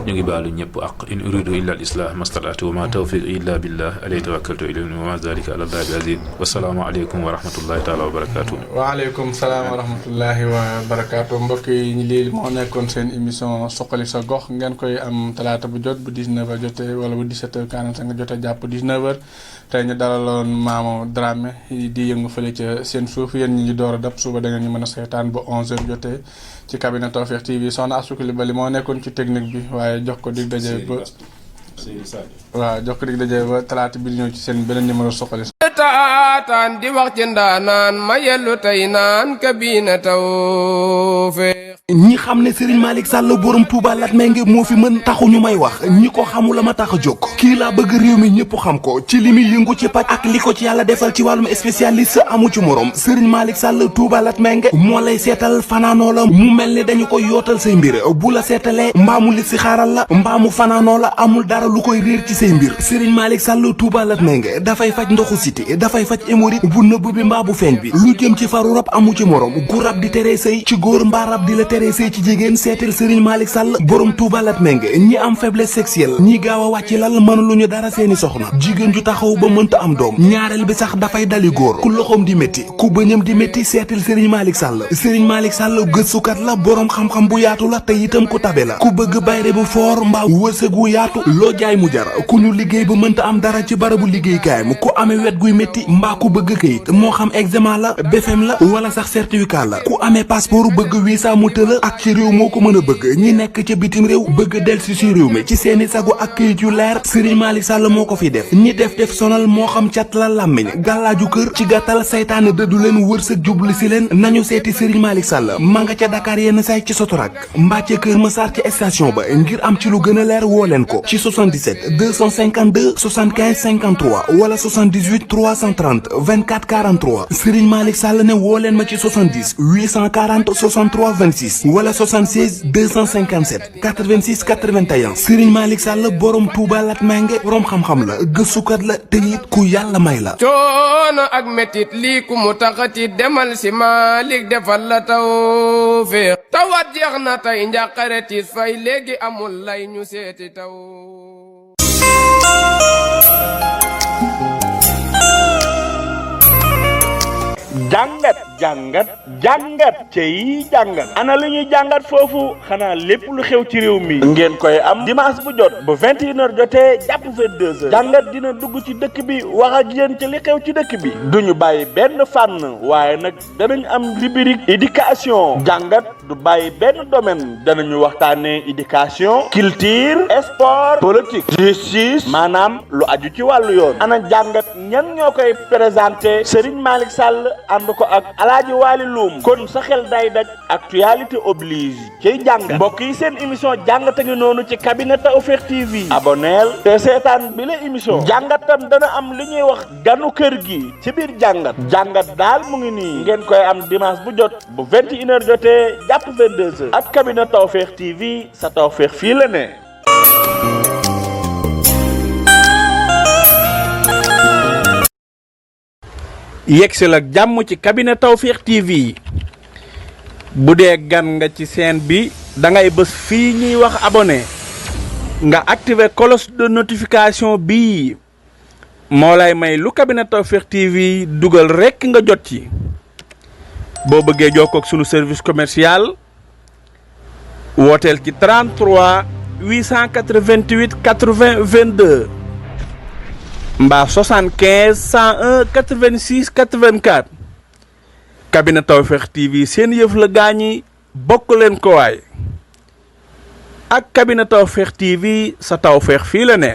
ñu ngi baalu ñëpp ak in uridu illa al islah mastalaatu wa ma tawfiq illa billah alayhi tawakkaltu ilayhi wa ma zalika ala allahi bi aziz wa salaamu aleykum wa rahmatullahi taala wa barakatuh. waaleykum salaam wa rahmatullahi wa barakaatu mbokk yi lii moo nekkoon seen émission suqali sa gox ngeen koy am talaata bu jot bu 19h jotee wala bu 17h45 jotee jàpp 19h tey ñu dalaloon Mamou Dramé di yëngu fële ca seen suuf yéen ñi ñu door a dab suba da ngeen ñu mën a seetaan ba 11h jotee ci cabinet Tawfekh TV soxna Astou Coulibaly moo nekkoon ci technique bi waaye jox ko dig daje ba waaw jox ko dig daje ba talaata bi ñëw ci seen beneen numéro suqali taataan di wax ci ndaanaan ma yellu tey naan kabina Tawfekh ñi xam ne Serigne Malick Sall borom Touba Latmingué moo fi mën taxu ñu may wax ñi ko xamula ma tax a jóg kii laa bëgg réew mi ñëpp xam ko ci li muy yëngu ci paj ak li ko ci yàlla defal ci wàllum spécialiste amu ci morom Serigne Malick Sall Touba Latmingué moo lay seetal fanaanoo la mu mel ni dañu koy yootal say mbir bu la seetalee mbaamu li si xaaral la mbaamu fanaanoo la amul dara lu koy réer ci say mbir Serigne Malick Sall Touba Latmingué dafay faj ndoxu siti dafay faj hémorroïde bu nëbb bi mbaa bu feeñ bi lu jëm ci faru rab amu ci morom gu rab di tere sëy ci góor mbaa rab di la tere sëy ci jigéen seetal Serigne Malick Sall borom Touba Latmingué ñi am faiblesse sexuelle ñi gaaw a wàcc lal mënuluñu dara seeni soxna jigéen ju taxaw ba mënta am doom ñaareel bi sax dafay dali góor ku loxoom di métti ku bëñam di métti seetal Serigne Malick Sall Serigne Malick Sall gëstukat la borom xam-xam bu yaatu la te itam ku tabe la ku bëgg bayre bu foor mbaa wërsëg wu yaatu loo jaay mu jar ku ñu liggéey ba mënta am dara ci barabu liggéeykaayam ku amee wet guy métti mbaa ku bëgg kayit moo xam examen la BFEM la wala sax certificat la ku amee passeport bëgg visa mu tëla ak ci réew moo ko mën a bëgg ñi nekk ca bitim réew bëgg delsi si réew mi ci seeni sagu ak kayit yu leer Serigne Malick Sall moo ko fi def ñi def sonal moo xam cat la làmmiñ gàllaaju kër ci gàttal saytaane dëddu leen wërsëg jublu si leen nañu seeti Serigne Malick Sall ma nga ca Dakar yenn say ci Sotorak mbaa ca Kër Massar ci station ba ngir am ci lu gën a leer woo leen ko ci 77 252 75 53 wala 78 330 24 43 Serigne Malick Sall ne woo leen ma ci 70 840 63 26 wala 76 257 86 81 Serigne Malick Sall borom Touba Latmingué borom xam-xam la gëstukat la te it ku yàlla may la. coono ak metit lii ku mu taxati demal si Malick defal la Tawfekh tawat jeex na tey njàqare tiis fay léegi amul lay ñu seeti taw. jàngat cey jàngat ana lu ñuy jàngat foofu xanaa lépp lu xew ci réew mi ngeen koy am dimanche bu jot bu 21h jotee jàpp 22h jàngat dina dugg ci dëkk bi wax ak yéen ci li xew ci dëkk bi duñu bàyyi benn fànn waaye nag danañ am rubrique éducation jàngat du bàyyi benn domaine danañu waxtaanee éducation culture sport politique justice maanaam lu aju ci wàllu yoon ana jàngat ñan ñoo koy présenté Serigne Malick Sall ànd ko ak Alaaji Waali Luum kon sa xel day daj actualité oblige ciy jàngat mbokk yi seen émission jàngat a ngi noonu ci cabinet Tawfekh TV aboneel te seetaan bi la émission jàngatam dana am li ñuy wax ganu kër gi ci biir jàngat daal mu ngi nii ngeen koy am dimanche bu jot bu 21h jotee jàpp 22h ak cabinet Tawfekh TV sa Tawfekh fii la ne. yegsil ak jàmm ci cabinet Tawfekh TV bu dee gan nga ci chaîne bi da ngay bës fii ñuy wax abonné nga activer cloche de notification bii moo lay may lu cabinet Tawfekh TV dugal rekk nga jot ci boo bëggee jokkoo ak sunu service commercial wooteel ci 33 888 80 22 mbaa 75 101 86 84 cabinet Tawfekh TV seen yëf la gaañi bokk leen ko waay ak cabinet Tawfekh TV sa Tawfekh fii la ne